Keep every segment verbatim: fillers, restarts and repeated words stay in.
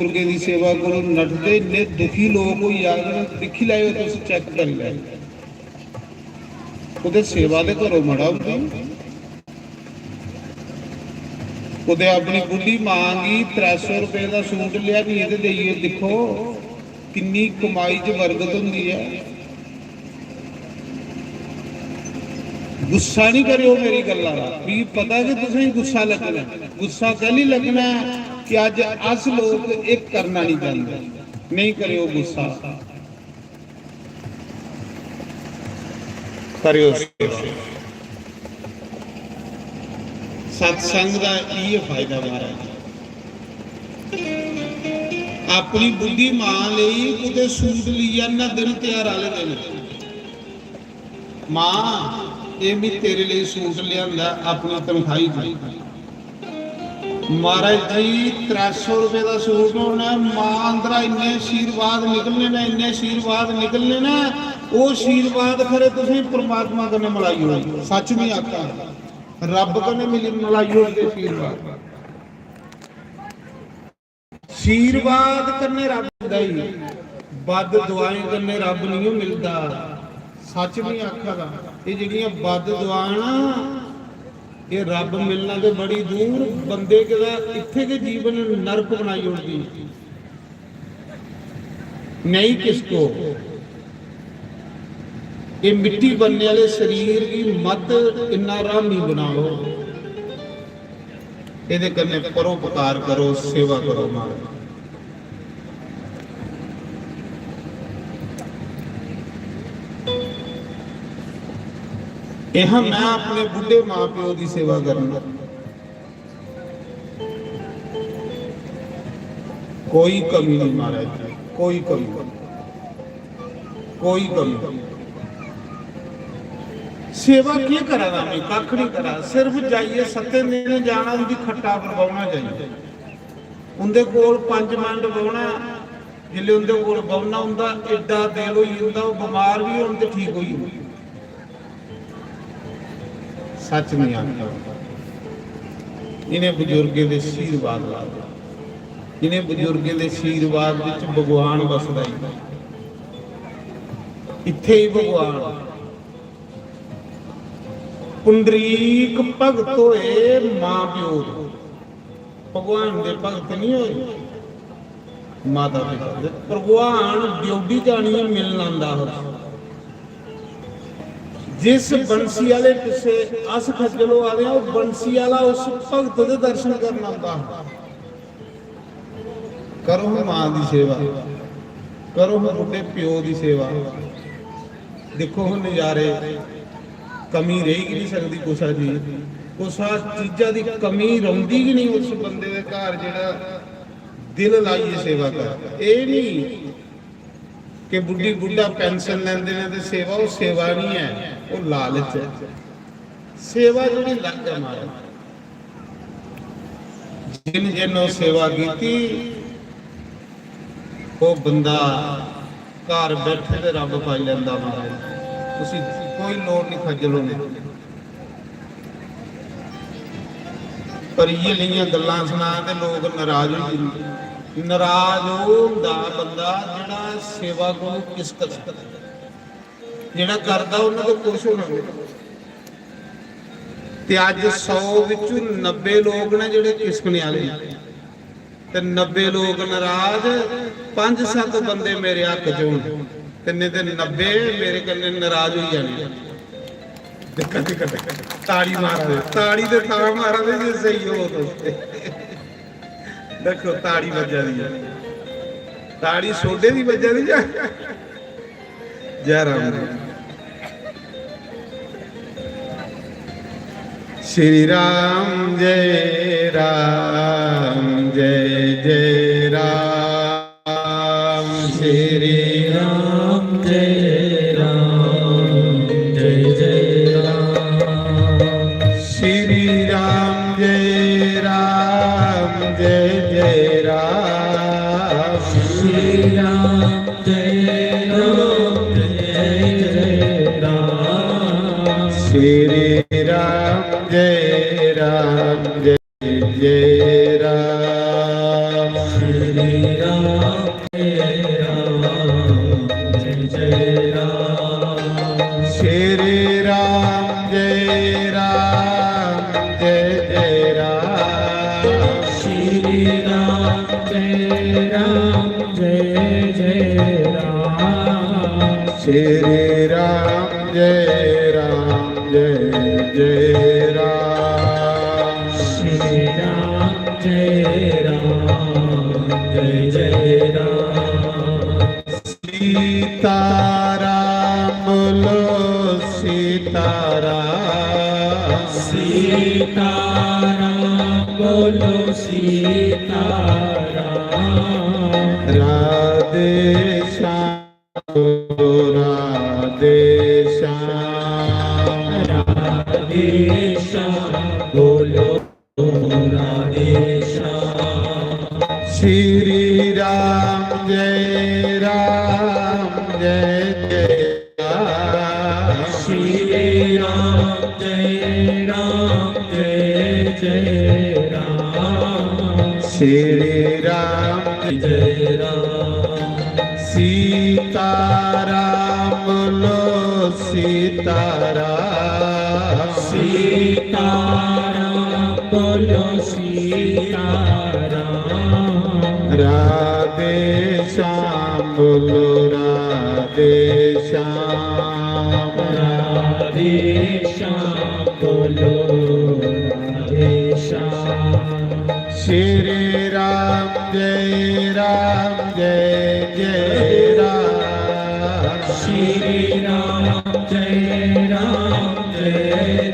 बजुर्गें दी सेवा कोलों नठदे, इन्ने दुखी लोक होई जाङन, दिक्खी लैओ तुस, चैक करी लैओ। कुतै सेवा दे घरों मड़ा होंदी। कुतै अपनी बुड्ढी मां गी त्रै सौ रपेऽ दा सूट लेआनियै ते देइयै दिक्खो, किन्नी कमाई च बरकत होंदी ऐ। गुस्सा निं करेओ मेरी गल्ला दा, मिगी पता कि तुसेंगी गुस्सा लग्गना ऐ। गुस्सा कैह्ली लग्गना ऐ कि अज्ज अस लोक एह् करना निं चांह्दे। नेईं करेओ गुस्सा, करेओ सेवा। सत्संग दा इ'यै फायदा महाराज। अपनी बुड्ढी मां लेई कुतै सूट लेई आना दिन तेहार आह्ले दिन, "मां, एह् मी तेरे लेई सूट लेआंदा अपनी तनखाही च।" महाराज जी, त्रै सौ रपेऽ दा सूट होना, मां अंदरा इन्ने आशीर्वाद निकलने न, इन्ने आशीर्वाद निकलने न, ओह् आशीर्वाद खरे तुसें परमात्मा कन्नै मलाई ओड़े। सच्च में आखा, रब कन्नै मिली मलाई ओड़दे आशीर्वाद। आशीर्वाद कन्नै रब मिलदा ही, बद दुआएं कन्नै रब नहीं मिलदा। सच में आखा दा, ये जेह्ड़ियां बद दुआं ना, ये रब मिलना ते बड़ी दूर, बंदे के दा इत्थे के जीवन नरक बनाई ओड़दी। नहीं किसको, ये मिट्टी बनने वाले शरीर की मत इन्ना हरामी बनाओ। एह्दे कन्नै परोपकार करो, सेवा करो महाराज। एह मैं अपने बुड्ढे मां प्यो दी सेवा करना। कोई कमी नहीं महाराज, कोई कमी नहीं, कोई कमी नहीं। सेवा केह् करा दा मैं? कक्ख नहीं करा, सिर्फ जाइयै सत्तें दिन जाना, उंदी खट्टा पर बौहना जाइयै, उंदे कोल पंज मिंट बौहना। जिसलै उंदे कोल बौहना, उंदा एड्डा दिल होई जंदा, ओह् बमार बी होन ते ठीक होई जंदे। सच नहीं आखदा। इन्हें बजुर्गें दे आशीर्वाद ला दे, इन्हें बजुर्गें दे आशीर्वाद विच भगवान बसदा ही। इत्थे ही भगवान। पुंडरीक भगत होए मां प्यो दे, भगवान दे भगत नहीं होए, माता पिता दे। भगवान ड्योढ़ी जानियै मिलन आंदा हा। जिस बंसी आह्ले पिच्छे अस खज्जल होआ दे आं, ओह् बंसी आह्ला उस भगत दे दर्शन करन आंदा हा। करो हां मां दी सेवा, करो हां बुड्ढे प्यो दी सेवा। दिक्खो हां नजारे, कमी रेही गै नहीं सकदी कुसा चीज, कुसा चीजा दी कमी रौंह्दी गै नहीं उस बंदे दे घर जेह्ड़ा दिल लाइयै सेवा कर। एह् नहीं कि बुड्ढी बुड्ढा पेंशन लैंदे ने ते सेवा, ओह् सेवा नहीं ऐ, ओह् लालच ऐ। सेवा जेह्ड़ी अलग ऐ महाराज, जिन जिन ओह् सेवा कीती, ओह् बंदा घर बैठे दे रब पाई लैंदा महाराज, उसी कोई लोड़ नहीं खज्जल होने दी। पर इ'यै नेहियां गल्लां सना ते लोक नाराज होई जंदे। नाराज ओह् होंदा बंदा जेह्ड़ा सेवा कोलू किसकदा, जेह्ड़ा करदा उन्नै ते खुश होना। ते अज्ज सौ बिच्चू नब्बे लोक न जेह्ड़े किसकने आह्ले न। ते नब्बे लोक नाराज, पंज सत्त बंदे मेरे हक च होन, ते नेईं ते नब्बे मेरे कन्नै नाराज होई जाने। दिक्खो, दिक्खो, दिक्खो, ताड़ी मारा दे, ताड़ी ते तां मारा दे जे स्हेई हो तुस। दिक्खो, ताड़ी बज्जा दी ऐ, ताड़ी सोडे दी बज्जा दी ऐ। जय राम जी। श्री राम जय राम जय जय राम। श्री राम जय राम जय जय राम। श्री राम जय राम जय जय राम। श्री राम जय राम जय जय राम। श्री राम जय राम जय जय राम। श्री राम जय राम जय जय राम। श्री राम जय राम जय जय राम। श्री राम जय राम जय जय राम। श्री राम जय राम जय जय राम। श्री राम जय राम जय जय राम। सीताराम बोलो सीताराम। सीताराम बोलो सीताराम। राधे श्याम बोलो राधे श्याम। राधे श्याम बोलो राधे श्याम। श्री राम जय राम जय जय राम। श्री राम जय राम जय जय राम। श्री राम जय राम। सीताराम बोलो सीताराम। सीताराम बोलो सीताराम। राधे श्याम बोलो राधे श्याम। राधे श्याम बोलो राधे श्याम। श्री राम जय राम जय जय राम। श्री राम जय राम जय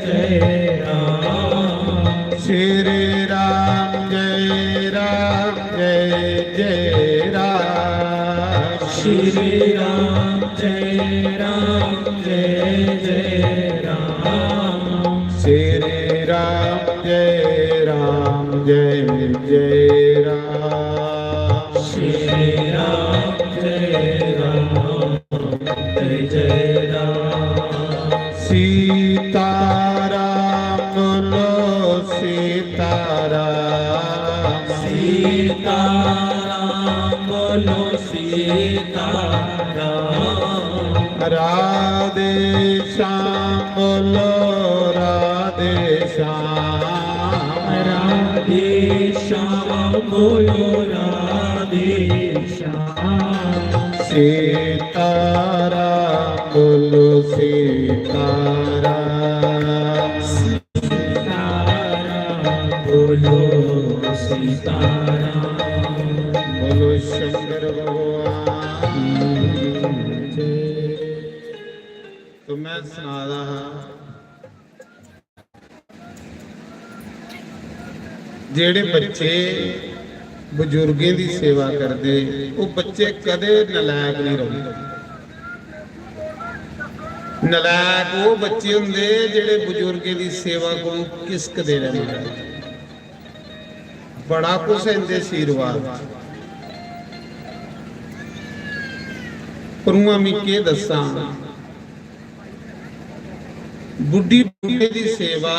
जय राम। श्री राम जय राम जय जय राम। श्री राम जय राम जय जय राम। श्री राम जय राम जय जय राम। श्री राम जय राम जय जय राम। सीताराम बोलो सीताराम। सीताराम बोलो सीताराम। राधे श्याम बोलो राधे श्याम। राधे श्याम बोलो राधे श्याम। सीताराम बोलो सीताराम। सीताराम बोलो सीताराम। बोलो शंकर भगवान। तो मैं सना रहा हा, जेह्ड़े बच्चे बजुर्गें दी सेवा करदे, ओह् बच्चे कदें नलायक नहीं रौंह्दे। नलायक ओह् बच्चे होंदे जेह्ड़े बजुर्गें दी सेवा कोलू किसकदे रैंह्दे। बड़ा कुछ इंदे आशीर्वाद। पर उ'आं में केह् दस्सां, बुड्ढी बुड्ढे दी सेवा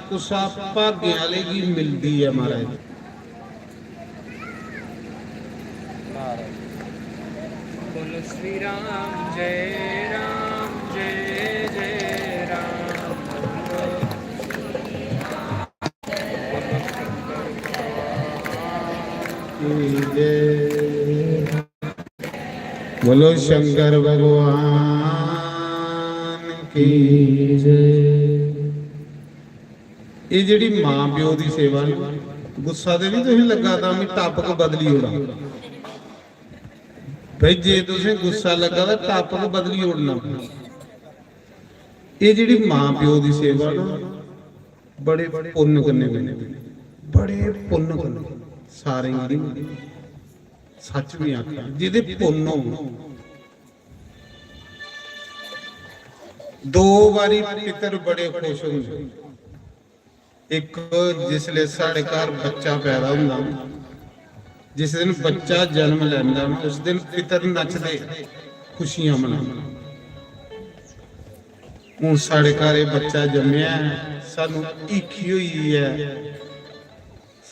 कुसा भागें आह्ले गी मिलदी ऐ, महाराज। बोलो श्री राम जय राम जय जय राम। बोलो शंकर भगवान की जय। बोलो शंकर भगवान की जय। ये जेह्ड़ी मां प्यो दी सेवा ना, गुस्सा ते नहीं तुसें लग्गा तां में topic बदली ओड़ां। भाई, जे तुसें गुस्सा लग्गा तां topic बदली ओड़ना। ये जेह्ड़ी मां प्यो दी सेवा ना, बड़े पुन्न कन्नै मिलदी, बड़े पुन्न कन्नै। सारें गी नहीं, सच में आखा, जेह्दे पुन्न हो। दो बारी पितर बड़े खुश होंदे। इक, जिसले साढ़े घर बच्चा पैदा होंदा ना, जिस दिन बच्चा जन्म लैंदा ना, उस दिन पितर नचदे, खुशियां मनांदे। हून साढ़े घर एह् बच्चा जम्मेआ ऐ, सानू हीखी होई गेई ऐ,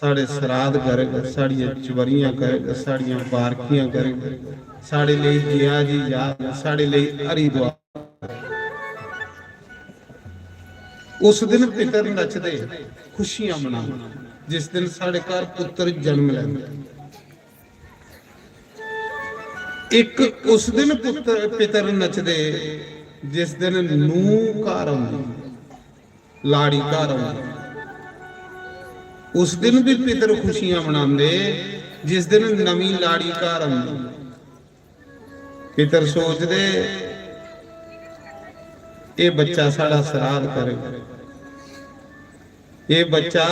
साढ़े सराध करग, साढ़ियां चबरियां करग, साढ़ियां बारकियां करग, साढ़े लेई गया जी जाग, साढ़े लेई हरिद्वार। उस दिन पितर नचदे, खुशियां मनांदे, जिस दिन साढ़े घर पुत्र जन्म लैंदे। इक उस दिन पुत्र, पितर नचदे, जिस दिन नूंह घर औंदी, लाड़ी घर औंदी। उस दिन भी पितर खुशियां मनांदे, जिस दिन नमीं लाड़ी घर औंदी। पितर सोचदे, "एह् बच्चा साढ़ा सराध करग, एह् बच्चा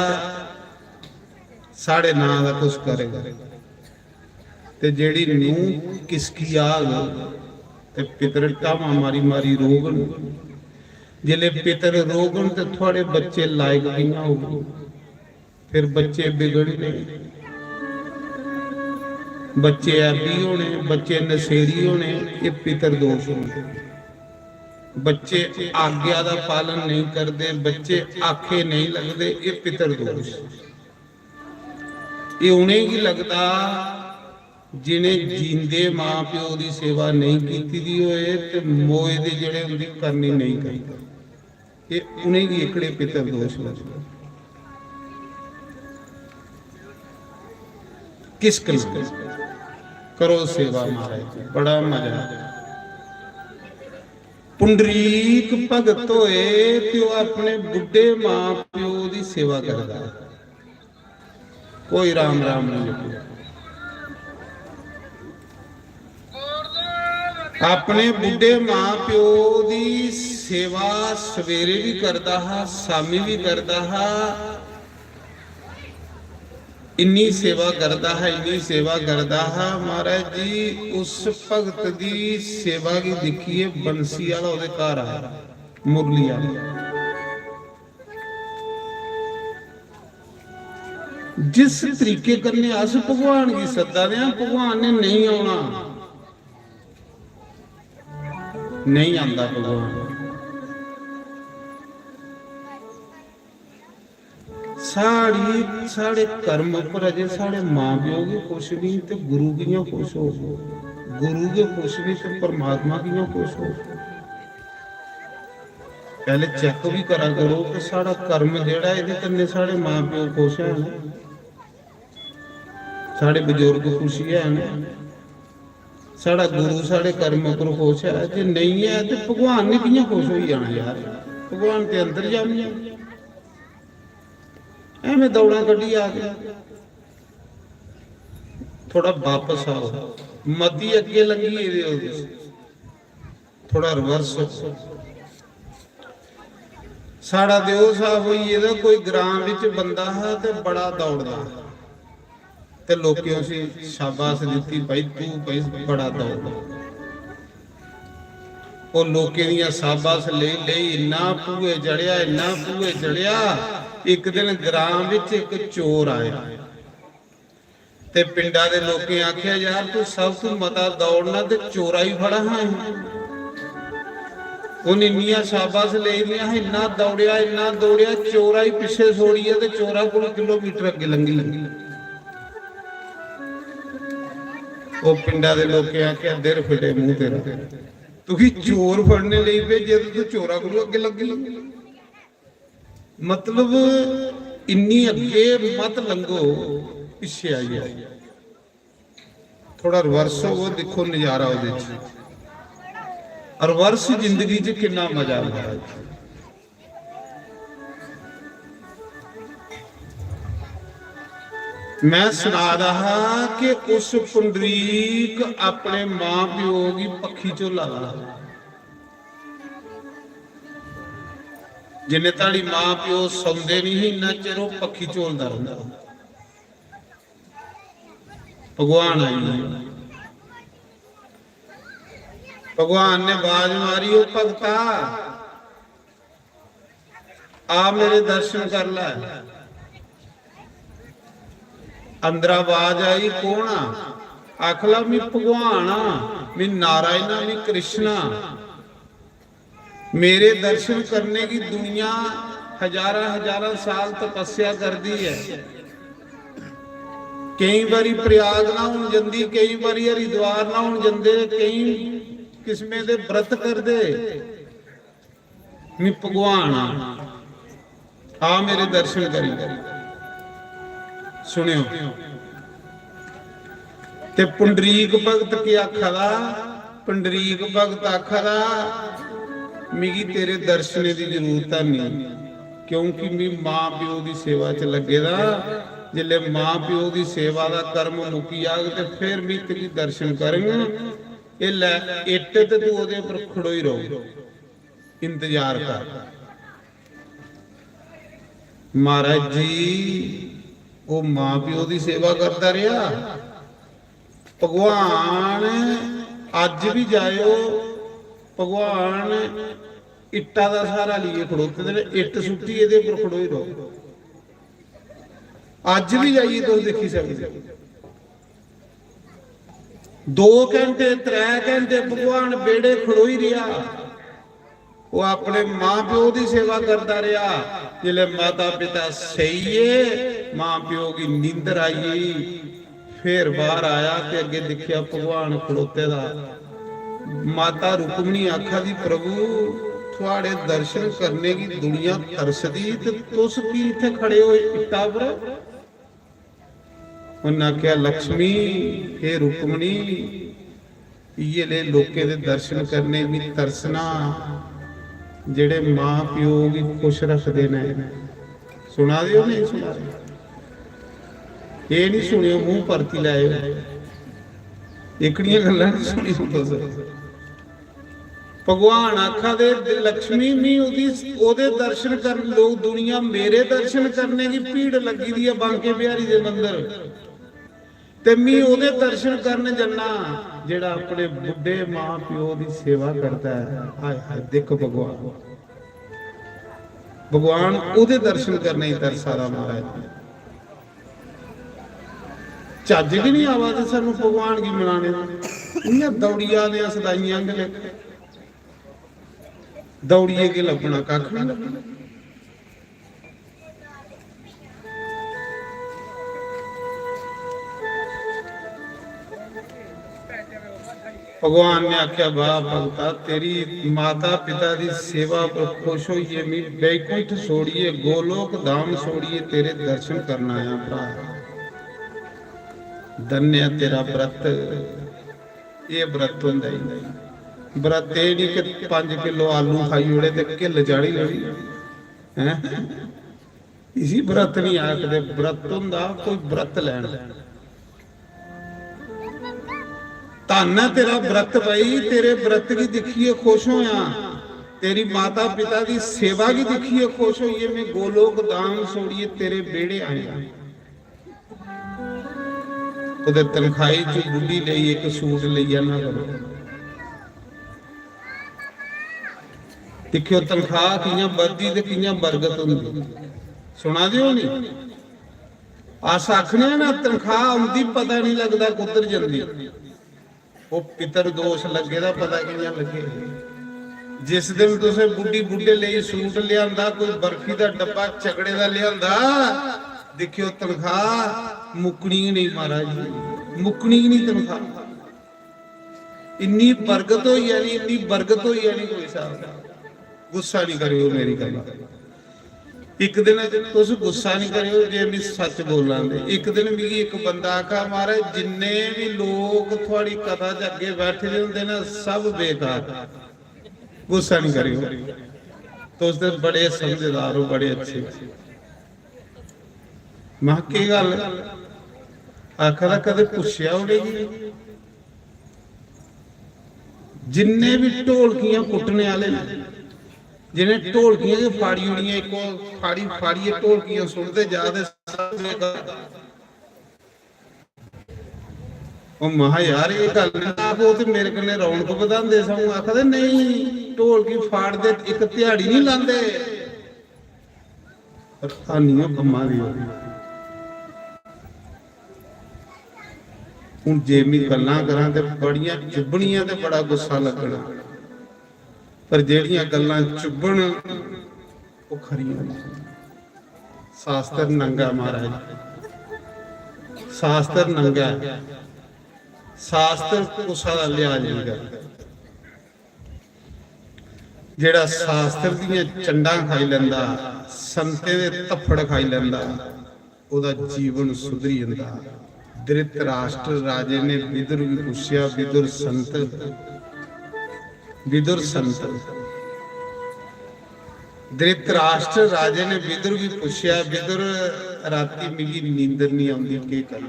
साढ़े नांऽ दा कुछ करग।" ते जेह्ड़ी नूंह किसकी आग, ते पितर ढामां मारी मारी रोगन। जिसलै पितर रोगन, ते थुआढ़े बच्चे लायक कि'यां होगन? फिर बच्चे बिगड़ने, बच्चे ऐबी होने, बच्चे नशेड़ी होने, एह् पितर दोष होने। बच्चे आज्ञा दा पालन नेईं करदे, बच्चे आखे नेईं लगदे, एह् पितर दोष। एह् उ'नेंगी लगदा जि'नें जींदे मां प्यो दी सेवा नेईं कीती दी होए ते मोए दे जेह्ड़े उं'दी करनी नेईं करदे। एह् उ'नेंगी एह्कड़े पितर दोष लगदे। किस कन्नै करो सेवा महाराज जी, बड़ा मजा। पुंडरीक भगत होए ते ओह् अपने बुड्ढे मां प्यो दी सेवा करदा। कोई राम राम नहीं लिखो। अपने बुड्ढे मां प्यो दी सेवा सवेरे भी करदा हा, शामी भी करदा हा। इन्नी सेवा करदा हा, इन्नी सेवा करदा हा, महाराज जी, उस भगत दी सेवा गी दिक्खियै बंसी आह्ला ओह्दे घर आया, मुरली आह्ला। जिस तरीके कन्नै अस भगवान गी सद्दा दे आं, भगवान ने नेईं औना, नेईं आंदा भगवान। साढ़ी, साढ़े कर्म उप्पर अजें साढ़े मां प्यो गै खुश निं ते गुरु कि'यां खुश होग? गुरु गै खुश निं ते परमात्मा कि'यां खुश होग? पैह्ले चेक बी करा करो कि साढ़ा कर्म जेह्ड़ा, एह्दे कन्नै साढ़े मां प्यो खुश हैन, साढ़े बजुर्ग खुश हैन, साढ़ा गुरु साढ़े कर्म उप्पर खुश ऐ। जे नेईं ऐ ते भगवान ने कि'यां खुश होई जाना यार? भगवान ते अंतर्यामी ऐ। एवें दौड़ां कड्ढी आ गए। थोड़ा बापस आओ, मती अग्गें लंघी गेदे ओ तुस। थोड़ा रिवर्स हो। साढ़ा देओ साहब होई गेदा, कोई ग्रां बिच बंदा हा ते बड़ा दौड़दा हा ते लोकें उसी शाबाश दित्ती, "भाई तू भाई बड़ा दौड़दा।" ओह् लोकें दियां शाबाश लेई लेई इन्ना भूए चढ़ेआ, इन्ना भूए चढ़ेआ। इक दिन ग्रां बिच इक चोर आया ते पिंडा दे लोकें आखेआ, "यार, तू सब तू मता दौड़ना ते चोरा ही फड़ा हां।" उन इन्नियां शाबाश लेई दियां हां, इन्ना दौड़ेआ, इन्ना दौड़ेआ, चोरा ही पिच्छे छोड़ियै ते चोरा कोल किलोमीटर अग्गें लंघी लंघी। ओह् पिंडा दे लोकें आखेआ, "दिर फिटे मूंह तेरा, तुगी चोर फड़ने लेई भेजे ते तू चोरा कोलू अग्गें लंघी लंघी।" मतलब, इन्नी अग्गे मत लंघो, पिच्छे आई जाओ। थोड़ा रिवर्स होवो, दिक्खो नजारा ओह्दे च। रिवर्स जिंदगी च किन्ना मजा महाराज। मैं सना दा हा कि उस पुंडरीक अपने मां प्यो गी पक्खी झोला दा हा। जिन्ने धड़ी मां प्यो सौंदे नहीं ही, इन्ना चिर ओह् पक्खी झोलदा रौंह्दा। भगवान आई गे। भगवान ने बाज मारी, "ओ भगता, आ मेरे दर्शन कर लै।" अंदरा आवाज आई, "कौन आ?" आखला, "मी भगवान आ, मी नारायण आ, मी कृष्ण आ।" मेरे दर्शन करने की दुनिया हजारां हजारां साल तपस्या करदी है। केई बारी प्रयाग ना होन जंदी, केई बारी हरिद्वार ना होन जंदे, केई किस्में दे व्रत करदे। मी भगवान आ, आ मेरे दर्शन करी। सुनियो, ते पुंडरीक भगत के आखा दा? पुंडरीक भगत आखा दा, "मिगी तेरे दर्शने दी जरूरत है नहीं, क्योंकि मी मां प्यो दी सेवा च लग्गे दा। जिसले मां प्यो दी सेवा दा कर्म मुक्की जाग, ते फिर मी तेरी दर्शन करङ। एल्लै इट्ट ते तू ओह्दे पर खड़ोई रहो, इंतजार कर।" महाराज जी, ओह् मां प्यो दी सेवा करदा रेहा। भगवान अज्ज भी जायो, भगवान इट्टा दा सहारा लेइयै खड़ोते दे न, इट्ट सुट्टी एह्दे पर खड़ोई रहो। अज्ज भी जाइयै तुस दिक्खी सकदे। दो घैंटे, त्रै घैंटे भगवान बेड़े खड़ोई रेहा। ओह् अपने मां प्यो दी सेवा करदा रेहा। जिसलै माता पिता सेई गे, मां प्यो गी नींदर आई गेई, फिर बाहर आया ते अग्गे दिक्खेआ भगवान खड़ोते दा। माता रुक्मणी आखा दी, "प्रभु, थुआड़े दर्शन करने गी दुनिया तरसदी ते तुस की इत्थै खड़े हो इट्टा पर?" उन्नै आखेआ, "लक्ष्मी, हे रुक्मणी, इ'यै ले लोकें दे दर्शन करने गी तरसना, जेह्ड़े मां प्यो गी खुश रखदे न।" सुना दे ओ, नेईं सुना दे? एह् निं सुनेओ, मूंह परती लैएओ। एह्कड़ियां गल्लां निं सुनेओ तुस। भगवान आखा दे, "लक्ष्मी, मी ओह्दी, ओह्दे दर्शन कर, लोक, दुनिया मेरे दर्शन करने गी भीड़ लग्गी दी ऐ बांके बिहारी दे मंदर, ते मी ओह्दे दर्शन करन जन्ना, जेह्ड़ा अपने बुड्ढे मां प्यो दी सेवा करदा ऐ।" हाय हाय, दिक्ख भगवान, भगवान ओह्दे दर्शन करने गी तरसा दा महाराज। चज्ज गै निं आवा दे सानूं भगवान गी मनाने दे। इ'यां दौड़ी आ दे आं सदाइयां आंह्गर। दौड़ियै केह् लब्भना? कक्ख निं लब्भना। भगवान ने आखेआ, "वाह भगता, तेरी माता पिता दी सेवा पर खुश होइयै मी बैकुंठ छोड़ियै, गोलोक धाम छोड़ियै तेरे दर्शन करन आया भ्रा। धन्य ऐ तेरा व्रत।" एह् व्रत होंदा ई। व्रत एह् निं कि पंज किलो आलू खाई ओड़े ते घिल्ल चाढ़ी लेई। हैं? इसी व्रत निं आखदे। व्रत होंदा कोई व्रत लैना। धन्न ऐ तेरा व्रत भाई, तेरे व्रत गी दिक्खियै खुश होया, तेरी माता पिता दी सेवा गी दिक्खियै खुश होइयै मैं गोलोक धाम छोड़ियै तेरे बेड़े आया। कुतै तनखाही च बुड्ढी लेई इक सूट लेई आना करो। दिक्खेओ तनखाह कि'यां बधदी ते कि'यां बरगत होंदी। सुना दे ओ नी? अस आखने आं ना, तनखाह औंदी, पता निं लगदा कुद्धर जंदी। ओह् पितर दोष लग्गे दा, पता कि'यां लग्गे। जिस दिन तुसें बुड्ढी बुड्ढे लेई सूट लेआंदा, कोई बर्फी दा डब्बा चकड़े दा लेआंदा, दिक्खेओ तनखाह मुक्कनी गै नेईं महाराज जी, मुक्कनी गै नेईं तनखाह। इन्नी बरगत होई जानी, इन्नी बरगत होई जानी, कोई स्हाब निं। गुस्सा निं करेओ मेरी गल्ला। इक दिन तुस गुस्सा निं करेओ जे में सच्च बोलां ते। इक दिन मिगी इक बंदा आखा, "महाराज, जिन्ने बी लोक थुआड़ी कथा च अग्गें बैठे दे होंदे ना, सब बेकार।" गुस्सा निं करेओ, तुस ते बड़े समझदार ओ, बड़े अच्छे। महां, "केह् गल्ल?" आखा दा, "कदें पुच्छेआ उ'नेंगी?" जिन्ने बी ढोलकियां कुट्टने आह्ले न, जि'नें ढोलकियां गै फाड़ी ओड़ियां, इक ओह् फाड़ी फाड़ियै ढोलकियां सुट्टदे जा दे, सब बेकार। ओह् महां, "यार, एह् गल्ल निं आखो, ते मेरे कन्नै रौनक बधांदे सगुं।" आखदे, "नेईं, ढोलकी फाड़दे इक ध्याड़ी निं लांदे।" प्रधानी ओह् कम्मा दी। हून जे में गल्लां करां ते बड़ियां चुभनियां ते बड़ा गुस्सा लग्गना, पर जेह्ड़ियां गल्लां चुभन, ओह् खरियां होंदियां। शास्त्र नंगा महाराज, शास्त्र नंगा ऐ, शास्त्र कुसा दा लिहाज नेईं करदा। जेह्ड़ा शास्त्र दियां चंडां खाई लैंदा, संतें दे धप्पड़ खाई लैंदा, ओह्दा जीवन सुधरी जंदा। धृतराष्ट्र राजे ने विदुर गी पुच्छेआ, विदुर संत, विदुर संत, धृतराष्ट्र राजे ने विदुर गी पुच्छेआ, "विदुर, राती मिगी नींदर निं औंदी, केह् करां?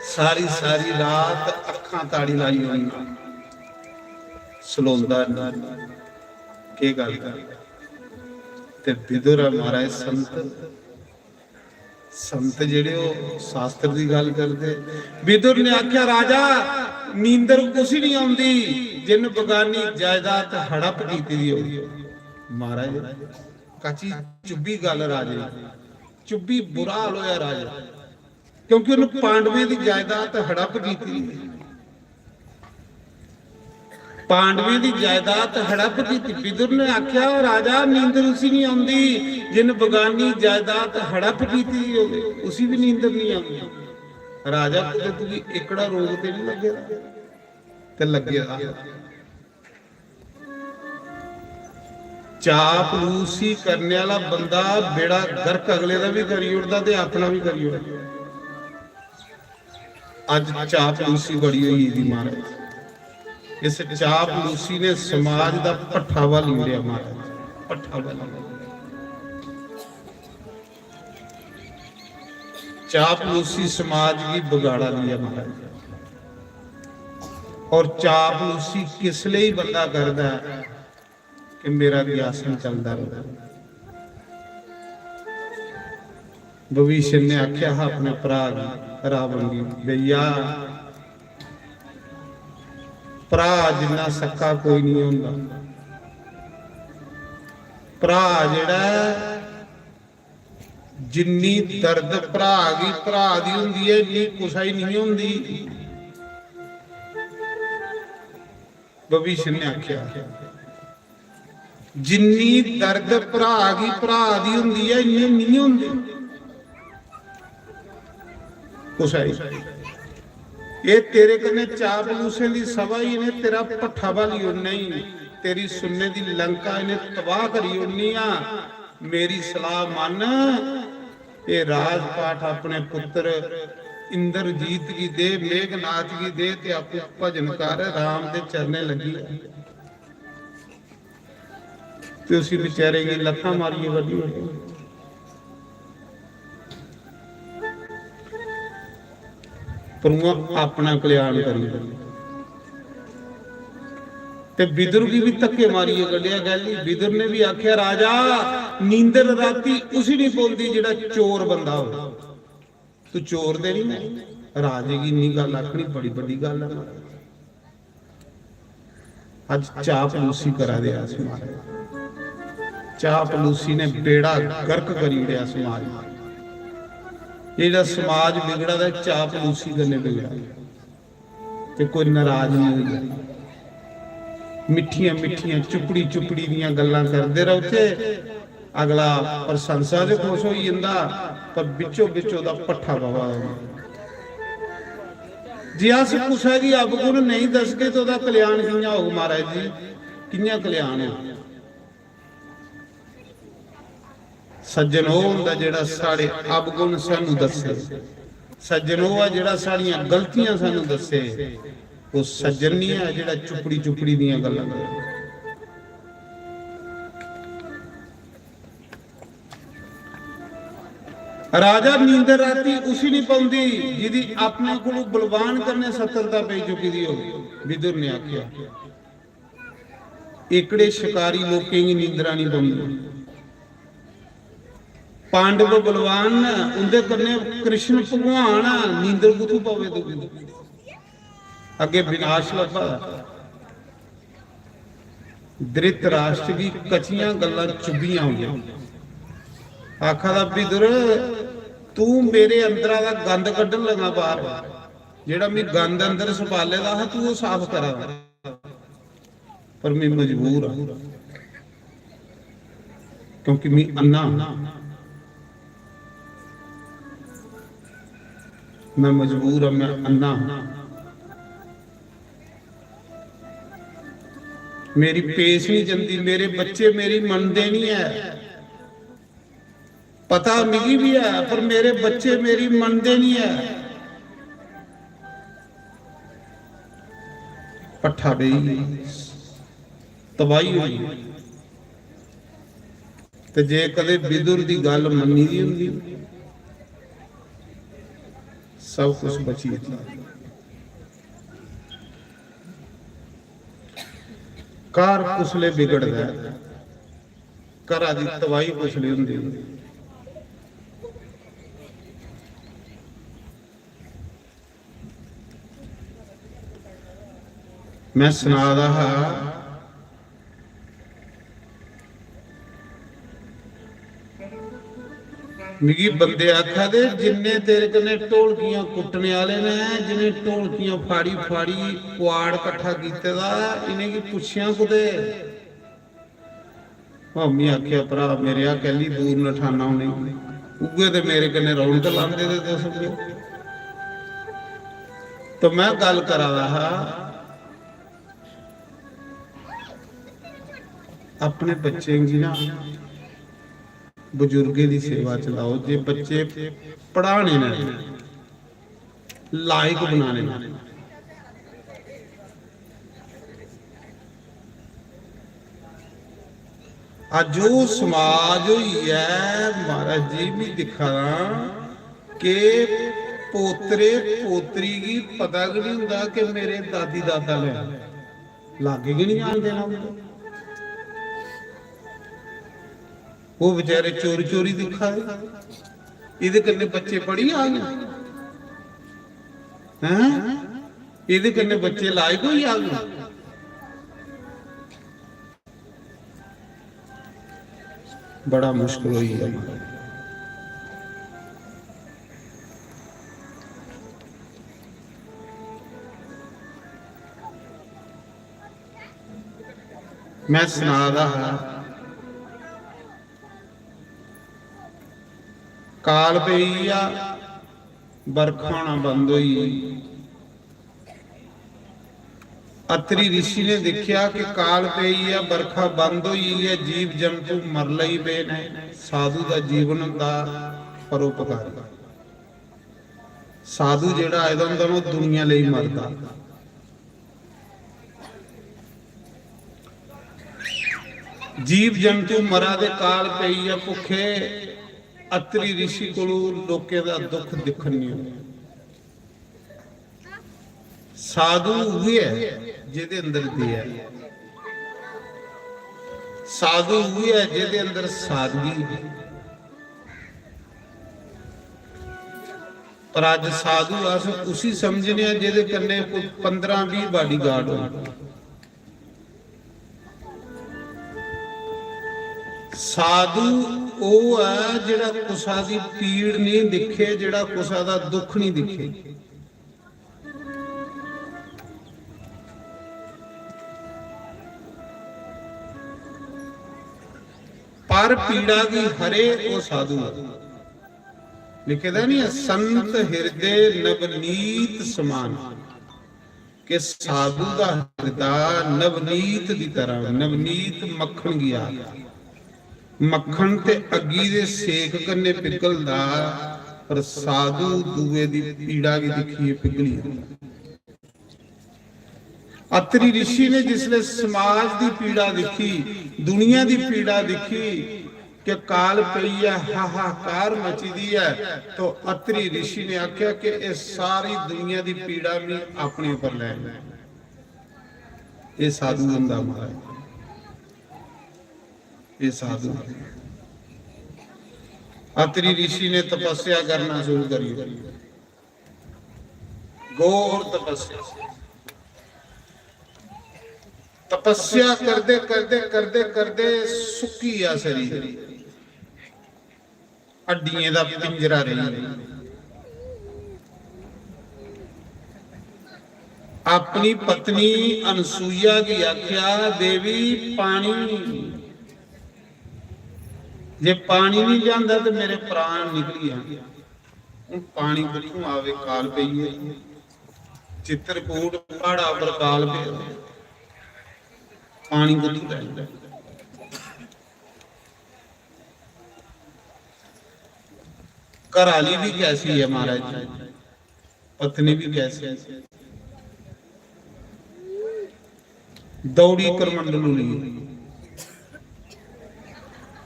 सारी सारी रात अक्खां ताड़ी लाई ओड़ना, सलोंदा निं, केह् गल्ल?" ते विदुर ऐ महाराज संत, संत जेह्ड़े ओह् शास्त्र दी गल्ल करदे। विदुर ने आखेआ, "राजा, नींदर कुसी निं औंदी जिन्न बगानी जायदाद हड़प कीती दी होऐ।" महाराज, कची चुब्बी गल्ल राजे, चुब्बी बुरा हाल होया राजे, क्योंकि उन्न पांडवें दी जायदाद हड़प कीती दी। पांडवें दी जायदाद हड़प कीती। विदुर ने आखेआ, "राजा, नींदर उसी निं औंदी जिन्न बगानी जायदाद हड़प कीती दी होवे, उसी बी नींदर निं औंदी।" राजा, कुतै तुगी एकड़ा रोग ते निं लग्गे दा? ते लग्गे दा। चापलूसी करने आह्ला बंदा बेड़ा गर्क अगले दा बी करी ओड़दा ते अपना बी करी ओड़दा। अज्ज चापलूसी बड़ी होई गेदी महाराज। इस चापलूसी ने समाज दा भट्ठा बाली ओड़ेआ महाराज, भट्ठा बाली। चापलूसी समाज गी बगाड़ा दिया महाराज। और चापलूसी किस लेई बंदा करदा है कि मेरा भी आसन चलदा रहे। भविष्य ने आख्या हा अपने भरा गी, रावण गी, "भैया, भरा जिन्ना सक्का कोई नहीं होंदा। भरा जेड़ा है, जिन्नी दर्द भरा गी भरा दी होंदी है, इन्नी कुसै गी नहीं होंदी।" भविष्य ने आख्या, "जिन्नी दर्द भरा गी भरा दी होंदी है, इन्नी नहीं होंदी कुसै गी।" ये तेरे कन्नै चापलूसें दी सभा ही, इ'नें तेरा भट्ठा बाली ओड़ना ही, तेरी सुन्ने दी लंका इ'नें तबाह करी ओड़नी आ। मेरी सलाह मन, ये राजपाठ अपने पुत्र इंद्रजीत गी दे, मेघनाथ गी दे, ते आपूं भजन कर, राम दे चरणें लग्गी जा। ते उसी बेचारे गी लत्थां मारियै कड्ढी ओड़ेआ। पर उ'आं अपना कल्याण करी ओड़ेआ। ते विदुर गी बी धक्के मारियै कड्ढेआ। गैली विदुर ने बी आखेआ, "राजा, नींदर राती उसी नहीं पौंदी जेह्ड़ा चोर बंदा होऐ।" तू चोर ते नहीं है। राजे गी इन्नी गल्ल आखनी बड़ी बड्डी गल्ल है। अज्ज चापलूसी करा दे अस महाराज। चापलूसी ने बेड़ा गर्क करी ओड़ेआ समाज दा। जेह्ड़ा समाज बिगड़ा दा, चापलूसी कन्नै बिगड़ा दा। ते कोई नाराज नहीं होई जाए। मिट्ठियां मिट्ठियां चुपड़ी चुपड़ी दियां गल्लां करदे रौह्चे। अगला प्रशंसा च खुश होई जंदा, पर बिच्चो बिच्च ओह्दा भट्ठा पवा दा होंदा। जे अस कुसै गी अवगुण नेईं दसगे ते ओह्दा कल्याण कि'यां होग महाराज जी? कि'यां कल्याण होग? सज्जन ओह् होंदा जेह्ड़ा साढ़े अवगुण सानू दस्से। सज्जन ओह् ऐ जेह्ड़ा साढ़ियां गलतियां सानू दस्से। ओह् सज्जन नहीं ऐ जेह्ड़ा चुपड़ी चुपड़ी दियां गल्लां करे। राजा नींदर राती उसी नहीं पौंदी जिदी अपने कोलों बलवान कन्नै शत्रुता पेई चुकी दी होवे। विदुर ने आख्या, एकड़े शिकारी लोकें गी नींदरा नहीं पौंदी। पांडव बलवान न, उंदे कन्नै कृष्ण भगवान आ, नींदर कुत्थों पवे तुगी? अग्गे विनाश लब्भा दा। धृतराष्ट्र गी कचियां गल्लां चुभियां होइयां। आखा दा, "विदुर, तू मेरे अंदरा दा गंद कड्ढन लगा बाहर, जेह्ड़ा मैं गंद अंदर छपाले दा हा, तू ओह् साफ करा दा।" पर मैं मजबूर हां, क्योंकि मैं अन्ना हां। मैं मजबूर हां, मैं अन्ना हां। मेरी पेश नहीं जंदी, मेरे बच्चे मेरी मनदे नहीं है। पता मिगी भी है, पर मेरे बच्चे मेरी मनदे नहीं है। पट्ठा बेही, तबाही होई। ते जे कदे विदुर दी गल्ल मन्नी दी होंदी, सब कुछ बची जंदा। घर कुसले बिगड़दा ऐ, घरा दी तबाही कुसले होंदी ऐ। मैं सना दा हा, मिगी बंदे आखा दे, "जिन्ने तेरे कन्नै ढोलकियां कुट्टने आह्ले न, जिन्ने ढोलकियां फाड़ी फाड़ी कुआड़ कट्ठा कीते दा, इ'नेंगी पुच्छेआं कुतै।" ओह्, में आखेआ, "भ्रा मेरेआ, कैल्ली दूर नठाना उ'नेंगी? उ'ऐ ते मेरे कन्नै रौनक लांदे ते तुस उ'ऐ।" तो मैं गल्ल करा दा हा, अपने बच्चें गी ना बजुर्गें दी सेवा च लाओ। जे बच्चे पढ़ाने न, लायक बनाने न। अज्ज ओह् समाज होई ऐ, महाराज जी, में दिक्खा दा कि पोतरे पोतरी गी पता गै नहीं होंदा कि मेरे दादी दादा ने लाग्गे गै नहीं जान देना उं'दे। ओह् बेचारे चोरी चोरी दिक्खा दे। एह्दे कन्नै बच्चे पढ़ी जाङन? हैं? एह्दे कन्नै बच्चे लायक होई जाङन? बड़ा मुश्किल होई गेआ। मैं सना दा हा, काल पेई गेआ, बरखा होना बंद होई गेई। अत्रि ऋषि ने दिक्खेआ कि काल पेई गेआ, बरखा बंद होई गेई ऐ, जीव जंतु मर लगी पे ने। साधु दा जीवन होंदा परोपकारी। साधु जेह्ड़ा आए दा होंदा ना, ओह् दुनिया लेई मरदा। जीव जंतु मरा दे, काल पेई ऐ, भुक्खे अत्रि ऋषि कोलू लोकें दा दुख दिक्खन नहीं होंदा। साधु उ'ऐ ऐ जेह्दे अंदर दया ऐ। साधु उ'ऐ ऐ जेह्दे अंदर सादगी ऐ। पर अज्ज साधु अस उसी समझने आं जेह्दे कन्नै कोई पंदरां बीह् bodyguard होन। साधु ओह् ऐ जेह्ड़ा कुसा दी पीड़ नहीं दिक्खे, जेह्ड़ा कुसा दा दुख नहीं दिक्खे। पर पीड़ा गी हरे ओह् साधु ऐ। लिखे दा नहीं ऐ, "संत हिरदे नवनीत समान।" कि साधु दा हिरदा नवनीत दी तरह, नवनीत मक्खन गी आखदा। मक्खन ते अग्गी दे सेक कन्नै पिघलदा, पर साधु दूए दी पीड़ा गी दिक्खियै पिघली जंदा। अत्रि ऋषि ने जिसले समाज दी पीड़ा दिक्खी, दुनिया दी पीड़ा दिक्खी, कि काल पेई ऐ, हाहाकार मची दी ऐ, तो अत्रि ऋषि ने आख्या कि इस सारी दुनिया दी पीड़ा मी अपने उप्पर लै लैं। एह् साधु होंदा महाराज, एह् साधु। अत्रि ऋषि ने तपस्या करना शुरू करी ओड़ी। घोर तपस्या। तपस्या करदे, करदे, करदे, करदे सुक्की गेआ शरीर, हड्डियें दा पिंजरा रेही गेआ। अपनी पत्नी अनसुईया गी आखेआ, "देवी, पानी, जे पानी नहीं लिआंदा ते मेरे प्राण निकली जाने।" पानी कुत्थों आवे, काल पई ऐ। चित्रकूट प्हाड़ा पर काल पे, पानी कुत्थों पै? घर आली भी कैसी है महाराज जी, पत्नी भी कैसी है। दौड़ी करमंडलू ली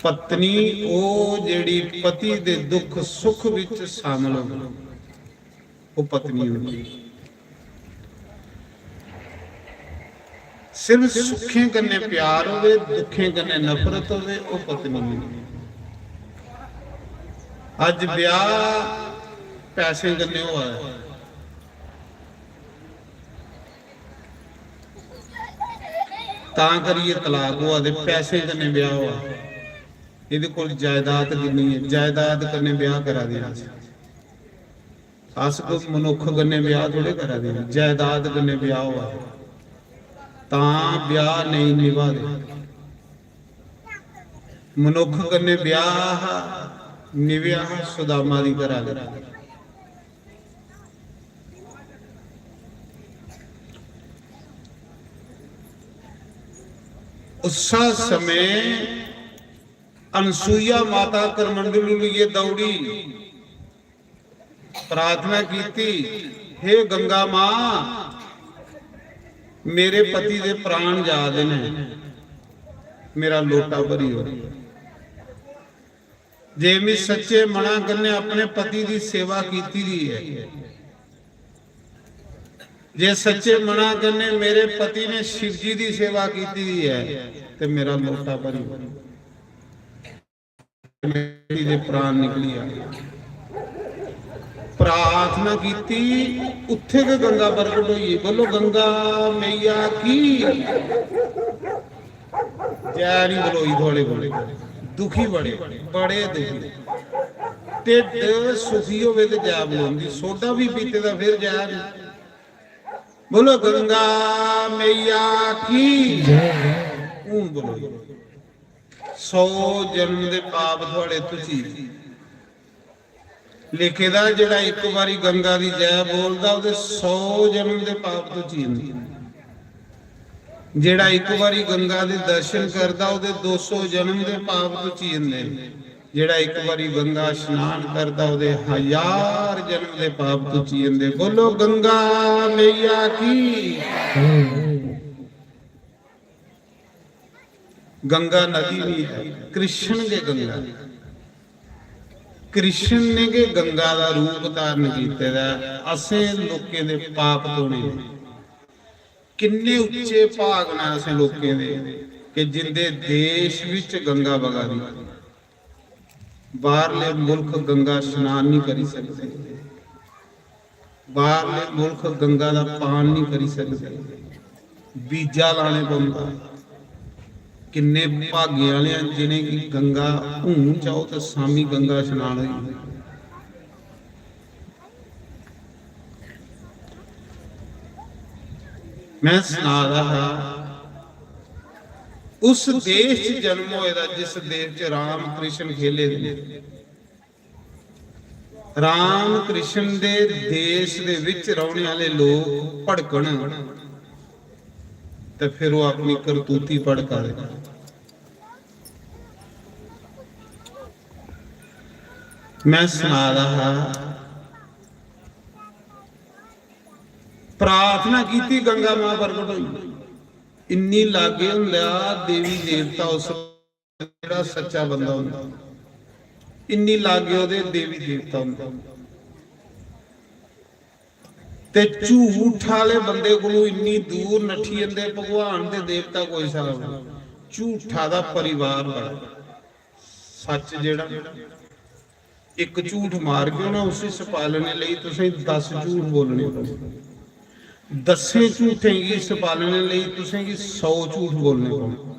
पत्नी, ओ जेड़ी पति दे दुख सुख विच शामिल हो, ओ पत्नी होंदी। सिर्फ सुखें कन्नै प्यार होवे, दुखें कन्नै नफरत होवे, ओ पत्नी होंदी। अज ब्याह पैसें कन्नै होआ ऐ, तां करियै तलाक होआ दे, पैसें कन्नै ब्याह होआ। एह्दे कोल जायदाद किन्नी ऐ, जायदाद कन्नै ब्याह करा दे अस। अस कोई मनुक्ख कन्नै ब्याह थोड़े करा दे, जायदाद कन्नै ब्याह होआ दे, तां ब्याह नेईं निभा दे। मनुक्ख कन्नै ब्याह हा, निभेआ हा सुदामा दी घरा दे। उस्सा समय अनसुईया माता करमंडलू लेइयै दौड़ी, प्रार्थना कीती, "हे गंगा मां, मेरे पति दे प्राण जा दे ने, मेरा लोटा भरी ओड़।" जे मैं सच्चे मना कन्नै अपने पति दी सेवा कीती दी ऐ, जे सच्चे मना कन्नै मेरे पति ने शिव जी दी सेवा कीती दी ऐ, ते मेरा लोटा भरी ओड़। मेरे पति दे प्राण निकली आए। प्रार्थना कीती, उत्थे गै गंगा प्रगट होई। बोलो, "गंगा मैया की जय।" नहीं बलोई थोड़े कोले, दुखी बड़े, बड़े दुखी। ढिड्ड सुखी होवे ते जय बलोंदी, सोडा भी पीते दा फिर जय नहीं। बोलो, "गंगा मैया की जय।" हून बलोई। सौ जन्म दे पाप थुआड़े तुची। लिखे दा, जेड़ा इक बारी गंगा दी जय बोलदा, ओदे सौ जन्म दे पाप तुची जंदे। जेड़ा इक बारी गंगा दे दर्शन करदा, ओदे दो सौ जन्म दे पाप तुची जंदे। जेड़ा इक बारी गंगा स्नान करदा, ओदे हजार जन्म दे पाप तुची जंदे। बोलो, गंगा मैया की। गंगा नदी नहीं है, कृष्ण गै गंगा। कृष्ण ने गै गंगा दा रूप धारण कीते दा ऐ। असें लोकें दे पाप धोने न। किन्ने उच्चे भाग न असें लोकें दे कि जिंदे देश विच गंगा बगा दी। बाहरले मुल्क गंगा स्नान नहीं करी सकदे, बाहरले मुल्क गंगा दा पान नहीं करी सकदे, बीजा लाने पौंदा। किन्ने भागे आह्ले न जिनेंगी गंगा हून चाहो ते शामी गंगा स्नान होई जंदा। मैं सना दा हा, उस देश च जन्म होए दा जिस देश च राम कृष्ण खेले दे। राम कृष्ण दे देश दे विच रौहने आह्ले लोक भड़कन ते फिर ओह् अपनी करतूती भड़का दे। मैं सना दा हा, प्रार्थना कीती, गंगा मां प्रगट होई। इन्नी लागे हुंदा देवी देवता उस जेह्ड़ा सच्चा बंदा होंदा, इन्नी लागे ओह्दे देवी देवता होंदे। ते झूठ आह्ले बंदे कोलू इन्नी दूर नट्ठी जंदे, भगवान दे देवता कोई साहब नहीं। झूठा दा परिवार बड़ा, सच जेह्ड़ा इक झूठ मारगे ना, उसी छपालने लेई तुसें दस झूठ बोलने पौने। दसें झूठें गी छपालने लेई तुसें गी सौ झूठ बोलने पौने।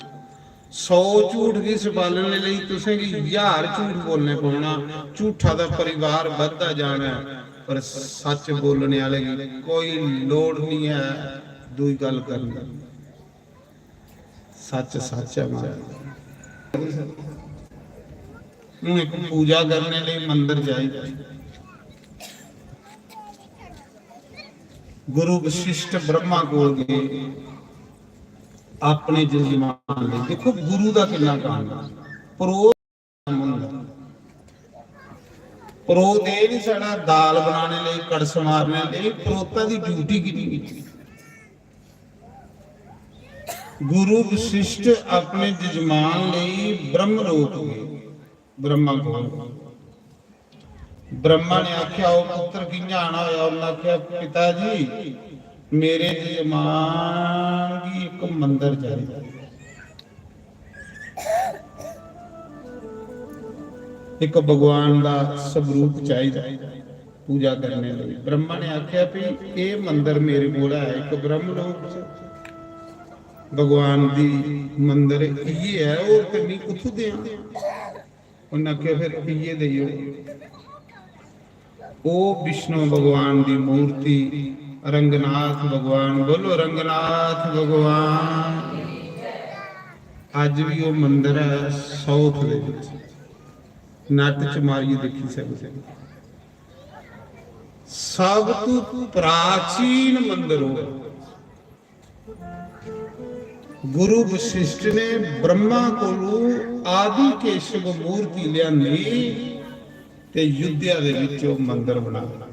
सौ झूठ गी छपालने लेई तुसें गी हजार झूठ बोलने पौना। झूठा दा परिवार बधदा जाना है, पर सच बोलने आह्ले गी कोई लोड़ नहीं है दूई गल्ल करने। सच सच है महाराज। हूँ एक पूजा करने लेई मंदर जाई, गुरु वशिष्ठ ब्रह्मा कोल गए अपने जजमान लेई। देखो गुरु दा किन्ना काम ऐ। परोह्त होंदा। परोह्त एह् निं साढ़ा दाल बनाने लेई, कड़छ मारने लेई, परोह्ता दी ड्यूटी किन्नी। गुरु वशिष्ठ अपने जजमान लेई ब्रह्म लोक गए, ब्रह्मा कोल। ब्रह्मा ने आख्या, "ओ पुत्र, कि'यां आना होया?" उन्नै आख्या, "पिता जी, मेरे जजमान गी इक मंदर चाहिदा, इक भगवान दा स्वरूप चाहिदा पूजा करने लेई।" ब्रह्मा ने आख्या, "भी एह् मंदर मेरे कोल है इक ब्रह्म लोक च, भगवान दी मंदर इ'यै ऐ, होर ते मिगी कुत्थूं देआं?" उन्नै आखेआ, "फिर इ'यै देई ओड़।" ओह् विष्णु भगवान दी मूर्ति, रंगनाथ भगवान, बोलो रंगनाथ भगवान। अज्ज भी ओह् मंदर ऐ साउथ दे बिच, नैट च मारियै दिक्खी सकदे। सब तू प्राचीन मंदर ओह् ऐ। गुरु वशिष्ठ ने ब्रह्मा कोलू आदि केशव मूर्ति लिआंदी ते युद्धया दे विच ओह मंदर बनाया।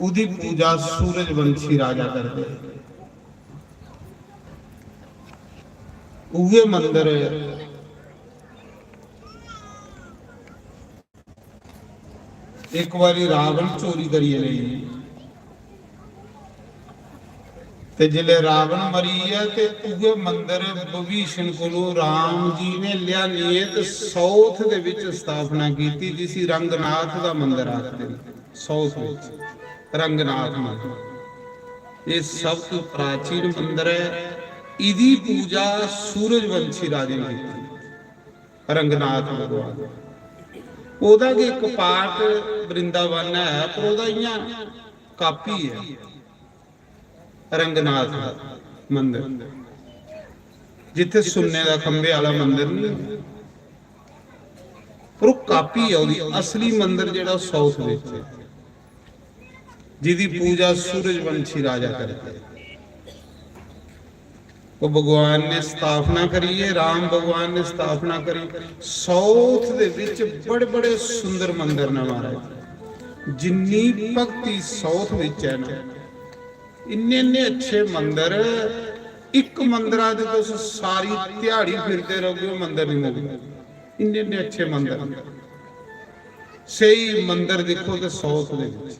ओहदी पूजा सूरजवंशी राजा करदे। उहे मंदर इक बारी रावण चोरी करियै लेई, ते जिसलै रावण मरी गेआ, ते उ'ऐ मंदर विभीषण कोलों राम जी ने लेआनियै ते साउथ दे विच स्थापना कीती, जिसी रंगनाथ दा मंदर आखदे न, साउथ विच रंगनाथ मंदर। एह् सब तों प्राचीन मंदर ऐ। इदी पूजा सूरजवंशी राजे ने कीती। रंगनाथ भगवान। ओह्दा गै इक part वृंदावन ऐ, पर ओह्दा इ'यां copy ऐ रंगनाथ दा मंदर, जित्थै सुन्ने दा खंभे आह्ला मंदर निं ऐ, पर ओह् copy ऐ ओह्दी। असली मंदर जेह्ड़ा साउथ बिच ऐ, जिदी पूजा सूरजवंशी राजा करदे। ओह् भगवान ने स्थापना करी ऐ, राम भगवान ने स्थापना करी। साउथ दे विच बड़े बड़े सुंदर मंदर न महाराज। जिन्नी भक्ति साउथ विच ऐ ना, इन्ने इन्ने अच्छे मंदर, इक मंदरा च तुस सारी ध्याड़ी फिरदे रहोगे, मंदर निं मुकदा। इन्ने इन्ने अच्छे मंदर न। स्हेई मंदर दिक्खो ते साउथ दे विच।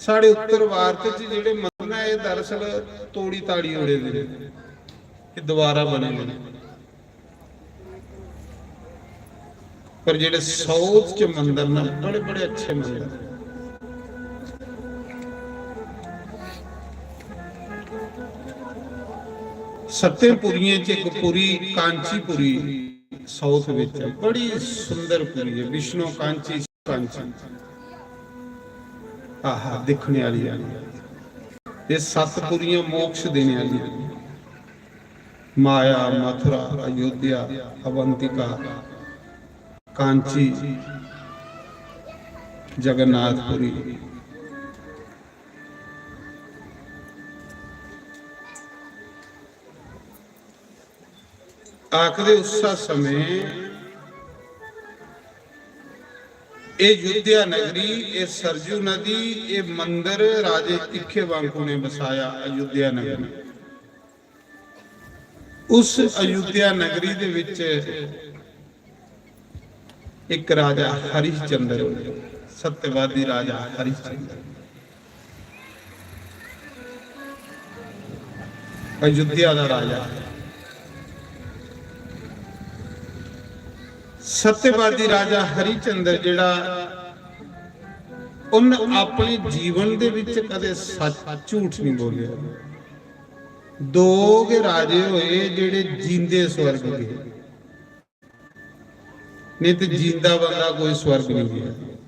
साढ़े उत्तर भारत च जेह्ड़े मंदर न, एह् दरअसल तोड़ी ताड़ी ओड़े दे न, एह् दोबारा बने दे न। पर जेह्ड़े साउथ च मंदर न, बड़े बड़े अच्छे मंदर। सत्तें पुरियें च इक पुरी कांचीपुरी साउथ बिच ऐ, बड़ी सुंदर पुरी ऐ, विष्णु कांची। कांची। आहा, दिक्खने आह्ली ऐ। एह् सत्त पुरियां मोक्ष देने आह्ली ऐ। माया, मथुरा, अयोध्या, अवंतिका, कांची, जगन्नाथपुरी। आखदे उस्सै समें एह् युद्धया नगरी, एह् सरजू नदी, एह् मंदर राजे इक्खेवांकू ने बसाया अयोध्या नगरी। उस अयोध्या नगरी दे विच इक राजा हरिश्चंद्र, सत्यवादी राजा हरिश्चंद्र, अयोध्या दा राजा। सत्यवादी राजा हरिश्चंद्र जेह्ड़ा, उन्न अपने जीवन दे विच कदे सच, झूठ नहीं बोलेआ। दो गै राजे होए जेह्ड़े जींदे स्वर्ग गे। नहीं तो जींदा बंदा कोई स्वर्ग नहीं गया।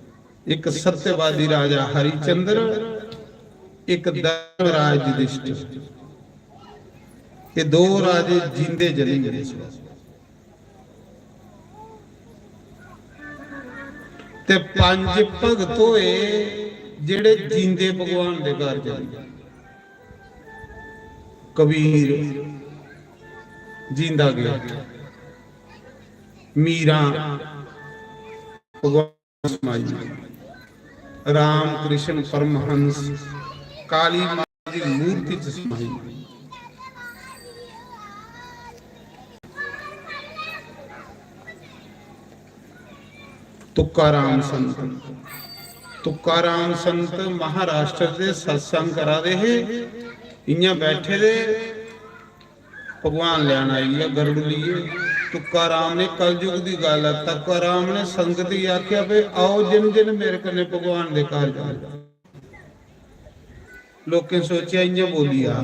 एक सत्यवादी राजा हरिचंद्र, एक धर्मराज युधिष्ठिर। ये दो राजे जींदे जली गए स्वर्ग। ते पंज भगत होए जेह्ड़े जींदे भगवान दे घर जांदे। कबीर जींदा गेआ, मीरां भगवान समाई, राम कृष्ण परमहंस काली माता दी मूर्ति च समाई। तुकाराम संत, तुकाराम संत महाराष्ट्र दे सत्संग करा दे हे, इ'यां बैठे दे, भगवान लैन आई गेआ गरुड़ लेइयै। तुकाराम ने, कलयुग दी गल्ल ऐ, तुकाराम ने संगत गी आखेआ, "भई आओ, जिन जिन मेरे कन्नै भगवान दे घर जाओ।" लोकें सोचेआ इ'यां बोली आ,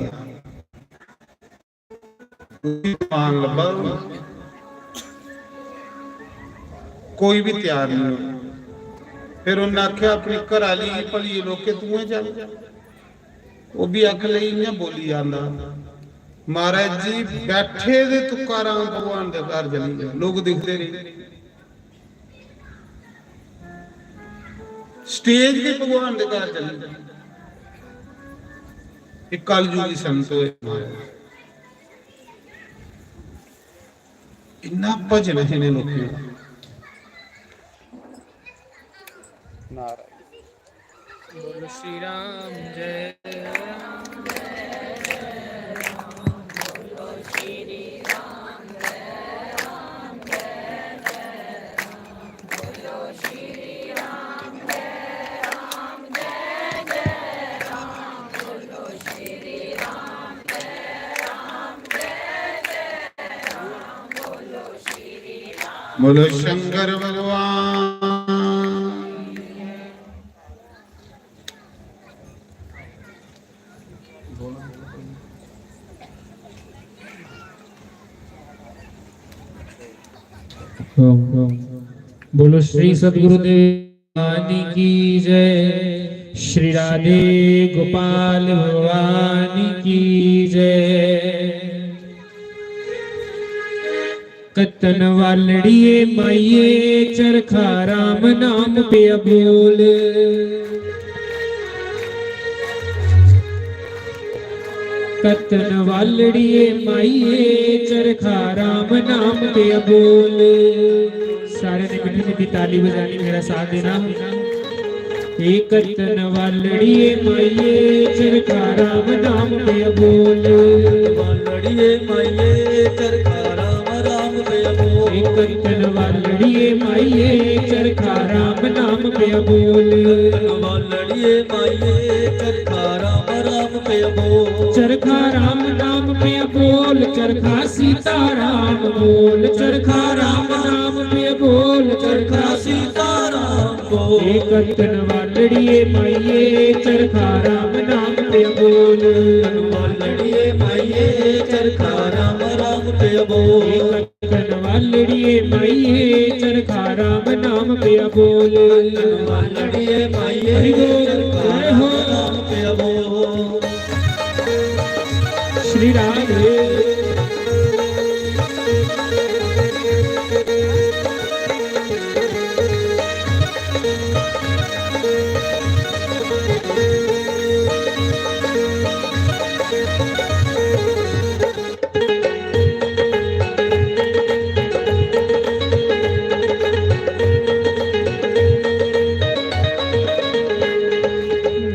मान लब्भा दा, कोई भी त्यार नहीं होआ। फिर उन्नै आखेआ, "अपनी घर आह्ली गी, भलिये लोके, तूं गै चल।" ओह् बी अख लेई इ'यां बोली आंदा, "महाराज जी, बैठे दे तुकाराम भगवान दे घर चली गे।" लोक दिखदे रेह्, स्टेज दे भगवान दे घर चली गे। इक कलयुगी संत होए महाराज, इन्ना भजन है इ'नें लोकें दा। नारायण। बोलो श्री राम जय। बोलो शंकर भगवान। बोलो श्री सतगुरुदेव भगवान की जय, श्री राधे गोपाल भगवान की जय। कत्तन वालड़िए माइये, चरखा राम नाम पे बोल। कत्तन वालड़िए माइये, चरखा राम नाम पे बोल। सारे ने मिट्ठी मिट्ठी ताली बजानी, मेरा साथ देना। ए कत्तन वालड़िए माइये, चरखा राम नाम पे बोल। वालड़िए माइये, चरखा राम नाम पे बोल। ए कत्तन वालड़िए माइये, चरखा राम नाम पे बोल। कत्तन वालड़िए माइये, चरखा राम नाम पे बोल। चरखा राम नाम पे बोल, चरखा सीता राम बोल। चरखा राम नाम पे बोल, चरखा सीता राम बोल। ए कत्तन वालड़िए माइये, चरखा राम नाम पे बोल। वालड़िए माइये, चरखा राम नाम पे बोल। कत्तन वालड़िए माइये, चरखा राम नाम पे बोल। वालड़िए माइये, हरि बोल, चरखा जय हो। राम नाम पे बोल। श्री राधे।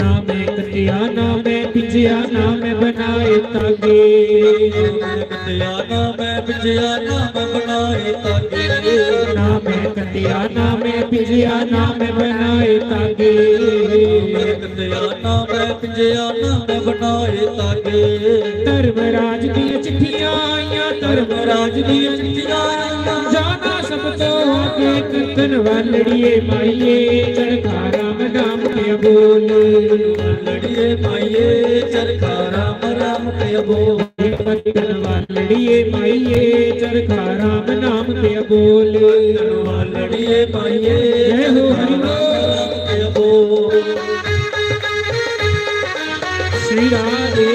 ना मैं कटिया, ना मैं पिंजिया, ना मैं बनाए तागे। ना मैं कटिया, ना मैं पिंजिया, ना मैं बनाए तागे। ना मैं कटिया, ना मैं पिंजिया, ना मैं बनाए तागे। ना मैं कटिया, ना मैं पिंजिया, ना मैं बनाए तागे। धर्मराज दियां चिट्ठियां आइयां, धर्मराज दियां चिट्ठियां आइयां। जाना सब तो आगे। कत्तन वालड़िए माइये, चरखा राम नाम पे बोल। वालड़िए माइये, चरखा राम नाम पे बोल। कत्तन वालड़िए माइये, चरखा राम नाम पे बोल। वालड़िए माइये, जय हो हरि बोल। श्री राधे।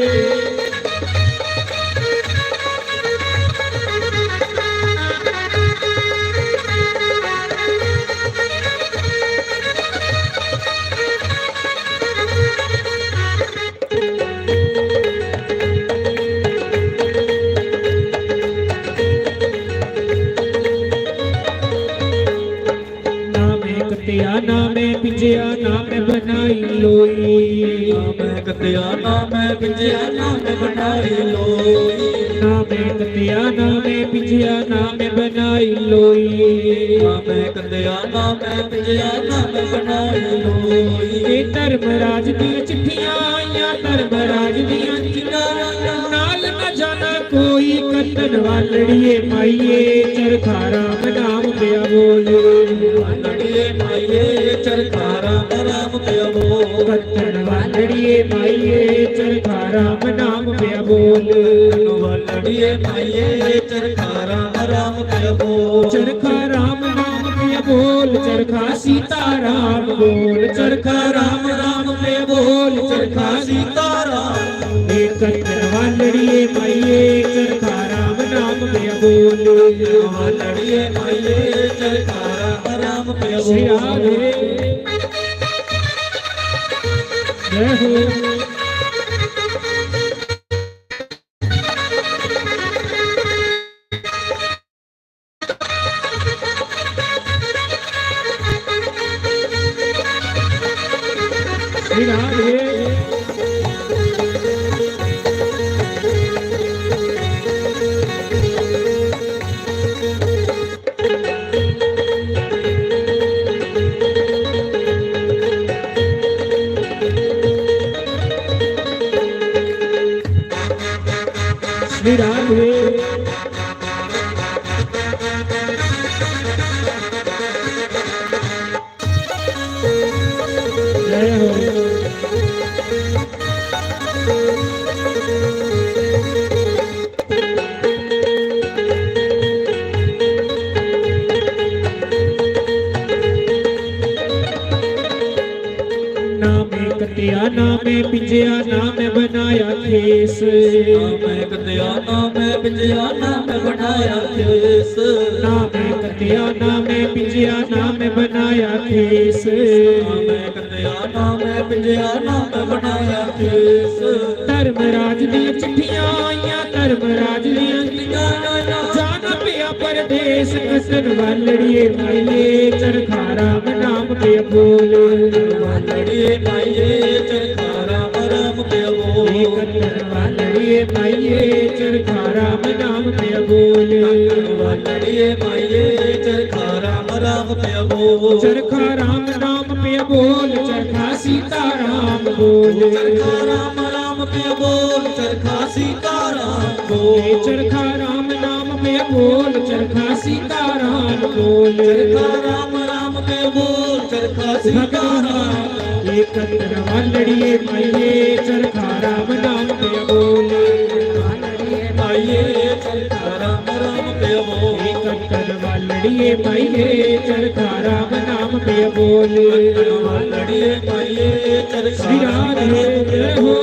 ना मैं कत्या ना मैं पिंजया ना मैं बनाई लोई। ना मैं कत्या ना मैं पिंजया ना मैं बनाई लोई। ना मैं कत्या ना मैं पिंजया ना मैं बनाई लोई। ये धर्मराज दियां चिट्ठियां आइयां, धर्मराज दियां चिट्ठियां आइयां। नाल न जाना कोई कत्तन वालड़िए माइये, चरखा राम नाम पिया बोल। वालड़िए माइये, चरखा राम नाम पिया बोल। कत्तन वालड़िए माइये, चरखा राम नाम पिया बोल। वालड़िए माइये, चरखा राम नाम पिया बोल। चरखा राम नाम पिया बोल, चरखा सीता राम बोल। चरखा राम नाम पिया बोल, चरखा सीता राम। एक कत्तन वालड़िए माइये, चरखा राम नाम पिया बोल। वालड़िए माइये, चरखा राम नाम पिया श्री बोल। राधे। जय हो। श्री राधे। श्री राधे। जय हो। ना मैं कत्या ना मैं पिंजया ना मैं बनाया खेस। ना मैं कत्या ना मैं पिंजया ना मैं बनाया खेस। ना मैं कत्या ना मैं पिंजया ना मैं बनाया खेस। ना मैं कत्या ना मैं पिंजया ना मैं बनाया खेस। धर्मराज दियां चिट्ठियां आइयां, धर्मराज दियां चिट्ठियां आइयां। जाना पिया परदेस, कत्तन वालड़िए माइये, चरखा राम नाम पिया बोल। वालड़िए माइये, चरखा राम नाम पिया बोल। कत्तन वालड़िए माइये, चरखा राम नाम पिया बोल। वालड़िए माइये, चरखा राम नाम पिया बोल। चरखा राम नाम पिया बोल, चरखा सीता राम बोल। चरखा राम नाम पिया बोल, चरखा सीता राम बोल। चरखा राम नाम पिया बोल, चरखा सीता राम बोल। चरखा राम नाम पिया बोल, चरखा सीता राम। एक कत्तन वालड़िए माइये, चरखा राम नाम पिया बोल। माइये, चरखा राम नाम पिया बोल। एक कत्तन वालड़िए माइये, चरखा राम नाम पिया बोल। वालड़िए माइये, चरखा श्री राम राधे नाम पिया हो।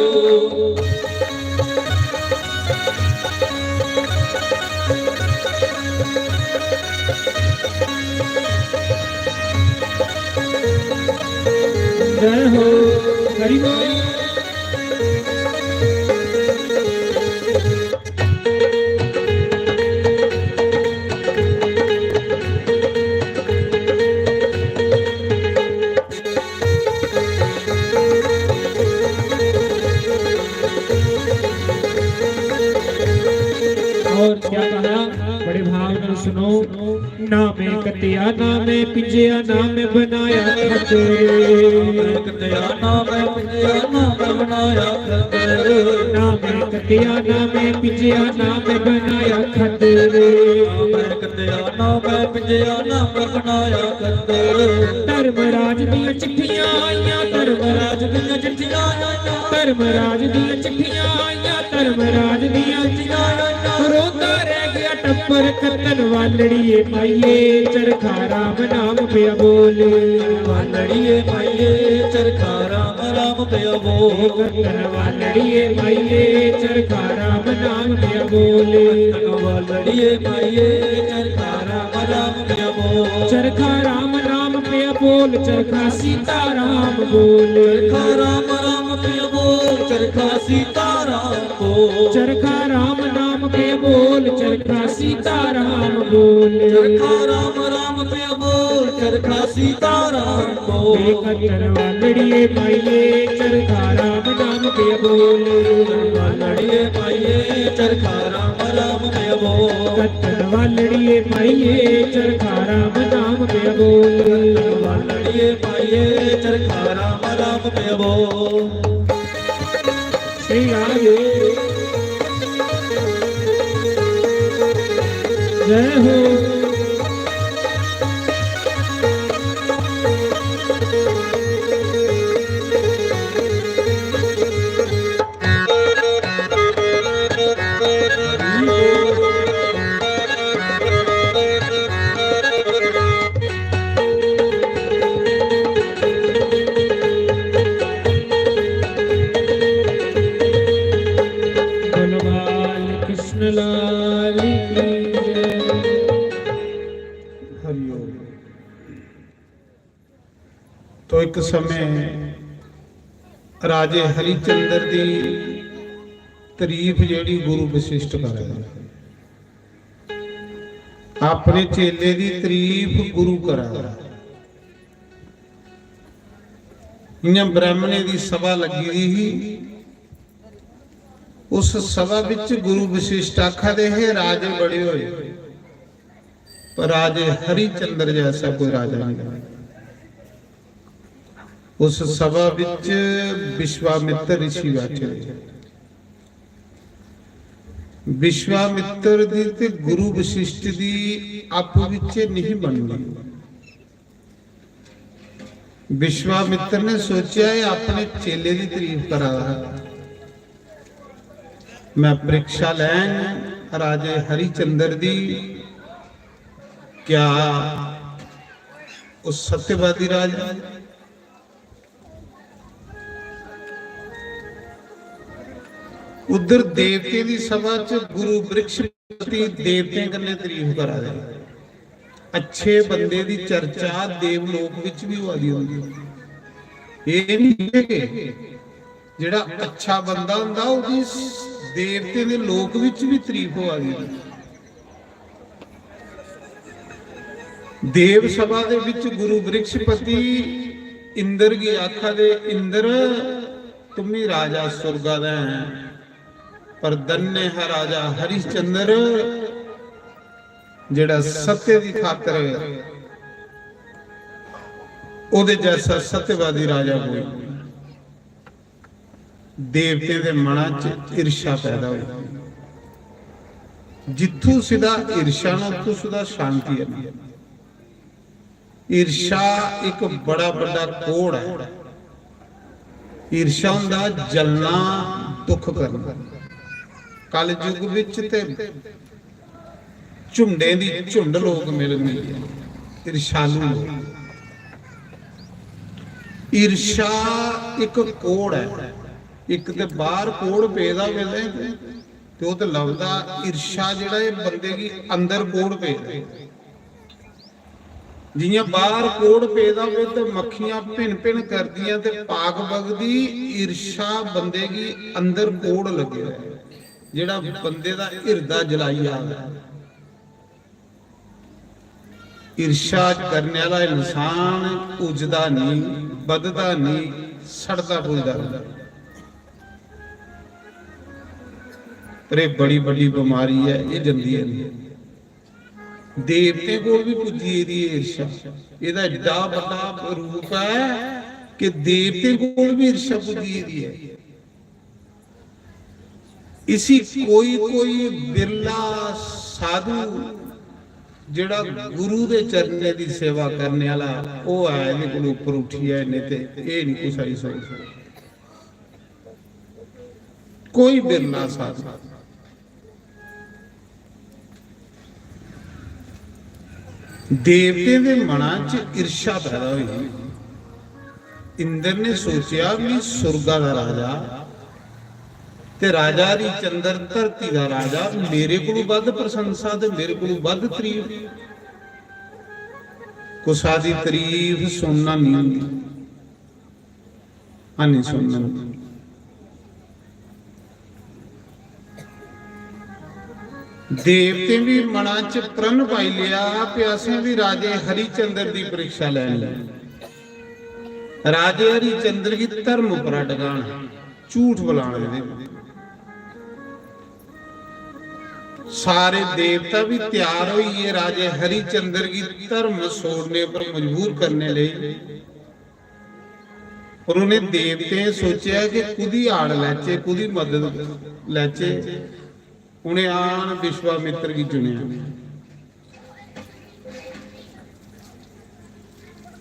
जय हो। हरि बोल। और क्या कहा, बड़े भाव में सुनो। ना मैं कत्या ना मैं पिंजया ना मैं बनाया खत। ना मैं कत्या ना मैं पिंजया ना मैं बनाया खत। ना मैं कत्या ना मैं पिंजया ना मैं बनाया खत। ना मैं कत्या ना मैं पिंजया ना मैं बनाया खत। धर्मराज दियां चिट्ठियां आइयां, धर्मराज दियां चिट्ठियां आइयां। धर्मराज दियां चिट्ठियां आइयां, धर्मराज दियां चिट्ठियां आइयां। रोंदा रह गया टब्बर, कत्तन वालड़िए माइये, चरखा राम नाम पिया बोल। वालड़िए माइये, चरखा राम नाम पिया बोल। कत्तन वालड़िए माइये, चरखा राम नाम पिया बोल। कत्तन वालड़िए माइये, चरखा राम नाम पिया बोल। चरखा राम नाम पिया बोल, चरखा सीता राम बोल। चरखा राम नाम पिया बोल, चरखा सीता राम बोल। चरखा राम नाम पिया बोल, चरखा सीताराम बोल। चरखा राम राम पिया बोल, चरखा सीताराम बोल। कंचन वालड़िए पाइए, चरखा राम नाम पिया बोल। वालड़िए पाइए, चरखा राम राम पिया बोल। कंचन वालड़िए पाइए, चरखा राम नाम पिया बोल। वालड़िए पाइए, चरखा राम राम पिया बोल। श्री राम। जय हो। बोलो बाल कृष्ण लाल की जय। हरिओम। तो एक समय राजे हरिचंद्र दी तारीफ जेह्ड़ी गुरु वशिष्ठ करा दा, अपने चेले दी तारीफ गुरु करा दा। इ'यां ब्राह्मणें दी सभा लग्गी दी ही। उस सभा विच गुरु वशिष्ठ आखा दे हे, "राजे बड़े होए, पर राजे हरिचंद्र जैसा कोई राजा नहीं।" उस सभा विच विश्वामित्र ऋषि बैठे दे। विश्वामित्र दी ते गुरु वशिष्ठ दी आपू विच नहीं बनदी। विश्वामित्र ने सोचेआ, "एह् अपने चेले दी तारीफ करा दा हा। मैं परीक्षा लैंग राजे हरिचंद्र दी, क्या ओह् सत्यवादी राजा?" उद्धर देवतें दी सभा च गुरु वृक्षपति देवतें कन्नै तारीफ करा दे। अच्छे बंदे दी चर्चा देवलोक विच भी होआ दी होंदी। एह् नहीं कि जेह्ड़ा अच्छा बंदा होंदा, ओह्दी देवतें दे लोक विच भी तारीफ होआ दी होंदी। देव सभा दे विच गुरु वृक्षपति इंद्र गी आखा दे, "इंद्र, तुम्ही राजा सुरगा दा है, पर धन्य है राजा हरिश्चंद्र, जेड़ा सत्य दी खातर ओदे जैसा सत्यवादी राजा कोई।" देवतें दे मना च ईर्ष्या पैदा होई। जित्थू सिदा ईर्ष्या ना, उत्थू सिदा शांति है। ईर्ष्या एक बड़ा बड़ा कोड़ है। ईर्ष्या होंदा जलना, दुख करना। कलयुग विच ते झुंडें दी झुंड लोक मिल मिलियै, ईर्ष्यालु लोक। ईर्ष्या इक कोड़ ऐ, इक ते बाहर कोड़ पेदा होवे ते ओह् ते लभदा। ईर्ष्या जेह्ड़ा, एह् बंदे गी अंदर कोड़ पेदा ऐ। जियां बाहर कोड़ पेदा होवे ते मक्खियां भिन भिन करदियां ते पाक बगदी, ईर्ष्या बंदे गी अंदर कोड़ लग्गे दा ऐ, जेह्ड़ा बंदे दा हिरदा जलाई आ। ईर्ष्या करने आह्ला इंसान उजदा नहीं, बधदा नहीं, सड़दा पुजदा रौंह्दा। पर एह् बड़ी बड्डी बमारी ऐ, एह् जंदी ऐ नहीं। देवतें कोल भी पुज्जी गेदी ऐ ईर्ष्या। एह्दा एड्डा बड्डा रूप ऐ कि देवतें कोल भी ईर्ष्या पुज्जी गेदी ऐ। इसी कोई कोई बिरला साधु जेह्ड़ा गुरु दे चरणें दी सेवा करने आह्ला, ओह् ऐ, एह्दे कोल उप्पर उठियै, नेईं ते एह् निं कुसै दी सोच। कोई बिरला साधु। देवतें दे मना च ईर्ष्या पैदा होई। इंद्र ने सोचेआ, "मी सुरगा दा राजा ते राजा हरिचंद्र धरती दा राजा, मेरे कोलू बद्ध प्रशंसा ते मेरे कोलू बद्ध तारीफ। कुसा दी तारीफ सुनना नहीं होंदी।" हानी सुनन। देवतें भी मना च प्रण पाई लिया कि असें भी राजे हरिचंद्र दी परीक्षा लैनी। राजे हरिचंद्र गी धर्म उप्परा डकाना, झूठ बुलाना। सारे देवता भी तैयार होइए राजे हरिचंद्र गी धर्म छोड़ने पर मजबूर करने लेई। पर उन्हें देवतें सोचेआ कि कुदी आड़ लैचे, कुदी मदद लैचे। उन्हें आन विश्वामित्र गी चुनेआ।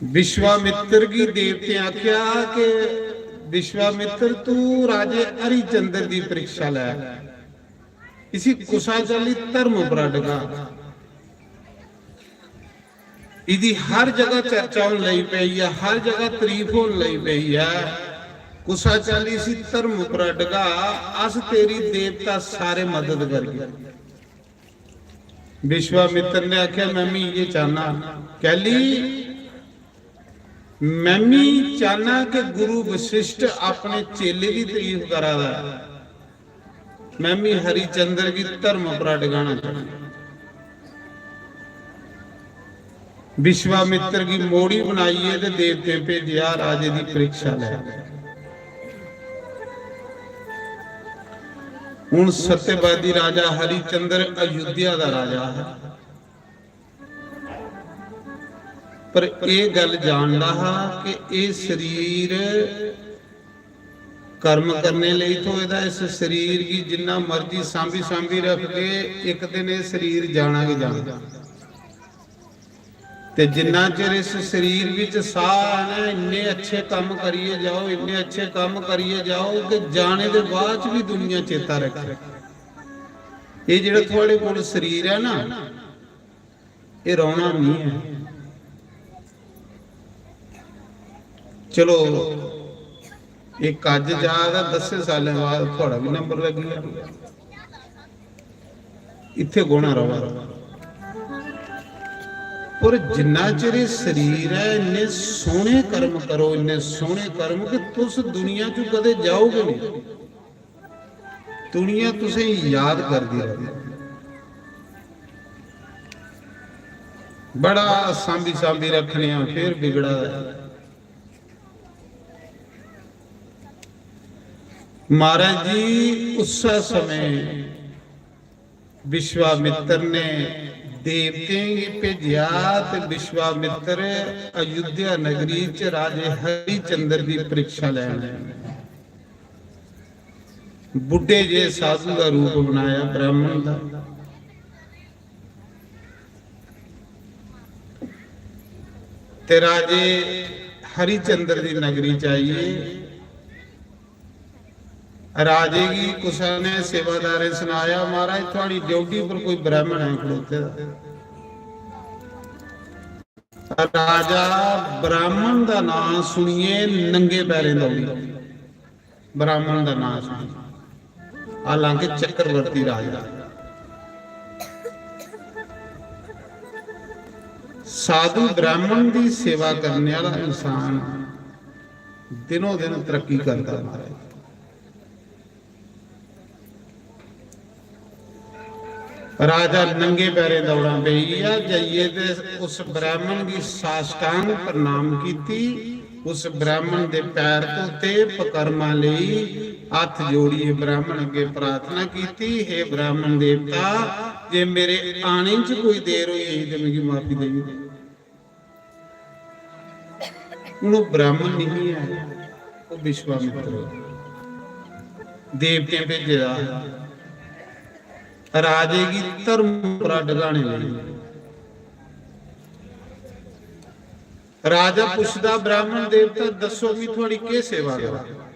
विश्वामित्र गी देवतें आखेआ कि विश्वामित्र, तू राजे हरिचंद्र दी परीक्षा लै, इसी कुसा चाल्ली धर्म उप्परा डका। इदी हर जगह चर्चा होन लगी पई ऐ, हर जगह तारीफ होन लगी पई ऐ। कुसा चाल्ली इसी धर्म उप्परा डका, अस तेरी देवता सारे मदद करगे। विश्वामित्र ने आखेआ, मैं मी इयै चाहना। कैली? मैं मी चाहना कि गुरु वशिष्ठ अपने चेले दी तारीफ करा दा ऐ। मैं मी हरिचंद्र गी धर्म उप्परा डकाना चाहना। विश्वामित्र गी मोड़ी बनाइए ते देवतें भेजेआ राजे दी परीक्षा लै। हुन सत्यवादी राजा हरिचंद्र अयोध्या दा राजा हा, पर एह गल्ल जानदा हा कि एह शरीर कर्म करने लेई थ्होए दा। इस शरीर गी जिन्ना मर्जी सांभी सांभी रखगे, इक दिन एह शरीर जाना गै जाना। ते जिन्ना चिर इस शरीर विच साह है ना, इन्ने अच्छे कम्म करियै जाओ, इन्ने अच्छे कम्म करियै जाओ कि जाने दे बाद च भी दुनिया चेता रखे। एह जेहड़ा थुआड़े कोल शरीर है ना, एह रौहना नहीं है। चलो, इक अज्ज जा ते दसें सालें बाद थुआड़ा भी नंबर लग्गी जा। इत्थे गौना रवा। पर जिन्ना चिर एह शरीर ऐ, इन्ने सोहने कर्म करो, इन्ने सोहने कर्म कि तुस दुनिया चों कदे जाओगे नहीं। दुनिया तुसें याद करदी रहे। बड़ा सांभी सांभी रखने आं, फिर बिगड़ा है। महाराज जी, उस समय विश्वामित्र ने देवतें गी भेजेआ ते विश्वामित्र अयोध्या नगरी च राजे हरिचंद्र दी परीक्षा लैन आए। बुड्ढे जे साधु दा रूप बनाया ब्राह्मण दा। ते राजे हरिचंद्र दी नगरी च आइए। राजे गी कुसै ने सेवादारें सनाया, "महाराज, थुआड़ी ड्योढ़ी पर कोई ब्राह्मण ऐ खड़ोते दा।" राजा ब्राह्मण दा नां सुनिए नंगे पैरें दौड़ी, ब्राह्मण दा नां सुनिए, हालांकि चक्रवर्ती राजा। साधु ब्राह्मण दी सेवा करने वाला इंसान दिनों दिन तरक्की करदा, महाराज। राजा नंगे पैरें दौड़ां पेई गेआ, जाइयै ते उस ब्राह्मण गी साष्टांग प्रणाम कीती, उस ब्राह्मण दे पैर धोते, पकर्मा लेई, हत्थ जोड़ियै ब्राह्मण अग्गे प्रार्थना कीती, "हे ब्राह्मण देवता, जे मेरे आने च कोई देर होई गेई ते मिगी माफी देई ओड़ो।" हुन ओह् ब्राह्मण नहीं ऐ, ओह् विश्वामित्र देवतें भेजे दा हा राजे गी धर्म उप्परा डगाने लेई। राजा पुछदा, "ब्राह्मण देवता, दस्सो मी थुआड़ी केह् सेवा करां?"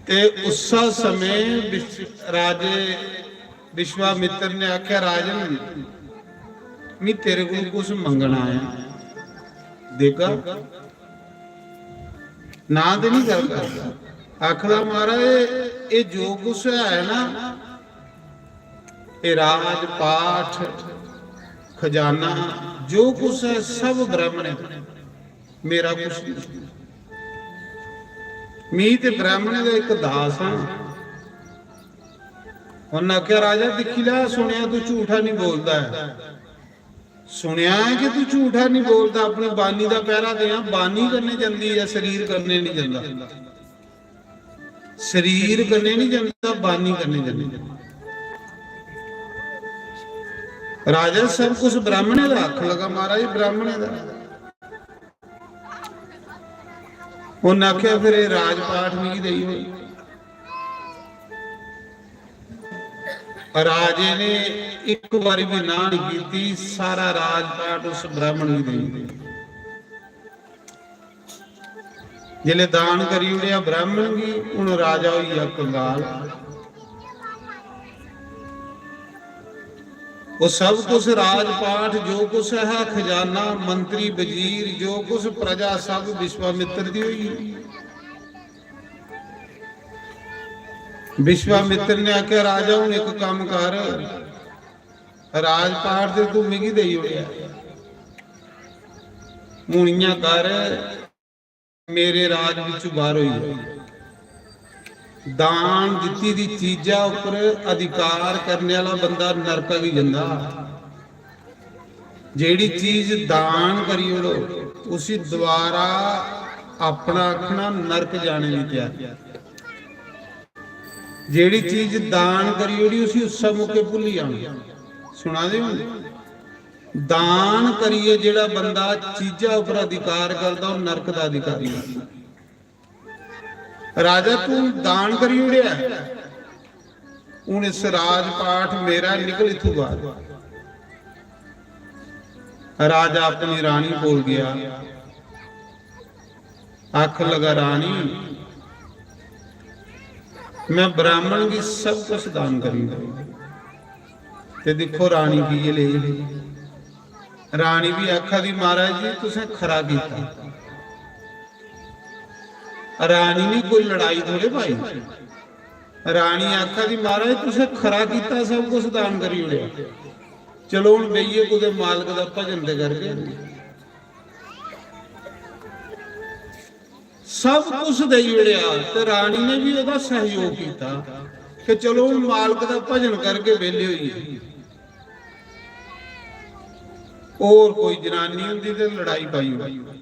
ते उस्सै समें विश-, राजे विश्वामित्र ने आखेआ, "राजन, मी तेरे कोल कुछ मंगना आया, देगा? ना ते नहीं करगा?" आखदा, "महाराज, एह् जो कुछ है ना, एह् राज पाठ, खजाना, जो कुछ है, सब ब्राह्मण है।" मेरा कुछ नहीं। मी ते ब्राह्मणें दा इक दास हां, उन्नै आखेआ, "राजा, दिक्खी लै, सुनेआ तू झूठा निं बोलदा ऐ। सुनेआ ऐ कि तू झूठा निं बोलदा, अपनी बानी दा पैह्रा देआं, बानी कन्नै जंदी ऐ, शरीर कन्नै निं जंदा। शरीर कन्नै निं जंदा, बानी कन्नै जंदा।" राजा, "सब कुछ ब्राह्मणें दा।" आखन लगा, "महाराज, ब्राह्मणें दा।" उन्नै आखेआ, "फिर एह् राजपाठ मिगी देई ओड़।" राजे ने इक बारी भी ना नहीं कीती, सारा राजपाठ उस ब्राह्मण गी देई दित्ता। जिसलै दान करी ओड़ेआ ब्राह्मण गी, हुन राजा होई गेआ कंगाल। वो सब कुछ, राजपाठ, जो कुछ है, खजाना, मंत्री, वजीर, जो कुछ, प्रजा, सब विश्वामित्र दी होई गेई। विश्वामित्र ने आखेआ, "राजा, हुन इक कम्म कर, राजपाठ ते तू मिगी देई ओड़ेआ, हुन इ'यां कर, मेरे राज बिच्चों बाहर होई जा।" दान दित्ती दी चीजा उप्पर अधिकार करने आह्ला बंदा नरका गी जंदा। जेह्ड़ी चीज दान करी ओड़ो, उसी दोबारा अपना आखना, नरक जाने दी त्यारी। जेह्ड़ी चीज दान करी ओड़ी, उसी उस्सै मौके भुल्ली जाना। सुना दे हो? दान करियै जेह्ड़ा बंदा चीजा उप्पर अधिकार करदा, ओह् नरक दा अधिकारी होंदा। "राजा, तू दान करी ओड़ेआ, हुन इस राजपाठ मेरा, निकल इत्थूं बाहर।" राजा अपनी रानी कोल गया, आखन लगा, "रानी, मैं ब्राह्मण गी सब कुछ दान करी ओड़ेआ।" ते दिक्खो, रानी की ये लेई, रानी भी आखा दी, "महाराज जी, तुसें खरा कीता।" रानी ने कोई लड़ाई थोड़े पाई। रानी आखा दी, "महाराज, तुसें खरा कीता, सब कुछ दान करी ओड़ेआ। चलो, हुन बेहियै कुतै मालक दा भजन ते करगे।" सब कुछ देई ओड़ेआ ते रानी ने भी ओह्दा सैहयोग कीता कि चलो, हुन मालक दा भजन करगे, बेह्ले होइयै। होर कोई जनानी होंदी ते लड़ाई पाई ओड़दी।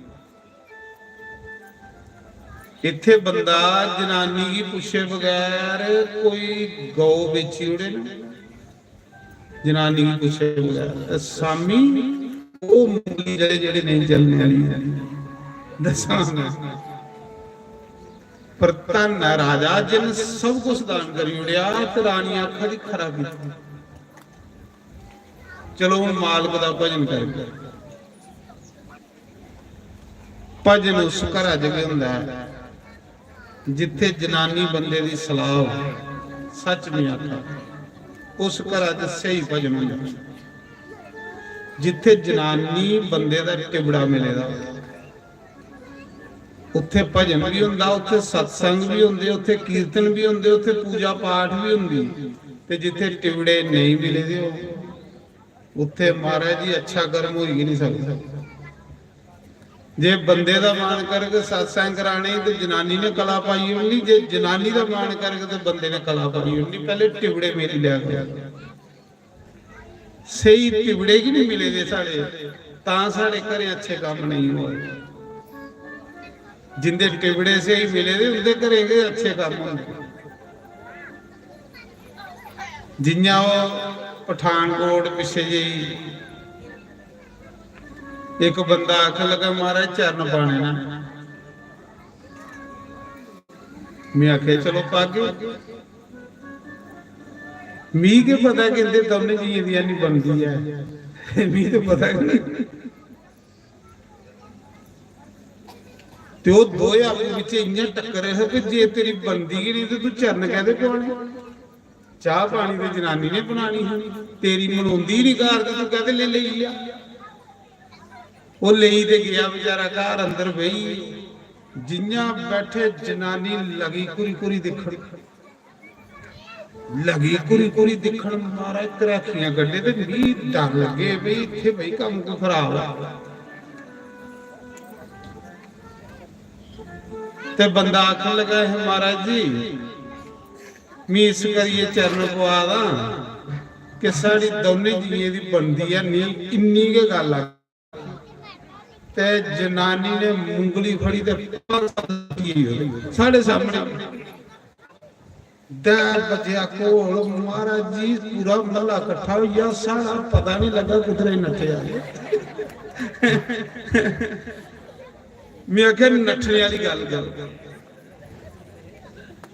इत्थै बंदा जनानी गी पुच्छे बगैर कोई गौ बेची ओड़े ना, जनानी गी पुच्छे बगैर, ते सामी ओह् मूली जेह्ड़े, जेह्ड़े नेईं चलने आह्ली ऐ। दस्सां मैं। पर धन्न ऐ राजा, जिन सब कुछ दान करी ओड़ेआ, ते रानी आखा दी, "खरा कीता, चलो, हुन मालक दा भजन करगे।" भजन उस घरा च गै होंदा ऐ जित्थै जनानी बंदे दी सलाह होऐ। सच में आखा, उस घरा च स्हेई भजन होंदा ऐ। जित्थै जनानी बंदे दा टिबड़ा मिले दा होऐ, उत्थै भजन भी होंदा, उत्थै सत्संग भी होंदे, उत्थै कीर्तन भी होंदे, उत्थै पूजा पाठ भी होंदी। ते जित्थै टिबड़े नेईं मिले दे हो, उत्थे महाराज जी अच्छा कर्म होई गै नहीं सकदा। जे बंदे दा मन करग सत्संग कराने ते जनानी ने कला पाई ओड़नी, जे जनानी दा मन करग ते बंदे ने कला पाई ओड़नी। पैह्ले टिबड़े मिली लै करो। स्हेई टिबड़े की नहीं मिले दे साढ़े, तां साढ़े घरें अच्छे कम्म नहीं होए। जिंदे टिबड़े स्हेई मिले दे, उंदे घरें गै अच्छे कम्म होंदे। जियां ओह् पठानकोट पिच्छे जेही इक बंदा आखन लगा, "महाराज, चरण पाने न।" में आखेआ, "चलो, पागे।" मी केह् पता कि इंदे दौनें जियें दी हैनी बनदी ऐ, मी ते पता गै नहीं। ते ओह् दोए आपूं बिच्चें इ'यां टक्कर हे कि जे तेरी बनदी गै नेईं ते तूं चरण कैह्दे पुआने? चाह् पानी ते जनानी ने बनानी ही, तेरी मनोंदी ही निं घर ते तूं कैह्दे लेई लेई गेआ? ओह् लेई ते गेआ बेचारा घर, अंदर बेही, जि'यां बैठे जनानी लगी घुरी घुरी दिक्खन। लगी घुरी घुरी दिक्खन, महाराज, घराखियां कड्ढे ते मिगी डर लग्गे भई इत्थै भई कम्म कोई खराब ऐ। ते बंदा आखन लगा, "हे महाराज जी, में इस करियै चरण पवा दा कि साढ़ी दौनें जियें दी बनदी ऐ नी, इन्नी गै गल्ल आखी। ते जनानी ने मुंगली फड़ी ते साढ़े सामने। दस बजेआ घोल, महाराज जी, पूरा महल्ला कट्ठा होई गेआ, साढ़ा पता नहीं लग्गा कुद्धरै नट्ठे आ। में आखेआ, "नट्ठने आह्ली गल्ल कर।"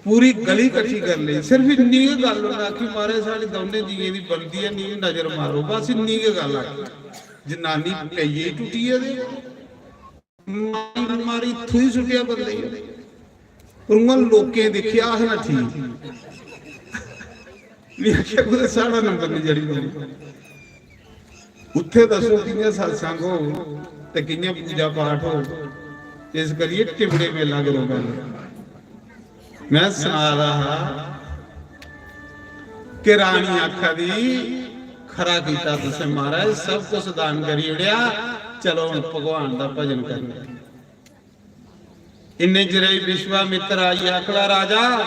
पूरी गली कट्ठी कर लेई। सिर्फ इन्नी गै गल्ल उन्नै आखी, "महाराज, साढ़ी दौनें जियें दी बनदी ऐ, नी नजर मारो।" बस इन्नी गै गल्ल आखी। जनानी पेई गेई टुट्टियै ते मारी मारी थूई सुट्टेआ बंदे गी। पर उ'आं लोकें दिक्खेआ, अस ना ठीक। में आखेआ, "कुतै साढ़ा नंबर निं चढ़ी पौना।" उत्थै दस्सो कि'यां सत्संग होग ते कि'यां पूजा पाठ होग। इस करियै टिबड़े मेला करो पैह्लें। में सना दा हा कि रानी आखा दी, "खरा कीता तुसें महाराज, सब कुछ दान करी ओड़ेआ, चलो हून भगवान दा भजन करना।" इन्ने चिरे च विश्वामित्र आई आखदा, "राजा,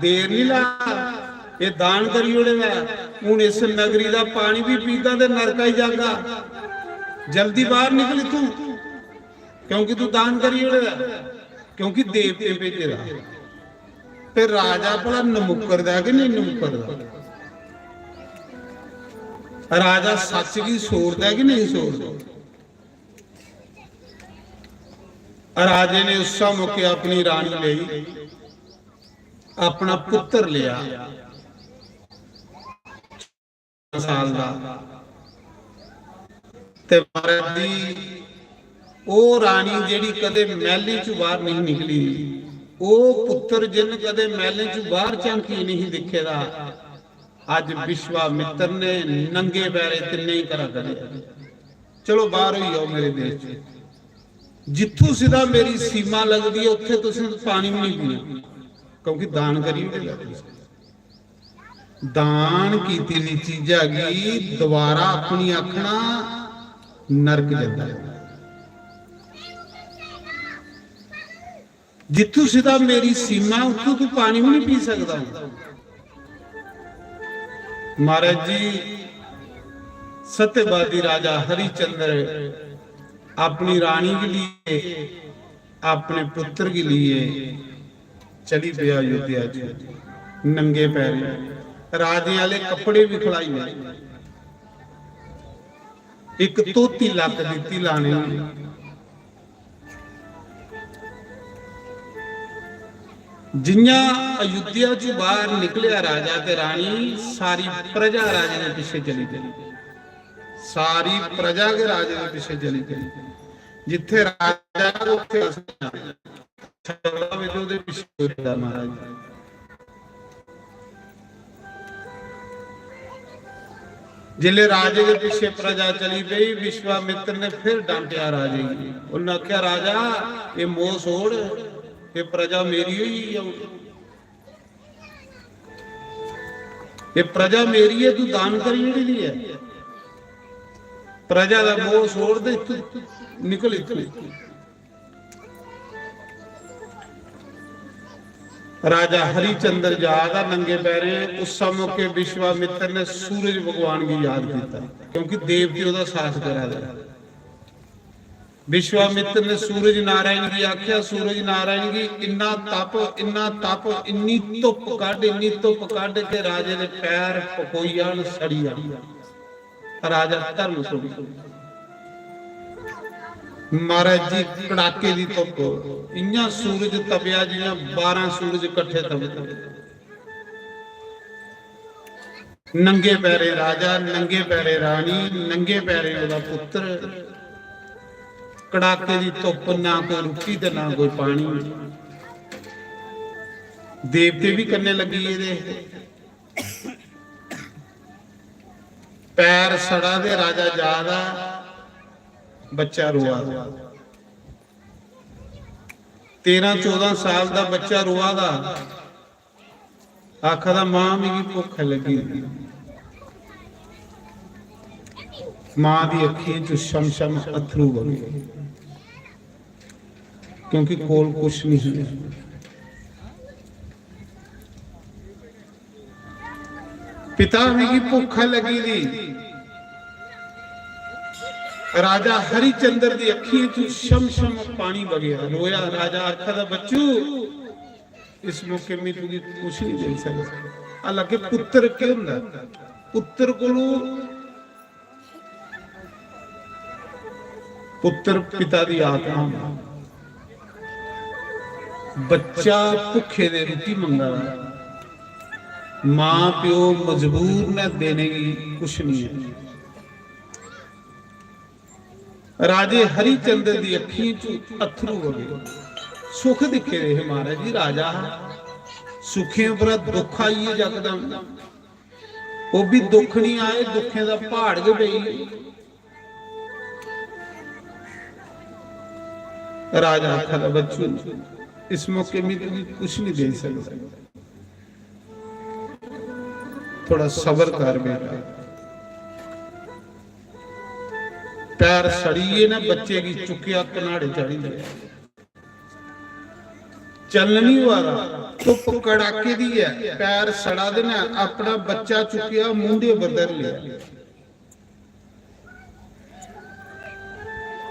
देर निं ला, एह् दान करी ओड़े दा, हून इस नगरी दा पानी बी पीगा ते नरका ही जागा। जल्दी बाहर निकल इत्थूं, क्योंकि तू दान करी ओड़े दा, क्योंकि देवते भेजे दा।" ते राजा भला नमुकरदा कि नेईं नमुकरदा? राजा सच गी छोड़दा कि नेईं छोड़दा? राजे ने उस्सै मौके अपनी रानी लेई, अपना पुत्र लेआ, साल दा। ते महाराज जी, ओह् रानी जेह्ड़ी कदे मैह्ली चों बाहर नहीं निकली, ओह् पुत्र जिन्न कदे मैह्लें चों बाहर झांकी नहीं दिक्खे दा, अज्ज विश्वामित्र ने नंगे पैरें तिन्ने ही घरा कड्ढेआ। "चलो बाहर होई आओ मेरे देश च। जित्थों सिद्धा मेरी सीमा लगदी ऐ, उत्थे तुसें पानी भी नहीं पीना, क्योंकि दान करी ओड़े दा तुसें।" दान कीती दी चीजा गी दोबारा अपनी आखना नरक जंदा है। जित्थों सिद्धा मेरी सीमा, उत्थों तू पानी भी नहीं पी सकदा। महाराज जी, सत्यवादी राजा हरिचंद्र अपनी रानी के लिए, अपने पुत्र के लिए चली पेआ अयोध्या च नंगे पैरें, राजे आह्ले कपड़े भी खलाई ले, इक धोती लक्क दित्ती लाने गी। जियां अयोध्या च बाहर निकलेआ राजा ते रानी, सारी प्रजा राजे दे पिच्छे चली गई। सारी प्रजा गै राजे दे पिच्छे चली गई। जित्थे राजा, उत्थे अस जाना। छड़ा वे ते ओह्दे पिच्छे होई गेआ महाराज। जिसले राजे दे पिच्छे प्रजा चली पई, विश्वामित्र ने फिर डांटेआ राजे गी। उन्हें आख्या, "राजा, ये मोह छोड़, ये प्रजा मेरी होई गेई है। ये प्रजा मेरी है, तू दान करी ओड़ी दी है। प्रजा दा मोह छोड़ दे, तू निकल इत्थूं।" राजा हरिचंद्र जा दा नंगे पैरें, उस मौके विश्वामित्र ने सूरज भगवान गी याद किया, क्योंकि देवते ओदा साथ करा दे। विश्वामित्र ने सूरज नारायण गी आख्या, "सूरज नारायण गी इन्ना तप, इन्ना तप, इन्नी धुप कड्ढ, इन्नी धुप कड्ढ के राजे दे पैर पकोई जान, सड़ी जान।" राजा धर्म सुनी। महाराज जी, कड़ाके दी धुप, इयां सूरज तपेआ जियां बारां सूरज कट्ठे तपदे। नंगे पैरें राजा, नंगे पैरें रानी, नंगे पैरें ओदा पुत्र। कड़ाके दी धुप, ना कोई रुट्टी ते ना कोई पानी। देवते भी कन्ने लग्गी गेदे। पैर सड़ा दे, राजा जा दा, बच्चा रोआ दा। तेरां चौदां साल दा बच्चा रोआ दा, आखा दा, "मां, मिगी भुक्ख लग्गी दी।" मां दी अक्खियें च छम छम अत्थरू बगे, क्योंकि कोल कुछ नहीं है। पिता, मिगी भुक्ख लगी दी। राजा हरिचंद्र दी अक्खियें च शम शम पानी बगेआ, रोया। राजा आखा दा, बच्चू, इस मौके में तुगी कुछ नहीं दे सकता। हालांकि पुत्र केह् होंदा? पुत्र कोलू पुत्र पिता दी आत्मा होंदा। बच्चा भुक्खे दे रुट्टी मंगा दा, मां प्यो मजबूर ने देने गी कुछ नहीं है। राजे हरिचंद्र दी अक्खीं च अत्थरू बगे। सुख दिक्खे दे हे महाराज जी, राजा हा, सुखें उप्परा दुख आई गे यकदम। ओह् बी दुख नहीं आए, दुखें दा प्हाड़ गै पेई गे। राजा आखा दा, बच्चू, इस मौके में तुगी कुछ नहीं दे सकता, थोड़ा सब्र कर बेटा। पैर सड़िए ना बच्चे गी चुक्केआ, कनाड़े चढ़ी गया। चलन नहीं होआ दा, धुप्प कड़ाके दी है, पैर सड़ा दे न, अपना बच्चा चुक्केआ, मूंढे पर धर लिया।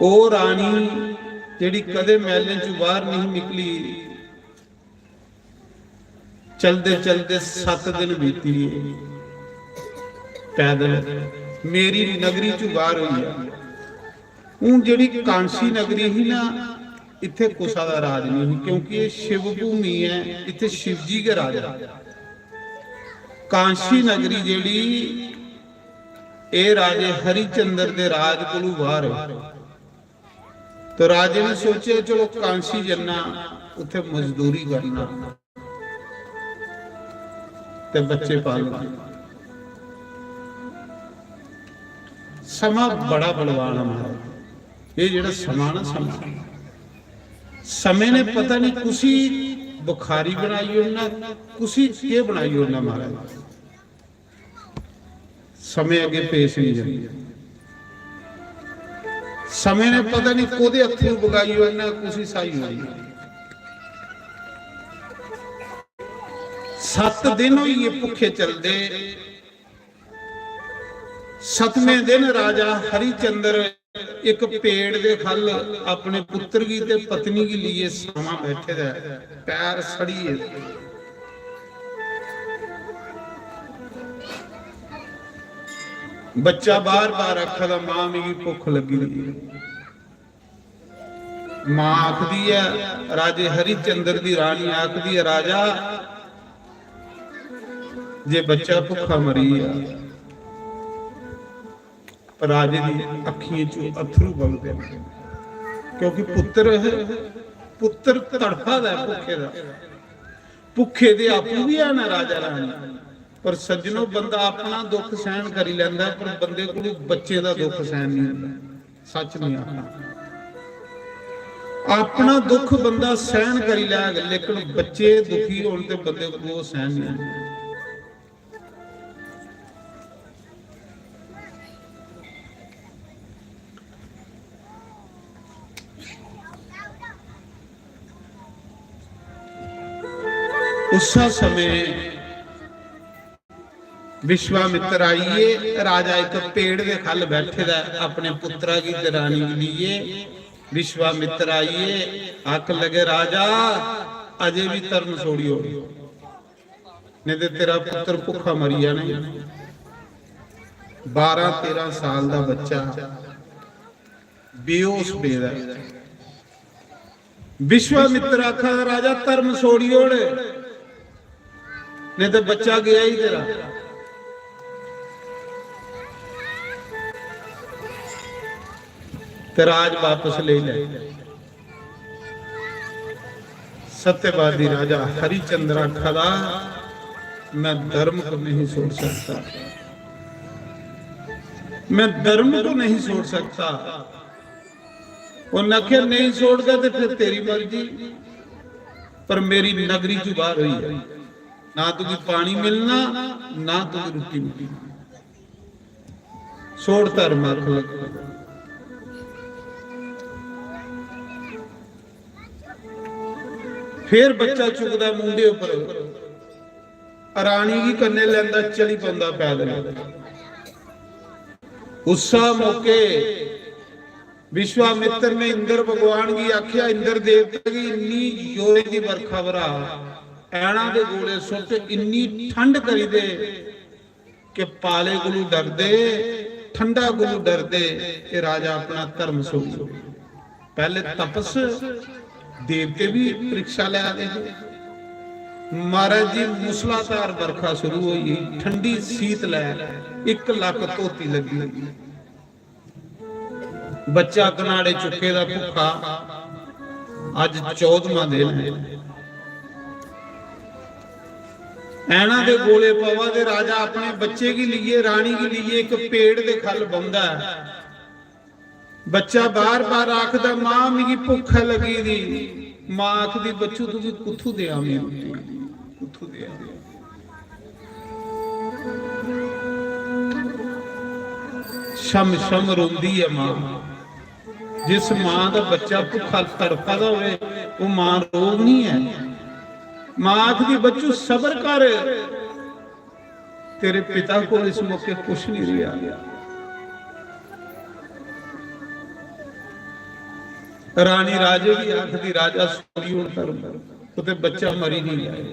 ओ रानी जेड़ी कदे महलें च बाहर नहीं निकली, चलदे चलदे सत्त दिन बीती गे पैदल, मेरी नगरी च बाहर होई गेआ। हून जेड़ी कांशी नगरी ही ना, इत्थे कुसा दा राज नहीं ही, क्योंकि ये शिव भूमि है, इत्थे शिव जी गै राजा। कांशी नगरी जेड़ी, ए राजे हरिचंद्र दे राज कोलू बाहर है। तो राजे ने सोचेआ, चलो कांशी जन्ना, उत्थे मजदूरी करना ते बच्चे पालना। समा बड़ा बलवान है महाराज। ये जेड़ा समा ना, समा, समे ने पता नहीं कुसी बुखारी बनाई ओड़ना, कुसी के बनाई ओड़ना महाराज। समे अगे पेश नहीं जांदी। समे ने पता नहीं कोदे हत्थों बगाई ओड़ना, कुसी साई ओड़ना। सत्त दिन होई गे भुक्खे चलदे। सतमें दिन राजा हरिचंद्र एक पेड़ दे खल अपने पुत्र गी ते पत्नी गी लिए सामा बैठे दा ऐ, पैर सड़िए। बच्चा बार बार आखा दा, मां, मिगी भुख लगी दी ऐ। मां आखदी ऐ, राजे हरिचंद्र दी रानी आखदी ऐ, राजा, जे बच्चा भुक्खा मरी गेआ, पर राजे दी अक्खियें चों अत्थरू बगदे न, क्योंकि पुत्र, पुत्र तड़फा दा ऐ भुक्खे दा। भुक्खे दे आपूं भी है ना राजा रानी, पर सज्जनो, बंदा अपना दुख सहन करी लैंदा, पर बंदे कोल बच्चे दा दुख सहन नहीं होंदा। सच नहीं आखना, अपना दुख बंदा सहन करी लैग, लेकिन बच्चे दुखी होन ते बंदे कोल सहन नहीं होंदा। उस समय विश्वामित्र आइए, राजा एक पेड़ दे खल बैठे दा ऐ, अपने पुत्रा गी ते रानी गी लिए विश्वामित्र आइए, आख लगे, राजा, अजे भी धर्म छोड़ी ओड़, नहीं ते तेरा पुत्र भुखा मरी जाना। बारह तेरह साल का बच्चा बेहोश पेदा ऐ। विश्वामित्र आखा, राजा, धर्म छोड़ी ओड़, नहीं तो बच्चा गया ही तेरा। ते राज वापस ले ले। सत्यवादी राजा हरिचंद्र आखा दा, मैं धर्म को नहीं छोड़ सकता, मैं धर्म को नहीं छोड़ सकता। उन्हें आख्या, नहीं छोड़गा तो फिर तेरी मर्जी, पर मेरी नगरी चू बाहर हुई है, ना तुझे पानी मिलना, ना तुझे रोटी मिलनी। छोड़ धर्म, आख लग। फिर बच्चा चुकदा मुंडे उपर, रानी गी कन्नै लैंदा चली पौंदा पैदल। उस्सा मौके विश्वामित्र ने इंद्र भगवान गी आखेआ, "इंद्र देवता गी इन्नी जोरे दी बरखा बरा, ऐना दे गोले सुट्ट, इन्नी ठंड करी दे कि पाले कोलू डरदे, ठंडा कोलू डरदे, ते राजा अपना धर्म छोड़ी ओड़े।" पैह्ले तपस, देवते भी परीक्षा लै दे हे। महाराज जी मूसलाधार बरखा शुरू होई, ठंडी सीत लैहर, इक लक्क धोती लग्गी। बच्चा कनाड़े चुक्के दा भुक्खा, अज्ज चौदमा दिन ऐ। ऐना दे गोले पवा दे, राजा अपने बच्चे गी लेइयै, रानी गी लेइयै इक पेड़ दे ख'ल्ल बौंह्दा ऐ। बच्चा बार-बार आखदा, "मां, मिगी भुक्ख ऐ लगी दी।" मां आखदी, "बच्चू, तुगी कुत्थू देआं में रुट्टी? कुत्थू देआं?" छम छम रोंदी ऐ मां। जिस मां दा बच्चा भुक्खा तड़फा दा होवे, ओह् मां रोग नहीं ऐ। मां आखदी, "बच्चू, सबर कर।" तेरे पिता को इस मौके कुछ नहीं रिहा। रानी राजे गी आखदी, "राजा, सुनी हुण धर्म, कुतै बच्चा मरी नहीं जाए।"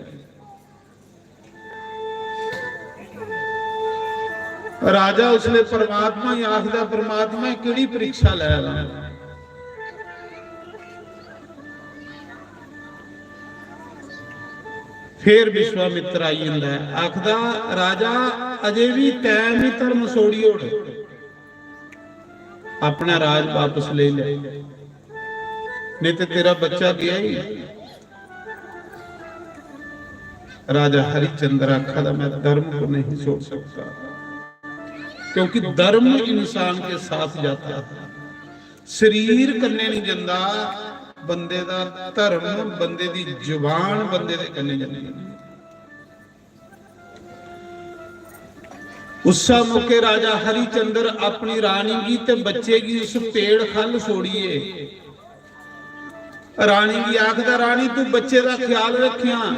राजा उसले परमात्मा गी आखदा, "परमात्मा, केड़ी परीक्षा लै रहा?" फिर विश्वामित्र आई जंदा ऐ, आखदा, "राजा, अजे भी तैं भी धर्म छोड़ी ओड़, अपना राज वापस ले ले, नहीं तो तेरा बच्चा गया ही।" राजा हरिचंद्र आखा दा, "मैं धर्म को नहीं छोड़ सकता, क्योंकि धर्म इंसान के साथ जाता है।" शरीर कन्नै नहीं जंदा बंदे दा धर्म, बंदे दी जुबान बंदे दे कन्नै जंदी है। उस्सा मौके राजा हरिचंद्र अपनी रानी गी ते बच्चे गी उस पेड़ ख'ल्ल छोड़ियै रानी गी आखदा, "रानी, तू बच्चे दा ख्याल रक्खेआं,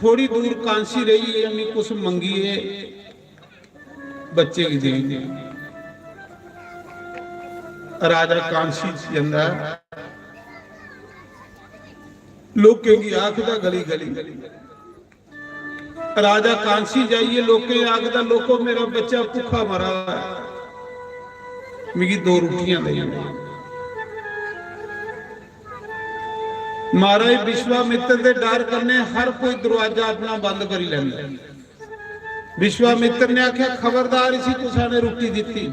थोड़ी दूर कांसी रेही ऐ, मी कुछ मंगियै बच्चे गी देई दे।" राजा कांसी च जंदा ऐ, लोकें गी आखदा गली गली, राजा कांसी जाइयै लोकें गी आखदा, "लोको, मेरा बच्चा भुक्खा मरा दा ऐ, मिगी दो रुट्टियां देई ओड़ो।" महाराज विश्वामित्र दे डर कन्नै हर कोई दरवाजा अपना बंद करी लैंदा। विश्वामित्र ने आख्या, "खबरदार, इसी कुसा ने रुट्टी दित्ती।"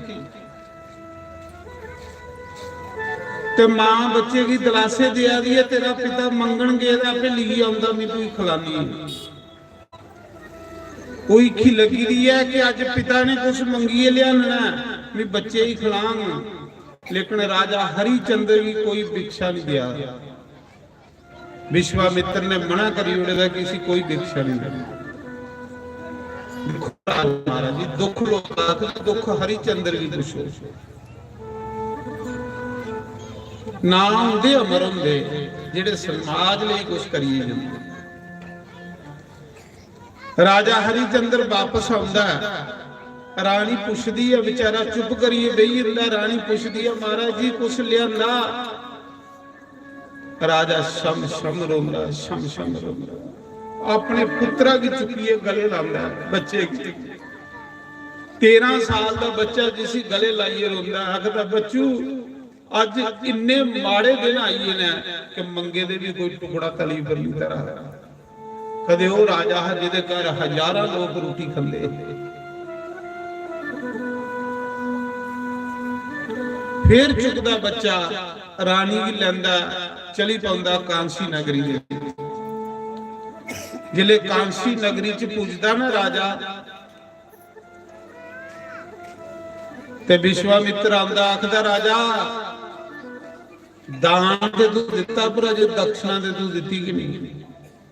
ते मां बच्चे गी दलासे देआ दी ऐ, "तेरा पिता मंगन गेदा, आपे लेई औंदा, मैं तुगी खलानी आं।" ओह् हीखी लगी दी ऐ कि अज्ज पिता ने कुछ मंगियै लेआनना ऐ, मैं बच्चे गी खलांग। लेकिन राजा हरिचंद्र गी कोई भिक्षा नहीं देआ। विश्वामित्र ने मना करी ओड़े दा कि इसी कोई भिक्षा नहीं देनी। दिक्खो महाराज जी, दुख लोक आखदे, दुख हरिचंद्र गी पुच्छो। नां उंदे अमर हुंदे जेह्ड़े समाज लेई कुछ करियै जंदे। राजा हरिचंद्र वापस आंदा ऐ, रानी पुछदी ऐ, बेचारा चुप करियै बेही जंदा ऐ। रानी पुछदी ऐ, "महाराज जी, कुछ लेआंदा?" राजा छम छम रोंदा, छम छम रोंदा, अपने पुत्रा गी चुक्कियै गले लांदा ऐ, बच्चे गी। तेरां साल दा बच्चा जिसी गले लाइयै रोंदा ऐ, आखदा, "बच्चू, अज्ज इन्ने माड़े दिन आई गे न कि मंगे दे भी कोई टुकड़ा तली पर नहीं धरा।" कदे ओह् राजा हा जिदे घर हजारां लोक रुट्टी खंदे हे। फिर चुकदा बच्चा, रानी गी लैंदा, चली पौंदा कांसी नगरी दे। जिसले कांसी नगरी च पुजदा ना राजा, ते विश्वामित्र आंदा, आखदा, "राजा, दान ते तू दित्ता, पर अजे दक्षिणा ते तू दित्ती कि नहीं?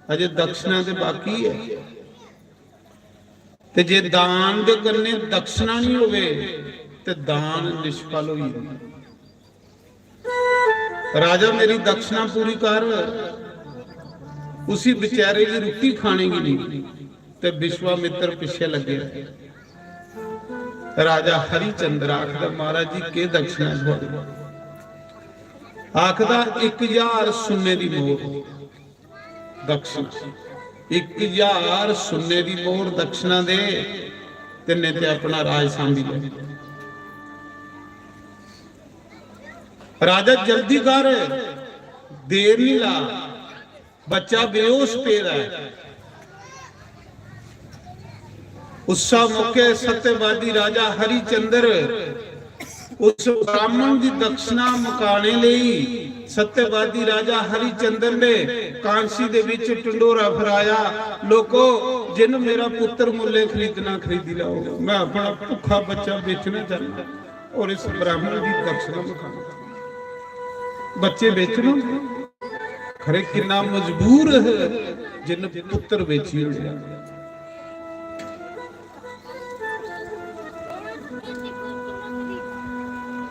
अजे दक्षिणा ते बाकी है। ते जे दान दे कन्नै दक्षिणा नहीं होवे, ते दान निष्फल होई जंदा। राजा, मेरी दक्षिणा पूरी कर।" उसी बेचारे गी रुट्टी खाने गी नहीं। ते विश्वामित्र पिच्छे लग्गे। राजा हरिचंद्र आखदा, "महाराज जी, केह् दक्षिणा थुआढ़ी?" आखदा, "इक ज्हार सुन्ने दी मोहर दक्षिणा, इक ज्हार सुन्ने दी मोहर दक्षिणा दे, ते नेईं ते अपना राज सांभी ले।" राजा, "जल्दी कर, देर नहीं ला, बच्चा बेहोश पेदा है।" उस्सा मौके सत्यवादी राजा हरिचंद्र उस ब्राह्मण दी दक्षिणा मकाने लेई सत्यवादी राजा हरिचंद्र ने कांसी दे विच ढंडोरा फराया, "लोको, जिन मेरा पुत्र मुल्ले खरीदना, खरीदी लैओ, मैं अपना भुक्खा बच्चा बेचना चाहना और इस ब्राह्मण दी दक्षिणा मकाना।" बच्चे बेचना, खरे किन्ना मजबूर है जिन पुत्र बेची ओड़ेआ।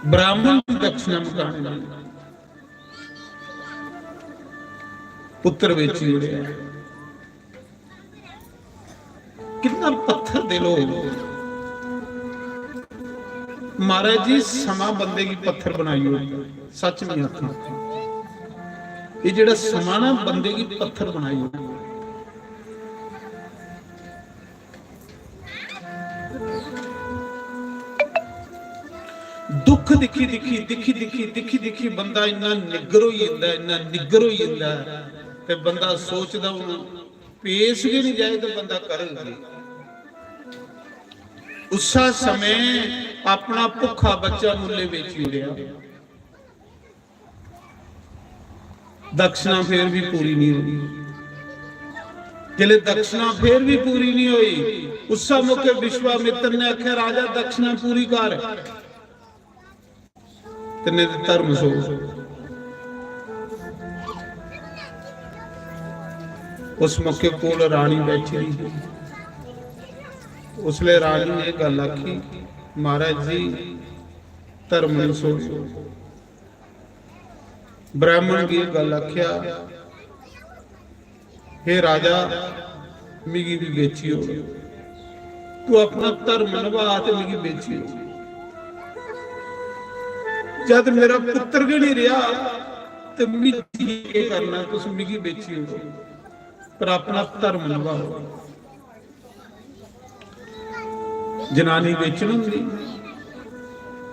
ब्राह्मण दी दक्षिणा मकाने लेई पुत्र बेची ओड़ेआ। कितना पत्थर दे लोग। महाराज जी, समा बंदे गी पत्थर बनाई ओड़दा, सच नहीं आखना। ये जेड़ा समा ना बंदे गी पत्थर बनाई ओड़दा। दुख दिक्खी दिक्खी, दिक्खी दिक्खी, दिक्खी दिक्खी बंदा इन्ना निग्गर होई जंदा, इन्ना निग्गर होई जंदा, ते बंदा सोचदा, "हून पेश गै नहीं जाए तो बंदा करग केह्?" उस्सा समें अपना भुक्खा बच्चा मुल्ले बेची ओड़ेआ। दक्षिणा फिर भी पूरी नहीं होई। जिसले दक्षिणा फिर भी पूरी नहीं होई, उस्सा मौके विश्वामित्र ने आख्या, "राजा, दक्षिणा पूरी कर, ते नहीं ते धर्म सो।" उस मौके कोल रानी बैठी दी ही। उसले रानी ने गल आखी, "महाराज जी, धर्म नहीं सो।" ब्राह्मण गी एह् गल्ल आखेआ, "हे राजा, मिगी बी बेची ओड़, तू अपना धर्म नभा ते मिगी बेची ओड़। जद मेरा पुत्तर गै नहीं रेहा ते मिगी केह् करना, तुस मिगी बेची ओड़ो, पर अपना धर्म नभाओ।" जनानी बेचन होंदी।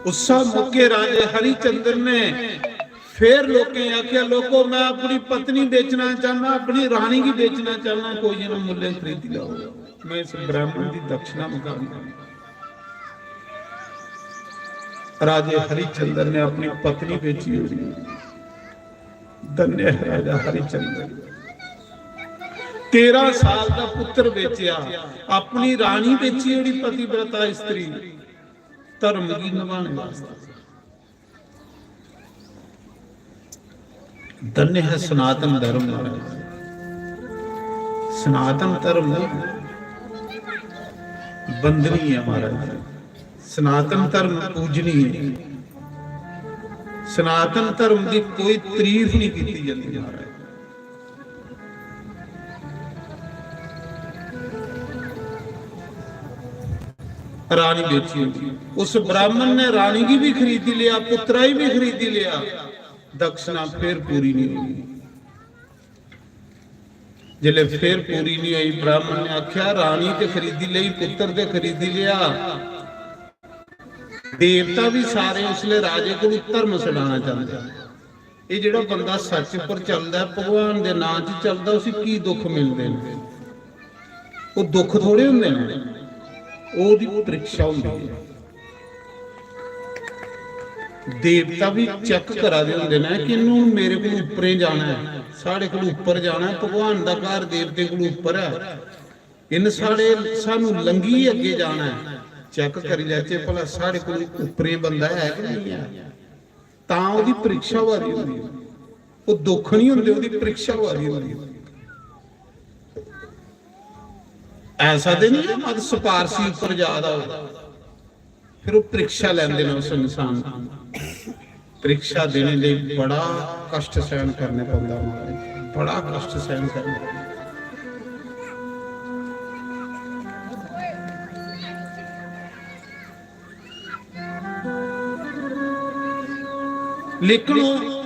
उस्सा मौके राजे हरिचंद्र ने फिर लोकें आखेआ, "लोको, मैं अपनी पत्नी बेचना चाहना, अपनी रानी गी बेचना चाहना, कोई इन्हां मुल्लें खरीदी लैओ, मैं इस ब्राह्मण दी दक्षिणा मंगानी।" राजे हरिचंद्र ने अपनी पत्नी बेची ओड़ी। धन्य है राजा हरिचंद्र। तेरह साल दा पुत्र बेचेआ, अपनी रानी बेची ओड़ी पतिव्रता स्त्री, धर्म गी नभाने वास्ते। धन्य है सनातन धर्म महाराज। सनातन धर्म वंदनीय है महाराज। सनातन धर्म पूजनीय है। सनातन धर्म दी कोई तारीफ नहीं की जाती महाराज। रानी बेची। उस ब्राह्मण ने रानी गी भी खरीदी लिया, पुत्रा गी भी खरीदी लिया, दक्षिणा फिर पूरी नहीं हुई। जिसले फिर पूरी नहीं हुई, ब्राह्मण ने आख्या, "रानी ते खरीदी लेई, पुत्र ते खरीदी लिया।" देवता भी सारे उसले राजे को धर्म छड़ाना चाहते हैं। ये जेड़ा बंदा सच पर चलदा है, भगवान दे नां च चलदा, उसी की दुख मिलदे न? वो दुख थोड़े होंदे न, ओह्दी परीक्षा होंदी है। देवता भी चेक करा दे होंदे न कि इन्नू मेरे कोल उप्परें जाना है, साढ़े कोल उप्पर जाना है, भगवान दा घर देवतें कोल उप्पर है। इन साढ़े, सानू लंघी अग्गे जाना है, चेक करी लैचे भला साढ़े कोल उप्परें बंदा है कि नहीं है। तां ओह्दी परीक्षा होआ दी होंदी है। ओह् दुख नहीं होंदे, ओह्दी परीक्षा होआ दी होंदी है। ऐसा ते नहीं है मत सपारसी उप्पर जा दा हो, फिर ओह् परीक्षा लैंदे ने उस इंसान दी। परीक्षा देने लेई बड़ा कष्ट सहन करने पौंदा महाराज, बड़ा कष्ट सहन करना पौंदा। लेकिन ओह्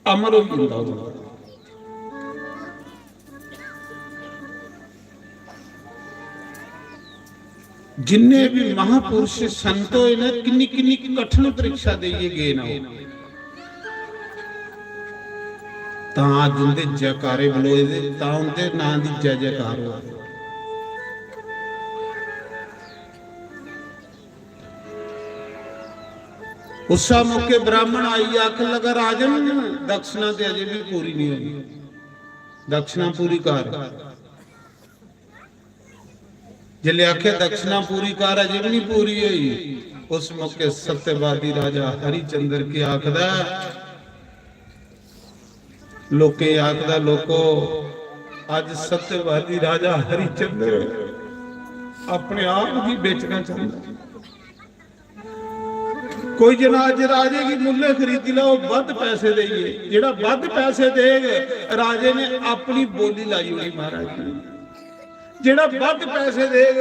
अमर होई जंदा होंदा। जिन्ने भी महापुरुष संत होए न, किन्नी किन्नी कठिन परीक्षा देइयै गे न ओह्। तां अज्ज उंदे जयकारे बलोए दे, तां उंदे नां दी जय जयकार होआ दी। उस्सा मौके ब्राह्मण आई, आखन लगा, "राजन, दक्षिणा ते अजें भी पूरी नहीं होई, दक्षिणा पूरी कर।" जिसले आखे, "दक्षिणा पूरी कर, अजें भी नहीं पूरी होई," उस मौके सत्यवादी राजा हरिचंद्र की आखदा, लोकें आखदा, "लोको, अज सत्यवादी राजा हरिचंद्र अपने आप गी बेचना चाहता।" कोई जना अज राजे गी मुल्ले खरीदी लो, बद्ध पैसे देइए। जेड़ा बद्ध पैसे देग, राजे ने अपनी बोली लाई होनी महाराज जी। जेड़ा बद्ध पैसे देग,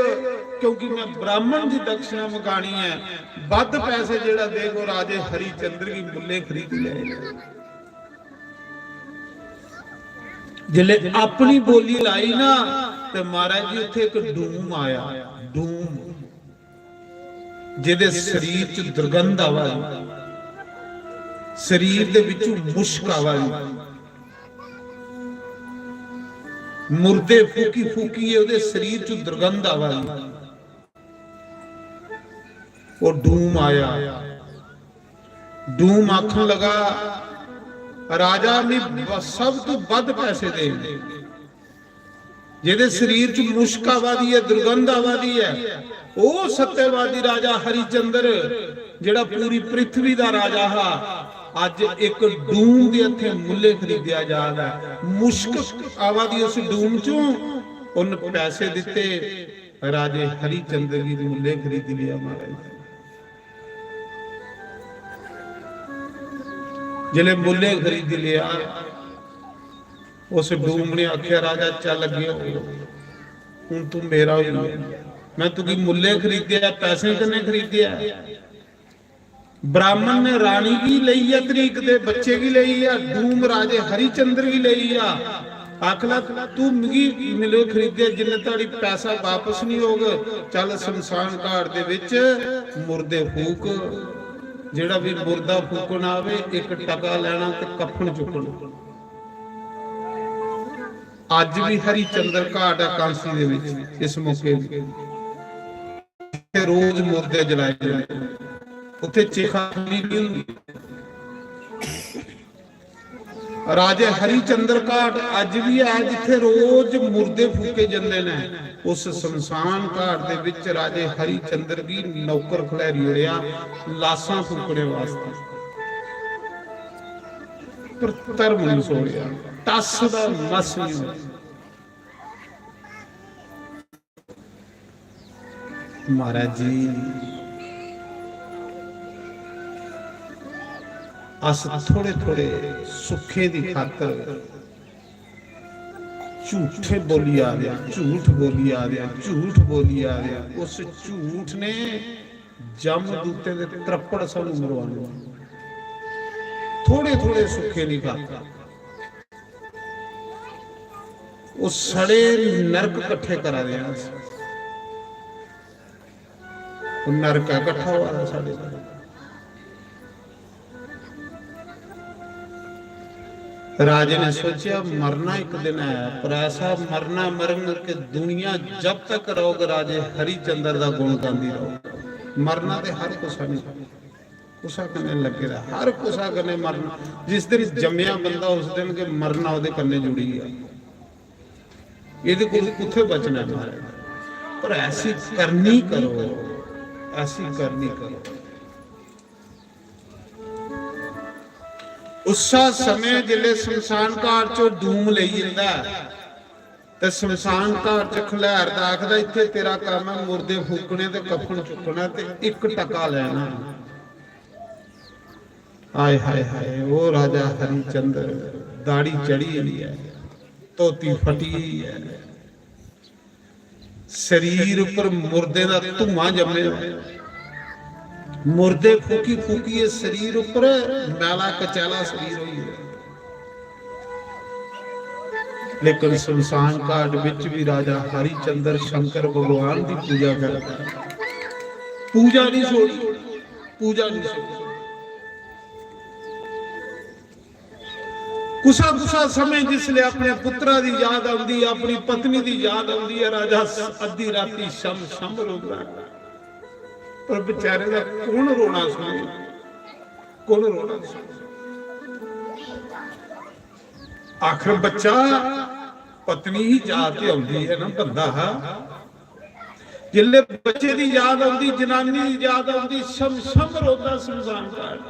क्योंकि मैं ब्राह्मण दी दक्षिणा मंगानी है, बद्ध पैसे जेड़ा देग, वो राजे हरिचंद्र गी मुल्ले खरीदी लेगा। जिसले अपनी बोली लाई ना, ते महाराज जी, उत्थे एक डूम आया, डूम, जेदे शरीर च दुर्गंध आवा दी, शरीर दे विचों मुश्क आवा दी, मुर्दे फूकी फूकिए ओदे शरीर च दुर्गंध आवा दी। वो डूम आया, डूम आखन लगा, "राजा, मी ब-, सब तू बद्ध पैसे दे, जेदे शरीर च मुश्क आवा दी है, दुर्गंध आवा दी है, ओ सत्यवादी राजा हरिचंद्र, जेड़ा पूरी पृथ्वी दा राजा हा, अज एक डूम दे हत्थे मुल्ले खरीदेया जा रहा है। मुश्क आवा दी उस डूम चों, उन पैसे दिते, राजे हरिचंद्र गी मुल्ले खरीदी लिया महाराज।" जिसले मुल्ले खरीदी लिया, उस डूम ने आख्या, "राजा, चल अगे हो, हूं तू मेरा होई गया। मैं तुगी मुल्ले खरीदेया, पैसे कन्ने खरीदेया।" ब्राह्मण ने रानी गी लेई आ, तरीक दे बच्चे गी लेई आ, डूम राजे हरिचंद्र गी लेई आ। आखला, "तू मिगी मिले खरीदे, जिन्ने धड़ी पैसा वापस नहीं होग, चल शमशान घाट दे विच मुर्दे फूक। जेड़ा भी मुर्दा फूकना आवे, एक टका लेना ते कफन चुकना।" अज भी हरिचंद्र घाट है कांसी दे विच, इस मौके ते रोज मुर्दे जलाए जंदे। उत्थे चेखा खाली नहीं हुंदी। राजे हरिचंद्र घाट अज भी है, जिथे रोज मुर्दे फूके जंदे ने। उस शमशान घाट दे विच राजे हरिचंद्र गी नौकर खलैरी ओड़ेया लाशां फूकने वास्ते, पर धर्म नहीं छोड़ेया, टस दा मस नहीं होया। महाराज जी, अस थोड़े थोड़े सुखें दी खातर झूठे बोली आ रहे हैं, झूठ बोली आ रहे हैं, झूठ बोली आ रहे हैं। उस झूठ ने जमदूतें दे त्रप्पड़ सानू मरवाने। थोड़े थोड़े सुखें दी खातर वो सड़े नरक कट्ठे करा दे हैं। वो नरक है कट्ठा हुआ है साढ़े। राजे ने सोचा, मरना एक दिन है, पर ऐसा मरना मरन कि दुनिया जब तक रहोगे, राजे हरिचंद्र दा गुण गांदी रहोगे। मरना ते हर कुसा ने, कुसा कन्ने लगे दा, हर कुसा कन्ने मरना। जिस दिन जम्मया बंदा, उस दिन के मरना ओदे कन्ने जुड़ी गया। एदे कोल कुत्थे बचना है महाराज? पर ऐसी करनी करो, ऐसी करनी करो। उस्सा समय जिले शमशान घाट चो डूम लेई जंदा है, ते शमशान घाट च खलैरदा, आखदा, "इत्थे तेरा काम है मुर्दे फूकने ते कफन चुकना ते एक टका लेना।" हाय, हाय, हाय, ओ राजा हरिचंद्र, दाढ़ी चढ़ी हुई है, धोती फटी हुई है, शरीर पर मुर्दे दा धुआं जम्मे दा। मुर्दे फूकी फूकियै शरीर उप्पर मैला कचैला शरीर होई गेआ। लेकिन शमशान घाट विच भी राजा हरिचंद्र शंकर भगवान दी पूजा करदा। पूजा नहीं छोड़ी, पूजा नहीं छोड़ी। कुसा कुसा समय जिसले अपने पुत्रा दी याद आंदी है, अपनी पत्नी दी याद आंदी है, राजा अद्धी राती शम शम रोंदा है। पर बेचारे दा कौन रोना सुने, कौन रोना सुने? आखिर बच्चा, पत्नी ही याद ते आंदी है ना, बंदा हा। जिसले बच्चे दी याद आंदी, जनानी दी याद आंदी, शम शम रोंदा शमशान घाट।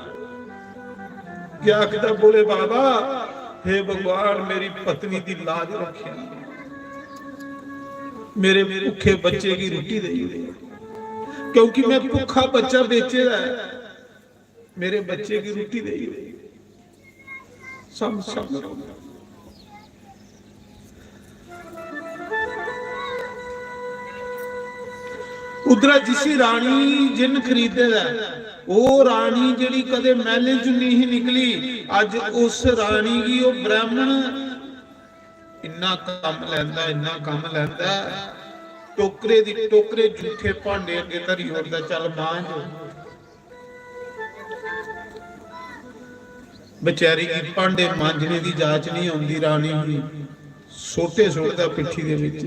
क्या आखदा बोले बाबा, हे भगवान, मेरी पत्नी दी लाज रखिया, मेरे भुखे बच्चे की रुट्टी दे, क्योंकि मैं भुखा बच्चा बेचे दा है, मेरे बच्चे की रुट्टी दे। सब सब उधरा जिसी रानी जिन खरीदे दा ऐ, ओह् रानी जेह्ड़ी कदे मैह्लें च नेईं ही निकली, अज्ज उस रानी गी ओह् ब्राह्मण इन्ना कम्म लैंदा, इन्ना कम्म लैंदा, टोकरे दी टोकरे जूठे भांडे अग्गें धरी ओड़दा, "चल मांज।" बेचारी गी भांडे मांजने दी जाच नहीं आंदी, रानी गी सोटे सुट्टदा पिट्ठी दे बिच।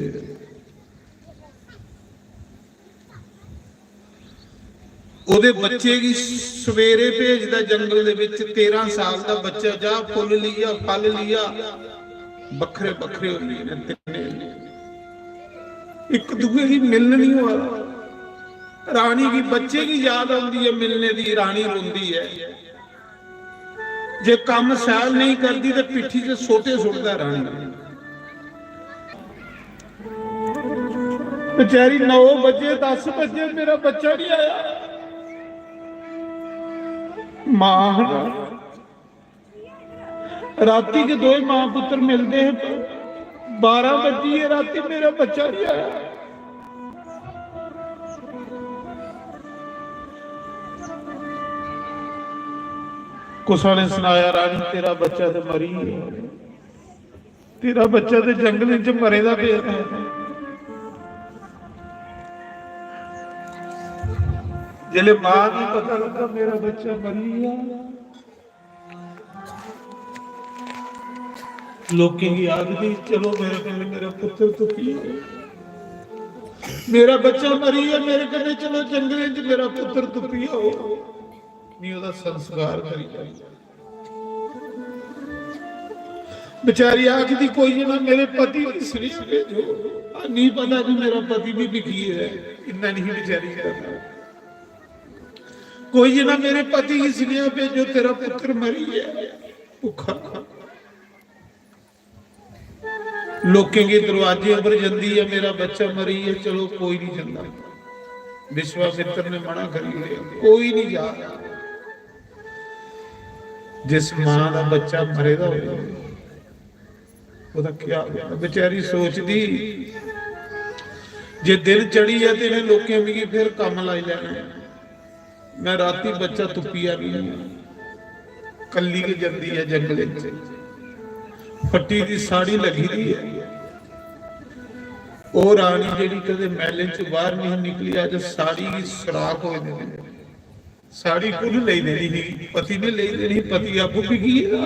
ओदे बच्चे गी सवेरे भेजदा जंगल दे विच, तेरह साल दा बच्चा, "जा फुल लिया, फल लिया।" बक्खरे बक्खरे होई गे न तिन्ने, इक दूए गी मिलन नहीं होआ दा। रानी गी बच्चे गी याद आंदी है मिलने दी, रानी रोंदी है। जे कम्म सैल नहीं करदी ते पिट्ठी च सोटे सुट्टदा रानी। बेचारी नौ बजे, दस बजे, मेरा बच्चा नहीं आया। मां, राती के दोए मां पुत्र मिलदे हैं, बारह बजी है राती, मेरा बच्चा नहीं आया। कुसा ने सनाया, "रानी, तेरा बच्चा ते मरी गेआ, तेरा बच्चा ते जंगलें च मरे दा पेदा है।" जिसलै मां गी पता लगा, "मेरा बच्चा मरी गेआ," लोकें गी आखदी, "चलो मेरे कन्नै मेरा पुत्तर तुप्पी आओ, मेरा बच्चा मरी गेआ, मेरे कन्नै चलो जंगलें च मेरा पुत्तर तुप्पी आओ, मी ओह्दा संस्कार करी आओ।" बेचारी आखदी, "कोई जना मेरे पति गी सनेहा भेजो, नहीं पता कि मेरा पति भी बिकी गेदा ऐ।" इन्ना नहीं बेचारी करदा। "कोई जना मेरे पति गी सनेहा भेजो, तेरा पुत्तर मरी गेआ, भुक्खा।" लोकें के दरवाजे पर जंदी है, "मेरा बच्चा मरी है।" चलो, कोई नहीं जंदा। विश्वामित्र ने मना करी ओड़ेआ, कोई नहीं जा। जिस मां दा बच्चा मरे दा होवे, ओह्दा क्या होवे? बेचारी सोचदी, "जे दिन चढ़ी ऐ ते इ'नें लोकें मिगी फिर कम्म लाई लैना ऐ। मैं राती बच्चा तुप्पी आनी आं।" कल्ली गै जंदी ऐ जंगले च, फट्टी दी साड़ी लगी दी ऐ। ओह् रानी जेह्ड़ी कदे मैह्लें च बाहर नहीं निकली, अज्ज साड़ी गी सुराख होए दे न। साड़ी कु'न लेई देनी ही? पति ने लेई देनी ही, पति आपूं बिकी गेदा।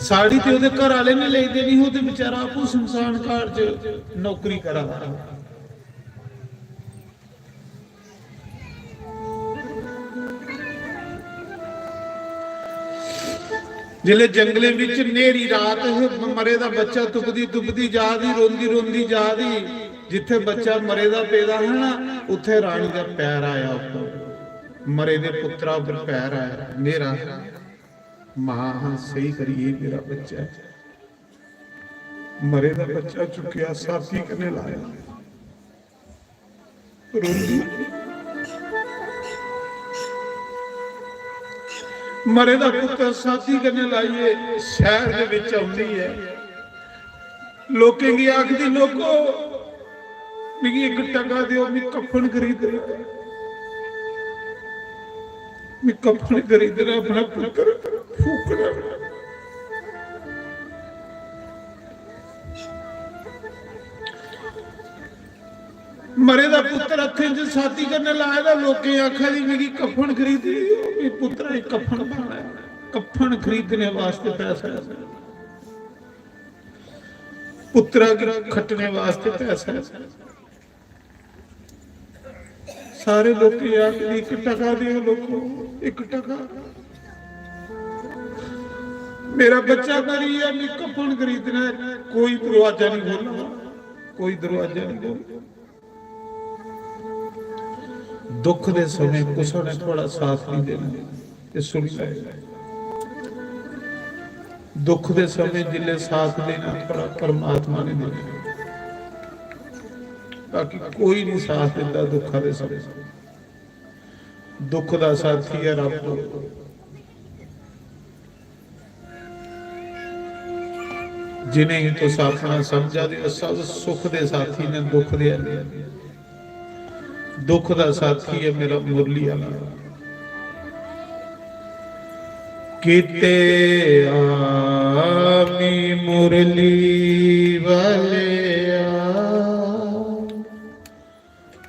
साड़ी ते ओह्दे घर आह्ले ने लेई देनी ही, ओह् ते बेचारा आपूं शमशान घाट च नौकरी करा दा। जिसलै जंगलें बिच न्हेरी रात ही, मरे दा बच्चा तुपदी तुपदी जा दी, रोंदी रोंदी जा दी, जित्थै बच्चा मरे दा पेदा हा ना, उत्थै रानी दा पैर आया उप्पर, मरे दे पुत्तरा उप्पर पैर आया, न्हेरा। मां, स्हेई करियै मेरा बच्चा ऐ। मरे दा बच्चा चुक्केआ, साथी कन्नै लाया। रोंदी। मरे दा पुत्तर साथी कन्नै लाइयै शैह्र दे बिच औंदी ऐ। लोकें गी आखदी, "लोको, मिगी इक टका देओ, मी कफन खरीदना, मी कफन खरीदना, अपना पुत्तर फूकना।" मरे दा पुत्तर हत्थें च छाती कन्नै लाए दा, लोकें आखा दी, "मिगी कफन खरीदी देओ, मी पुत्तरा गी कफन पाना ऐ।" कफन खरीदने वास्ते पैसा ऐ, पुत्तरा गी खट्टने वास्ते पैसा ऐ। सारे लोकें आखदी, "इक टका देओ लोको, इक टका।" मेरा बच्चा मरी गेआ, मी कफन खरीदना ऐ, कोई दरवाजा नहीं खोलना, कोई दरवाजा नहीं खोलना। दुख दे समें कुसै ने थुआढ़ा साथ नहीं देना, ये सुनी लैओ। दुख दे समें जिल्लै साथ देना थुआढ़ा परमात्मा ने देना, बाकी कोई नहीं साथ दिंदा दुख दे समें। दुख दा साथी ऐ रब। जिनेंगी तुस अपना समझा दे ओ, सब सुख दे साथी ने, दुख दे नेईं। दुख दा साथी ऐ मेरा मुरली आह्ला। किते आमी मुरली वालेआ,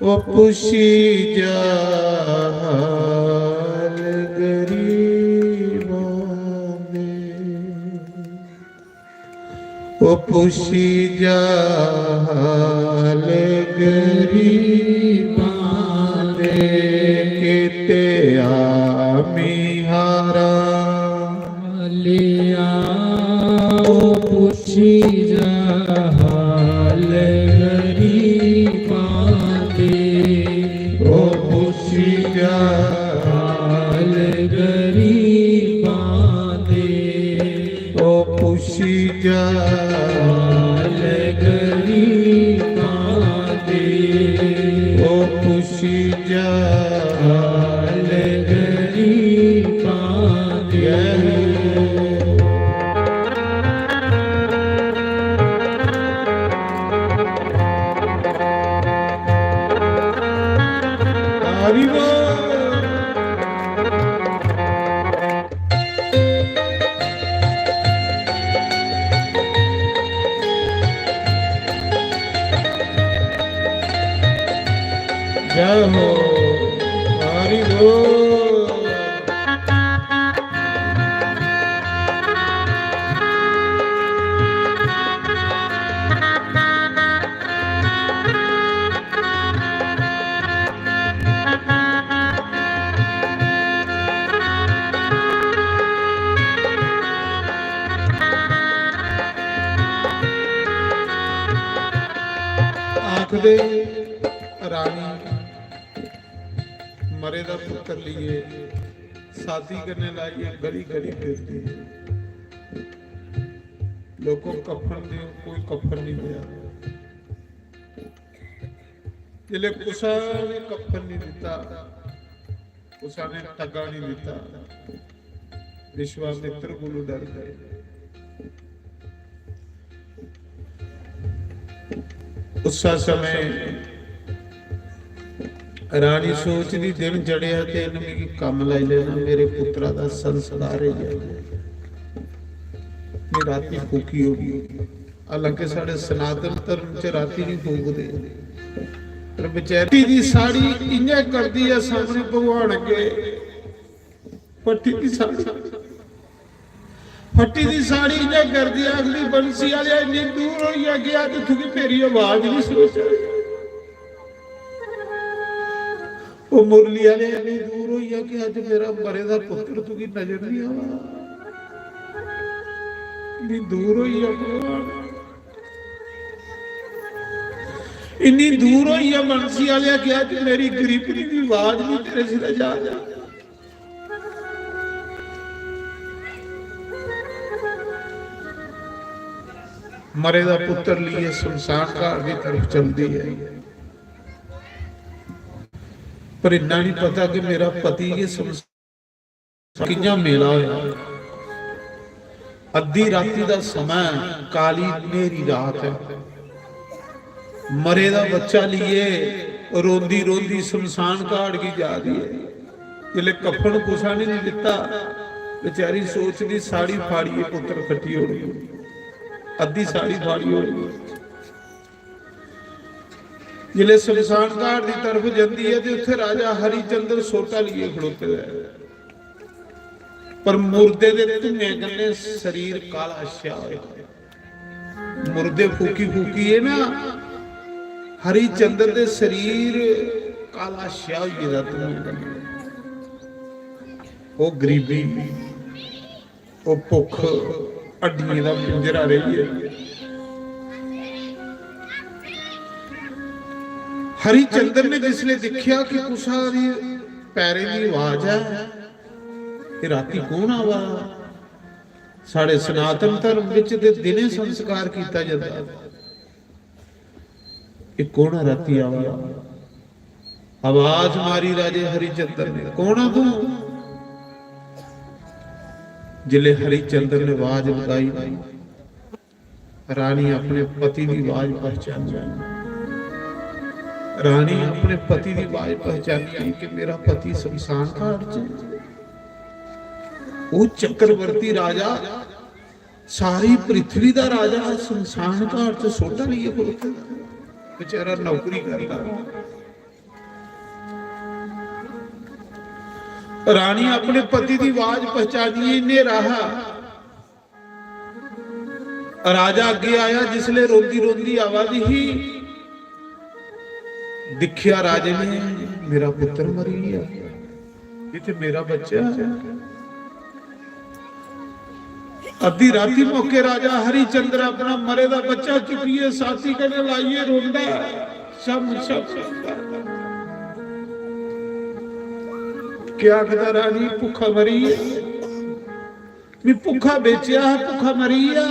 ओ पुछी जा हाल गरीबां दे। ओ पुछी जा हाल गरीबां दे, किते आमी हारा लिया। ओ पुछी जा हाल गरीबां दे, ओ पुछी जा हाल गरीबां दे, ओ पुछी जा हाल गरीबां दे, ओ पुछी जा हाल गरीबां दे। हरि बोल। जय हो। हरि बोल। आखदे रानी मरे दा पुत्तर लिए साथी कन्नै लाइयै गली गली फिरदी ऐ। लोको कफन देओ, कोई कफन नहीं देआ। जिसलै कुसै ने कफन नहीं दिता, कुसै ने टग्गा नहीं दिता, विश्वामित्र कोलू डर गए। उस समय रानी सोचदी, "दिन चढ़ेआ ते इन्न मिगी कम्म लाई लेना, मेरे पुत्तरा दा संस्कार होई जाना।" राती फूकी होगी। हालांकि साढ़े सनातन धर्म च राती नहीं फूकदे, पर बेचारी दी साड़ी इ'यां करदी ऐ सामने भगवान अग्गे, फट्टी दी साड़ी, फट्टी दी साड़ी इ'यां करदी, आखदी, "बंसी आह्लेआ, इन्नी दूर होइयै गेआ ते तुगी मेरी आवाज नहीं सुनी सकदी।" ओ मुरली आह्ले, इन्नी दूर होइयै कि अज्ज मेरा मरे दा पुत्तर तुगी नजर नहीं आवा। इन्नी दूर होइयै भगवान, इन्नी दूर होइयै बंसी आह्लेआ कि अज्ज मेरी गरीबनी दी आवाज नहीं तेरे सिरै जा। मरे दा पुत्तर लिए शमशान घाट दी तरफ चलदी ऐ, पर इन्ना नहीं पता कि मेरा पति गै शमशान कि'यां मेला होया। अद्धी राती दा समां ऐ, काली न्हेरी रात ऐ। मरे दा बच्चा लेइयै रोंदी रोंदी शमशान घाट गी जा दी ऐ। जिसलै कफन कुसै ने नहीं दित्ता, बेचारी सोचदी, साड़ी फाड़ियै पुत्तर खट्टी ओड़ी, अद्धी साड़ी फाड़ी ओड़ी। जिसलै शमशान घाट दी तरफ जंदी ऐ ते उत्थै राजा हरिचंद्र सोटा लेइयै खड़ोते दा ऐ, पर मुर्दे दे धुएं कन्नै शरीर काला स्याह होए दा ऐ। मुर्दे फूकी फूकियै ना हरिचंद्र दे शरीर काला स्याह होई गेदा धुएं कन्नै। ओह् गरीबी, ओह् भुक्ख, हड्डियें दा पिंजरा रेही गेआ। हरिचंद्र ने जिसलै दिक्खेआ कि कुसा दी पैरें दी आवाज ऐ, एह् राती कौन आवा दा? साढ़े सनातन धर्म विच ते दिनें संस्कार कीता जंदा। एह् कौन ऐ राती आवा दा? आवाज मारी राजे हरिचंद्र ने, "कौन आ तू?" जिसलै हरिचंद्र ने आवाज लगाई, रानी अपने पति दी आवाज पहचानी। रानी अपने पति दी आवाज पहचानी कि मेरा पति शमशान घाट च। वो चक्रवर्ती राजा, सारी पृथ्वी दा राजा शमशान घाट च सोटा लेइयै खड़ोते दा। बेचारा नौकरी करदा। रानी अपने पति दी आवाज पहचानियै न्हेरा हा। राजा अग्गे आया, जिसले रोंदी रोंदी आवा दी ही, दिक्खेआ राजे ने, मेरा पुत्र मरी गया, इत्थे मेरा बच्चा। अद्धी राती मौके राजा हरिचंद्र अपना मरे दा बच्चा चुक्कियै साथी कन्नै लाइयै रोंदा, शम शम रोंदा। क्या आखदा, रानी भुक्खा मरी गेआ, मैं भुक्खा बेचेआ हा, भुक्खा मरी गेआ,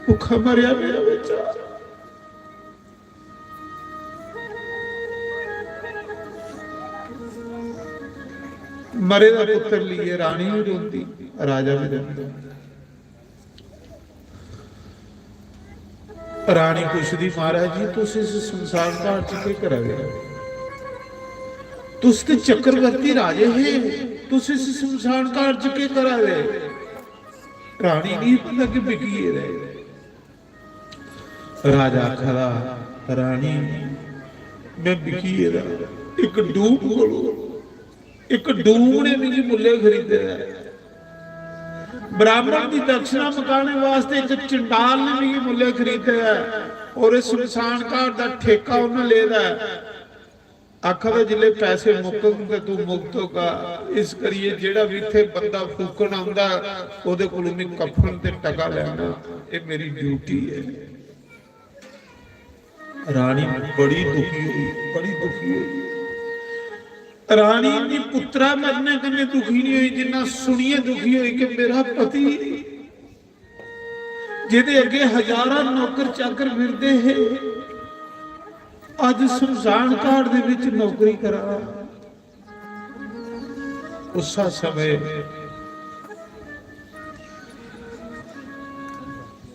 भुक्खा मरेआ मेरा बच्चा। मरे दा पुत्र लेइयै रानी भी रोंदी, राजा भी रोंदा। रानी पुछदी, महाराज जी, तुस इस शमशान घाट च केह् करा दे ओ? तुस ते चक्रवर्ती राजे हे, तुस इस शमशान घाट च केह् करा दे? रानी नहीं पता कि बिकी गेदा ऐ। राजा आखदा, रानी, मैं बिकी गेदा, इक डूब कोलों, इक डूब ने मिगी मुल्ले खरीदे दा ऐ। ब्राह्मण दी दक्षिणा मकाने वास्ते इक चंडाल ने मिगी मुल्ले खरीदे दा ऐ, और इस शमशान घाट दा ठेका उन्हें लेदा ऐ। आखदा, जिसले पैसे मुकन ते तू मुक्त होगा, इस करिए जेड़ा भी इत्थे बंदा फूकन आंदा, ओदे कोलों मैं कफन ते टका लेना, ये मेरी ड्यूटी है। रानी बड़ी दुखी हुई, बड़ी दुखी हुई। रानी इन्नी पुत्रा मरने कन्नै दुखी नहीं हुई, जिन्ना सुनिए दुखी हुई कि मेरा पति, जेदे अगे हजारां नौकर चाकर फिरदे हे, अज शमशान घाट दे विच नौकरी करा। उस समय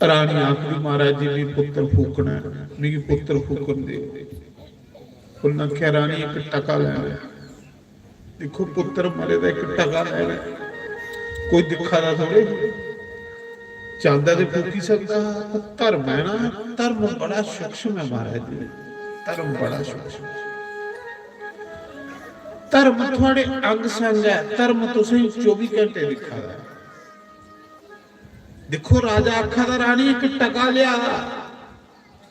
रानी आखदी, महाराज जी, मिगी पुत्र फूकना है, मिगी पुत्र फूकन दे। उन्हें आख्या, रानी, एक टका लैना है। देखो, पुत्र मरे दा, एक टका लैना है। कोई दिखा दा थोड़े, चांदा ते फूकी सकदा, पर धर्म है ना, धर्म बड़ा सूक्ष्म है महाराज जी, धर्म बड़ा सूक्ष्म है। धर्म थुआड़े अंग संग है, धर्म तुसें चौबी घंटे दिखा दा है। दिखो, राजा आखा दा, रानी, एक टका लिया,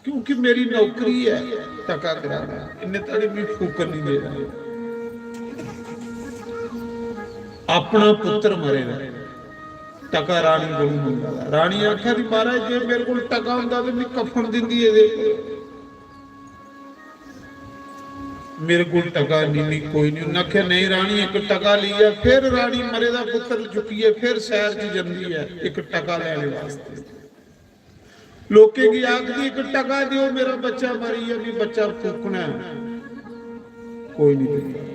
क्योंकि मेरी नौकरी है टका कराना, इन्ने तड़ी भी फूकन नहीं देना। अपना पुत्र मरे दा, टका रानी कोल मंगा दा। रानी आखा दी, महाराज, जे मेरे कोल टका होंदा ते मैं कफन दिंदी एदे। मेरे कोल टका नहीं, नहीं, कोई नहीं। उन्हें आख्या, नहीं रानी, एक टका लिया। फिर रानी मरे दा पुत्र चुकिए फिर सैर च जंदी है, एक टका लेने वास्ते। लोकें की आखदी, एक टका दियो, मेरा बच्चा मरी गया, भी बच्चा फूकना है। कोई नहीं दिंदा।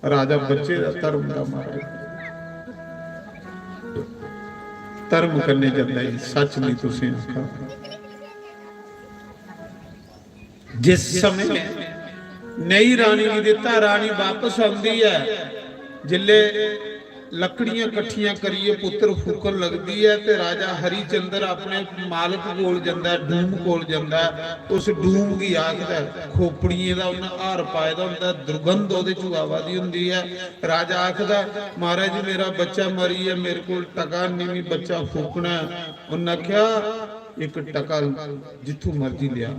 राजा बच्चे दा धर्म दा महाराज। धर्म कन्नै जंदा जी, सच नहीं तुसें आखा। जिस समय नेईं रानी गी दित्ता, रानी वापस आंदी ऐ, जिल्ले लकड़ियां कट्ठियां करियै पुत्तर फूकन लगदी ऐ ते राजा हरिचंद्र अपने मालक कोल जंदा ऐ, डूम कोल जंदा ऐ। उस डूम गी आखदा ऐ, खोपड़ियें दा उन्नै हार पाए दा होंदा ऐ, दुर्गंध ओह्दे चों आवा दी होंदी ऐ। राजा आखदा ऐ, "महाराज जी, मेरा बच्चा मरी गेआ, मेरे कोल टका निं, मी बच्चा फूकना ऐ।" उन्नै आखेआ, "इक टका जित्थूं मर्जी लेआ,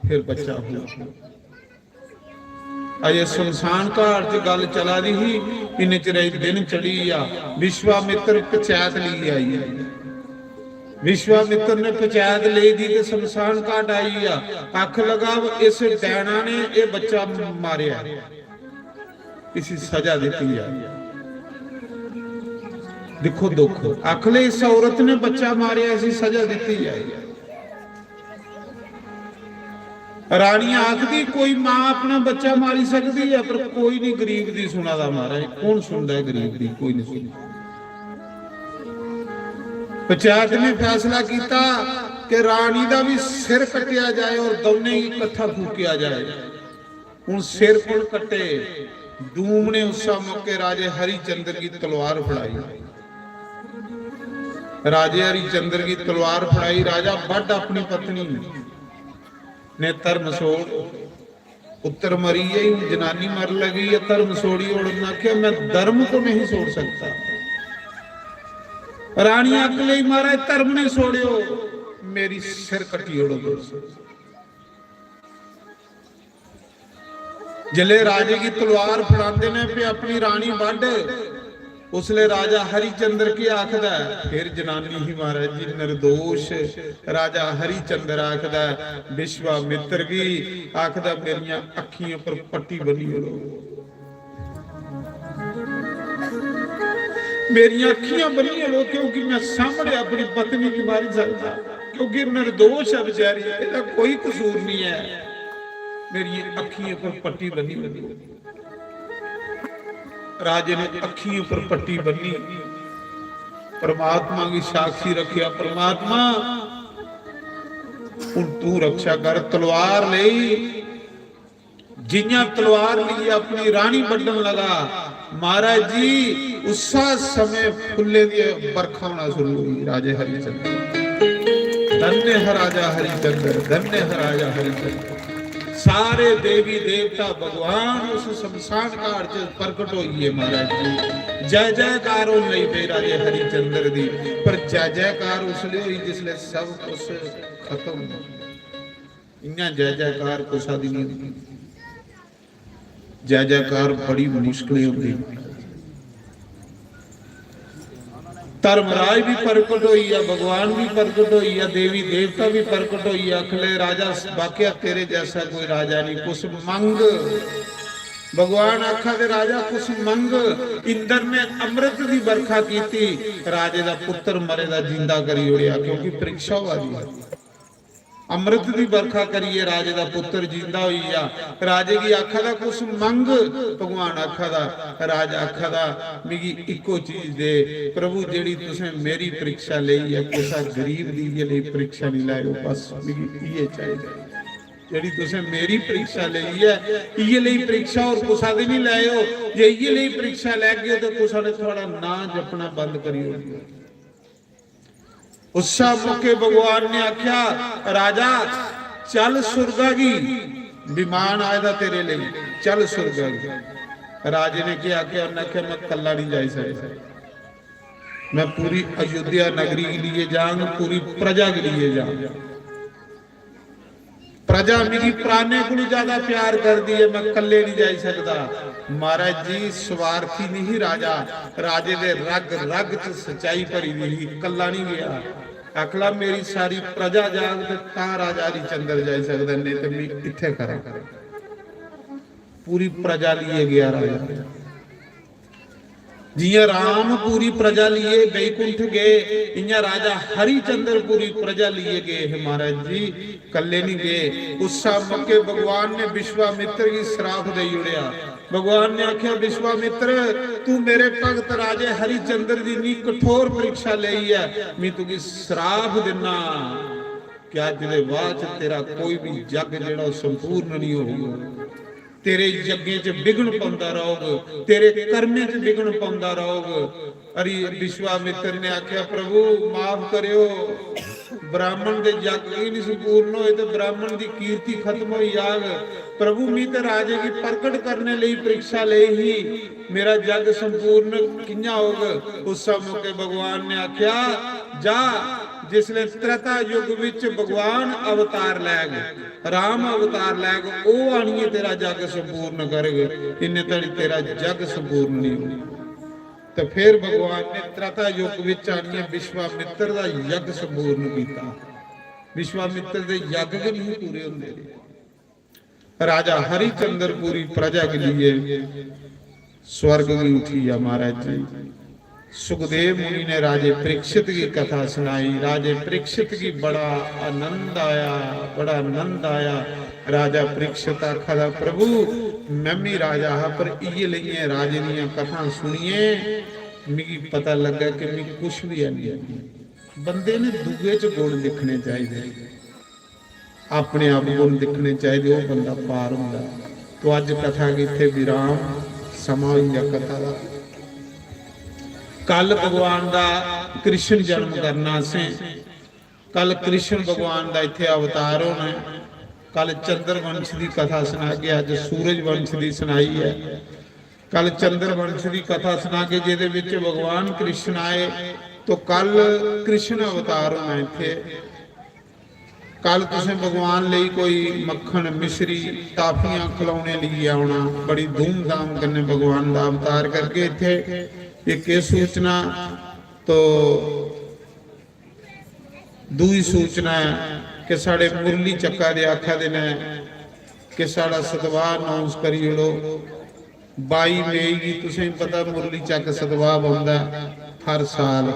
फिर बच्चा फूक।" अजे शमशान घाट च गल्ल चला दी ही, इन्ने चिरै च दिन चढ़ी गेआ। विश्वामित्र पंचैत लेइयै आई। विश्वामित्र ने पंचैत लेई दी ते शमशान घाट आई गेआ। आख लगा, "इस डैना ने एह् बच्चा मारेआ, इसी सजा दित्ती जाए।" दिक्खो दुख, आख ले, "इस औरत ने बच्चा मारेआ, इसी सजा दित्ती जाए।" रानी आखदी, "कोई मां अपना बच्चा मारी सकदी ऐ, पर कोई नहीं गरीब दी सुना दा महाराज।" कौन सुनदा है गरीब दी? कोई नहीं सुनदा। पंचायत ने फैसला किया कि रानी दा भी सिर कट्टिया जाए और दोनों ही इकट्ठा फूकिया जाए। हुण सिर कुण कट्टे? डूम ने उस मौके राजे हरिचंद्र की तलवार फड़ाई। राजे हरिचंद्र की तलवार फड़ाई, राजा बड्ड अपनी पत्नी ने धर्म छोड़, पुत्र मरी गई, हुण जनानी मर लगी है, धर्म छोड़ी ओड़। उन्हें आख्या, "मैं धर्म को नहीं छोड़ सकता।" रानी आख लई, "महाराज, धर्म नहीं छोड़ियो, मेरी सिर कट्टी ओड़ो तुस।" जिसले राजे की तलवार फड़ाते ने पे अपनी रानी बड्ढ, उसले राजा हरिचंद्र की आखदा है, फिर जनानी ही महाराज जी निर्दोष। राजा हरिचंद्र आखदा है विश्वामित्र की, आखदा, "मेरियां अखियों पर पट्टी बनी ओड़ो, मेरियां अखियां बनी ओड़ो, क्योंकि मैं सामने अपनी पत्नी की मारी सकदा, क्योंकि निर्दोष है बेचारी, एहदा कोई कसूर नहीं है, मेरियां अखियों पर पट्टी बनी ओड़ो।" राजे ने अखियों पर पट्टी बन्नी, परमात्मा की साक्षी रखिया, "परमात्मा, हुण तू रक्षा कर।" तलवार लेई, जियां तलवार लेई अपनी रानी बड्ढन लगा, महाराज जी, उसा समय फुल्लें दी बरखा होना शुरू हुई। राजे हरिचंद्र, धन्य है राजा हरिचंद्र, धन्य है राजा हरिचंद्र। सारे देवी देवता भगवान उस शमशान घाट च प्रकट होइए महाराज जी। जय जयकार होन लगी पे राजे हरिचंद्र दी, पर जय जयकार उसले हुई जिसले सब कुछ खत्म हो। इयां जय जयकार कुसा दी नहीं होंदी। जय जयकार बड़ी मुश्किल होंदी। धर्मराज भी प्रकट होई गया, भगवान भी प्रकट होई गया, देवी देवता भी प्रकट होई गया। आखले, "राजा, वाकया तेरे जैसा कोई राजा नहीं, कुछ मंग।" भगवान आखा दे, "राजा, कुछ मंग।" इंद्र ने अमृत की बरखा की, राजे का पुत्र मरे का जिंदा करी उड़िया, क्योंकि परीक्षा हुआ दी है। अमृत दी बरखा करिए राजे दा पुत्र जींदा होई गया। राजे गी आखा दा, "कुछ मंग।" भगवान आखा दा, राजा आखा दा, "मिगी इक्को चीज दे प्रभु, जेड़ी तुसें मेरी परीक्षा लेई ऐ, कुसा गरीब दी इयै लेई परीक्षा नहीं लैओ, बस मिगी इयै चाहिदा। जेड़ी तुसें मेरी परीक्षा लेई ऐ, इयै लेई परीक्षा और कुसा दी नहीं लैओ। जे इयै लेई परीक्षा लैगे ते कुसा ने थुआड़ा नां जपना बंद करी ओड़ना।" उस मौके भगवान ने आख्या, "राजा, चल सुरगा गी, विमान आए दा तेरे लेई, चल सुरगा गी।" राजे ने क्या आख्या? उन्हें आख्या, "मैं कल्ला नहीं जाई सकता, मैं पूरी अयोध्या नगरी के लिए जांग, पूरी प्रजा के लिए जांग।" प्रजा मिगी प्राणें कोलू ज्यादा प्यार करदी ऐ, मैं कल्ले नहीं जाई सकदा। महाराज जी, स्वार्थी नहीं राजा, राजे दे रग रग च सच्चाई भरी दी ही, कल्ला नहीं गया। आखला, "मेरी सारी प्रजा जाग ते तां राजा हरिचंद्र जाई सकदा, नहीं ते मैं इत्थे खरा।" पूरी प्रजा लिए गया राजा। जियां राम पूरी प्रजा लिए बैकुंठ गए, इयां राजा हरिचंद्र पूरी प्रजा लिए गए हे महाराज जी, कल्ले नहीं गए। उस मौके भगवान ने विश्वामित्र की श्राप दे उड़िया। भगवान ने आख्या, विश्वामित्र, तू मेरे भगत राजे हरिचंद्र दी इन्नी कठोर परीक्षा लेई ऐ, मैं तुगी श्राप दिन्ना कि अज्ज दे बाद च तेरा कोई भी यज्ञ जेड़ा ओह् संपूर्ण नहीं होगा। तेरे यज्ञें च विघ्न पौंदा रहोग, तेरे कर्में च विघ्न पौंदा रहोग। अरे विश्वामित्र ने आख्या, प्रभु माफ करियो, ब्राह्मण दे यज्ञ ही नहीं संपूर्ण होए ते ब्राह्मण दी कीर्ति खत्म होई जाग। प्रभु, मी ते राजे गी प्रकट करने लेई परीक्षा लेई ही, मेरा यज्ञ संपूर्ण कियां होग? उस मौके भगवान ने आख्या, जा, जिसले त्रेता युग विच भगवान अवतार लैग, राम अवतार लैग, ओह आनिए तेरा यज्ञ संपूर्ण करग, इन्ने धड़ी तेरा यज्ञ संपूर्ण नहीं होना। तो फिर भगवान ने त्रेता युग विच आनिए विश्वामित्र दा यज्ञ संपूर्ण किया। विश्वामित्र दे यज्ञ गै नहीं पूरे होंदे। राजा हरिचंद्र पूरी प्रजा के लिए स्वर्ग में उठी गया महाराज जी। सुखदेव मुनि ने राजे परीक्षित की कथा सुनाई। राजे परीक्षित की बड़ा आनंद आया, बड़ा आनंद आया। राजा परीक्षित आखा दा, प्रभु, मैं भी राजा हा, पर इये लेइये राजे दियां कथा सुनिए मिगी पता लगा कि मिगी कुछ भी है नहीं। बंदे ने दुए च गुण दिखने चाहिए, अपने आप गुण दिखने चाहिए, वह बंदा पार होंदा। तो अज कथा गी इत्थे विराम, समा होई गया कथा दा। कल भगवान दा कृष्ण जन्म करना असें, कल कृष्ण भगवान दा इत्थे अवतार होना है। कल चंद्रवंश दी कथा सुनागे, अज सूरज वंश दी सुनाई है। कल चंद्रवंश दी कथा सुनागे, जेदे विच भगवान कृष्ण आए, तो कल कृष्ण अवतार होना इत्थे। कल तुसें भगवान लेई कोई मक्खन, मिश्री, टाफियां, खिलौने लेइयै औना, बड़ी धूमधाम कन्नै भगवान दा अवतार करगे इत्थे। इक एह् सूचना। तो दूई सूचना ऐ कि साढ़े मुरली चक्का दे आखा दे न कि साढ़ा सतवाह अनाउंस करी ओड़ो। बाई मई गी तुसें पता मुरली चक्क सतवाह बौंह्दा ऐ हर साल।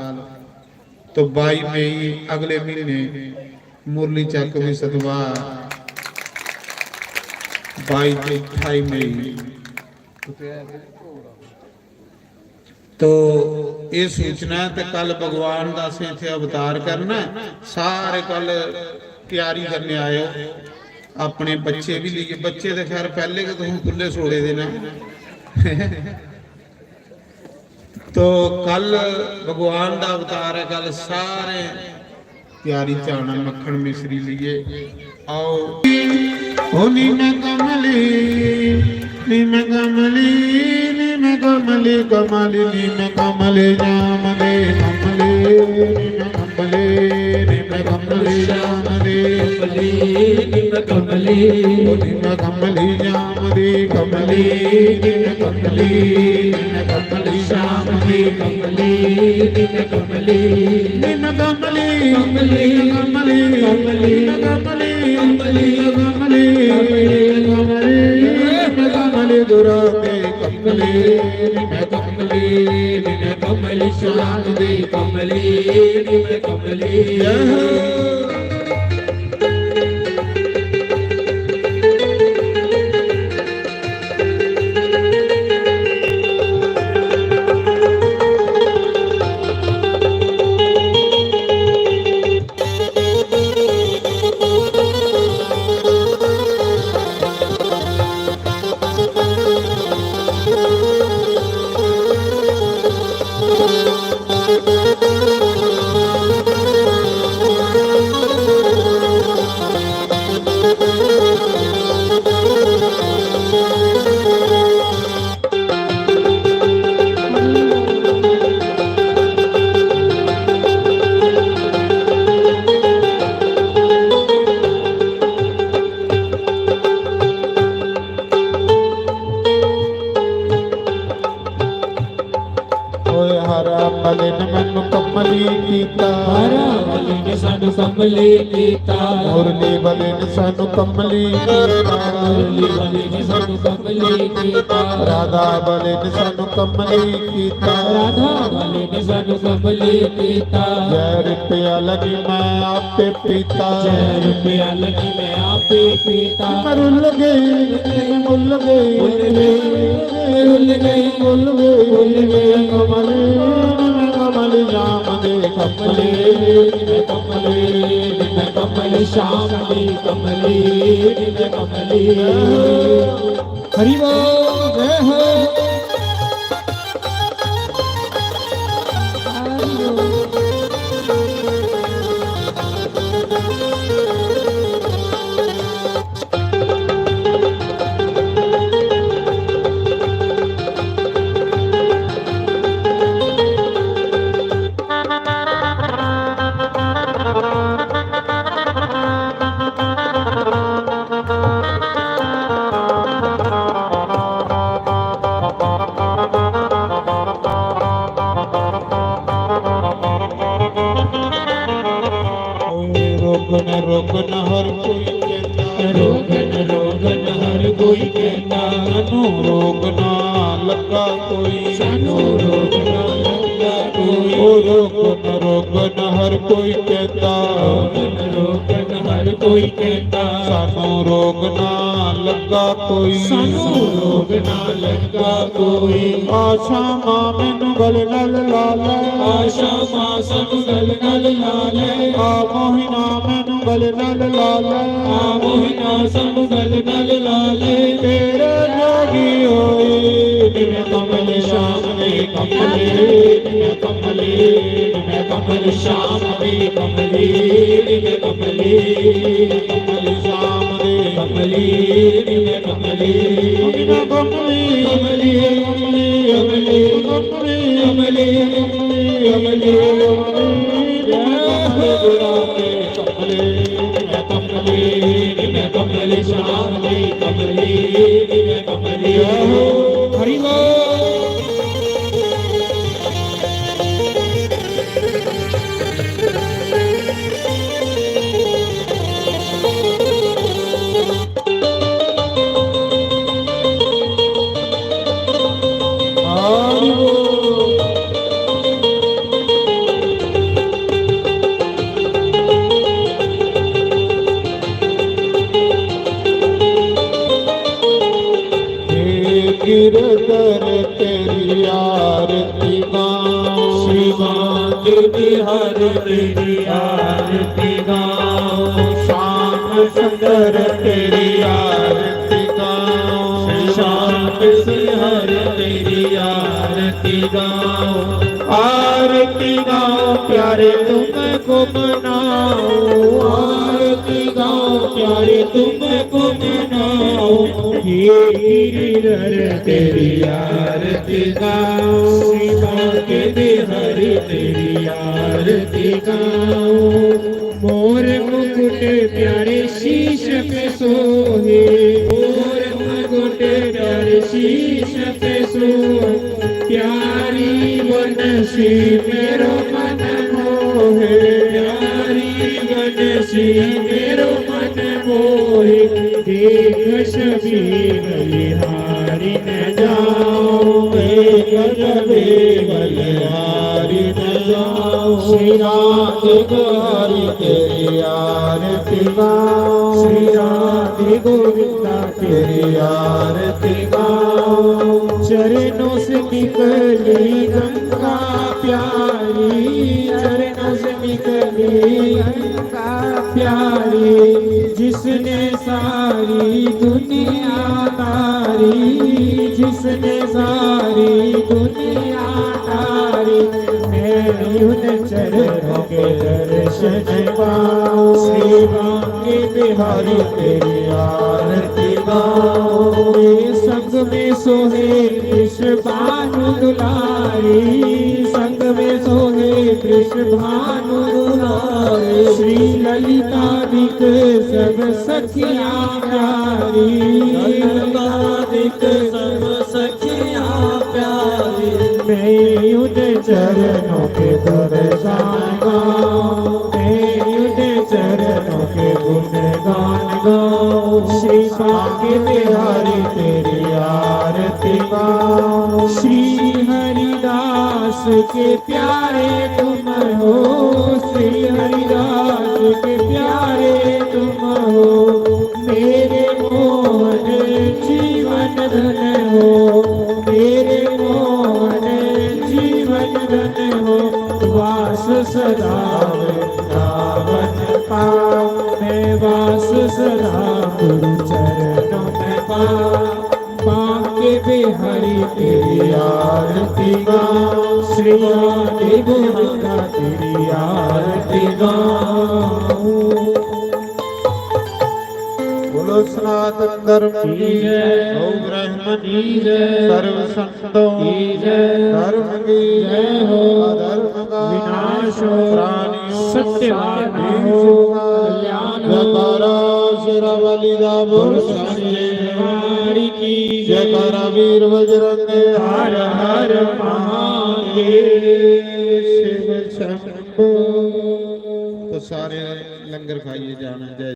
तो बाई मई अगले म्हीने मुरली चक्क भी सतवाह, बाई ते अठाई मई। तो एह् सूचना ऐ। ते कल भगवान दा असें इत्थै अवतार करना ऐ। सारे कल त्यारी करने आएओ, अपने बच्चे भी लेइयै। बच्चे ते खैर पैह्ले गै तुसें खु'ल्ले छोड़े दे न। तो कल भगवान दा अवतार ऐ, कल सारे त्यारी च आना मक्खन मिश्री लेइयै। आओ। ओ नीम कमली, नीम कमली, नीम कमली, कमली, नीम कमली, जाम दे कमली, नीम कमली, नीम कमली, जाम दे कमली, नीम कमली, ओ नीम कमली, जाम दे कमली, नीम कमली, नीम कमली, जाम दे कमली, नीम कमली, नीम कमली, कमली, कमली, कमली, कमली, कमली, कमली, कमली, कमली, दुराते कमली, मैं कमली, मैं कमली, शांत दे कमली, मैं कमली। ਓਏ ਹਰਾ ਵਾਲੇ ਨੇ ਮੈਨੂੰ ਕਮਲੀ ਕੀਤਾ। ਹਰਾ ਵਾਲੇ ਨੇ ਸਾਨੂੰ ਕਮਲੀ ਕੀਤਾ। ਮੁਰਲੀ ਵਾਲੇ ਨੇ ਸਾਨੂੰ ਕਮਲੀ ਕੀਤਾ। ਮੁਰਲੀ ਵਾਲੇ ਨੇ ਸਾਨੂੰ ਕਮਲੀ ਕੀਤਾ। ਰਾਧਾ ਵਾਲੇ ਨੇ ਸਾਨੂੰ ਕਮਲੀ ਕੀਤਾ। ਰਾਧਾ ਵਾਲੇ ਨੇ ਸਾਨੂੰ ਕਮਲੀ ਕੀਤਾ। ਜ਼ਹਿਰ ਪਿਆਲਾ ਨੀ ਮੈਂ ਆਪੇ ਪੀਤਾ। ਜ਼ਹਿਰ ਪਿਆਲਾ ਨੀ ਮੈਂ ਆਪੇ ਪੀਤਾ। ਮੈਂ ਰੁੱਲ ਗਈ, ਰੁੱਲ ਗਈ, ਰੁੱਲ ਗਈ, ਰੁੱਲ ਗਈ, ਰੁੱਲ ਗਈ। ਕਮਲ, ਕਮਲ ਸ਼ਾਮ ਦੇ ਕਮਲੇ, ਕਮਲੇ, ਕਮਲ ਸ਼ਾਮ ਦੀ ਕਮਲੀ, ਕਮਲੀ। ਹਰੀ ਬੋਲ, ਜੈ ਹੋ। ਓਏ ਰੋਗਨ, ਰੋਗਨ ਹਰ ਕੋਈ ਕਹਿੰਦਾ। ਰੋਗਨ, ਰੋਗਨ ਹਰ ਕੋਈ ਕਹਿੰਦਾ। ਸਾਨੂੰ ਰੋਗ ਨਾ ਲੱਗਾ ਕੋਈ। ਸਾਨੂੰ ਰੋਗ ਨਾ ਲੱਗਾ ਕੋਈ। ਓ ਰੋਗਨ, ਰੋਗਨ ਹਰ ਕੋਈ ਕਹਿੰਦਾ। ਰੋਗਨ, ਰੋਗਨ ਹਰ ਕੋਈ ਕਹਿੰਦਾ। ਸਾਨੂੰ ਰੋਗ ਨਾ ਲੱਗਾ ਕੋਈ। ਸਾਨੂੰ ਰੋਗ ਨਾ ਲੱਗਾ ਕੋਈ। ਆ ਸ਼ਾਮਾ ਮੈਨੂੰ ਗਲ ਨਾਲ ਲਾ ਲੈ। ਆ ਸ਼ਾਮਾ ਸਾਨੂੰ ਗਲ ਨਾਲ ਲਾ ਲੈ। ਆ ਮੋਹਿਨਾ ਮੈਨੂੰ ਗਲ ਨਾਲ ਲਾ ਲੈ। ਆ ਮੋਹਿਨਾ ਸਾਨੂੰ ਗਲ ਨਾਲ ਲਾ ਲੈ। ਤੇਰੇ ਜੋਗੀ ਹੋਈ ਜਿਵੇਂ ਕਮਲ ਸ਼ਾਮ ਦੇ ਕਮਲੇ, ਜਿਵੇਂ ਕਮਲੇ, ਜਿਵੇਂ ਕਮਲ ਸ਼ਾਮ ਦੇ ਕਮਲੇ, ਜਿਵੇਂ ਕਮਲੇ, ਕਮਲ ਸ਼ਾਮ ਦੇ ਕਮਲੇ, ਜਿਵੇਂ ਕਮਲੇ, ਜਿਵੇਂ ਕਮਲੇ, ਕਮਲੇ, ਕਮਲੇ, ਕਮਲੇ, ਕਮਲੇ, ਕਮਲੇ, ਕਮਲੇ, ਕਮਲੇ, ਕਮਲੇ, ਕਮਲੇ, ਕਮਲੇ, ਕਮਲੇ, ਕਮਲੇ, ਕਮਲੇ, ਕਮਲੇ, ਕਮਲੇ। ਹਰੀ ਬੋਲ। हे गिरधर तेरी आरती गाऊं। श्री बांके बिहारी तेरी आरती गाऊं। श्याम सुंदर तेरी आरती गाऊं। श्याम सिंहर तेरी आरती गाऊं। आरती गाऊं प्यारे तुमको मनाऊं। आरती गाऊं प्यारे तुमको मनाऊं। हे गिरिधर तेरी आरती गाऊं। श्री बांके बिहारी तेरी आरती गाऊं। मोर मुकुट प्यारे शीश पे सोहे। मोर मुकुट प्यारे शीश पे सोहे। प्यारी बनसी मेरो मन मोहे। प्यारी बनसी मेरो मन मोहे। देख छवि बलिहारी न जाऊं। देख छवि बलिहारी न जाऊं। श्री राधे गोरी तेरी आरती गाऊं। श्री राधे गोविंदा तेरी आरती गाऊं। चरणों से निकली गंगा प्यारी। चरणों से निकली गंगा प्यारी। जिसने सारी दुनिया तारी। जिसने सारी दुनिया तारी। मैं उन चरणों के दर्शन पाऊं। श्री बांके बिहारी तेरी आरती गाऊं। संग में सोहे कृष्ण भानु दुलारी। संग में सोहे कृष्ण भानु दुलारी। श्री ललिता दिक सब सखियां प्यारी। ललिता दिक सब सखियां प्यारी। मैं मैं उन चरणों के दर्शन गाऊं, मैं उन चरणों के गुणगान गाऊं। श्री बांके बिहारी तेरी आरती गाऊं। श्री हरिदास के प्यारे तुम हो, श्री हरिदास के प्यारे तुम हो। मेरे मोहन जीवन धन हो, मेरे मोहन जीवन धन हो। वास सदा वृंदावन पाऊं, मैं वास सदा गुरु चरणों में पाऊं। बांके बिहारी तेरी आरती गाऊं, श्री आदि गुरु तेरी आरती गाऊं। बोलो सनातन धर्म की जय। गौ ब्राह्मण की जय। सर्व संतों की जय। धर्म की जय हो। अधर्म का विनाश हो। प्राणियों सत्य का हो। कल्याण हो। जयकारा शेरावाली दा बोल। की जयकारा वीर बजरंग। हर हर महादेव। शिव शंभो। तो सारे लंगर खाइए जाना। जय।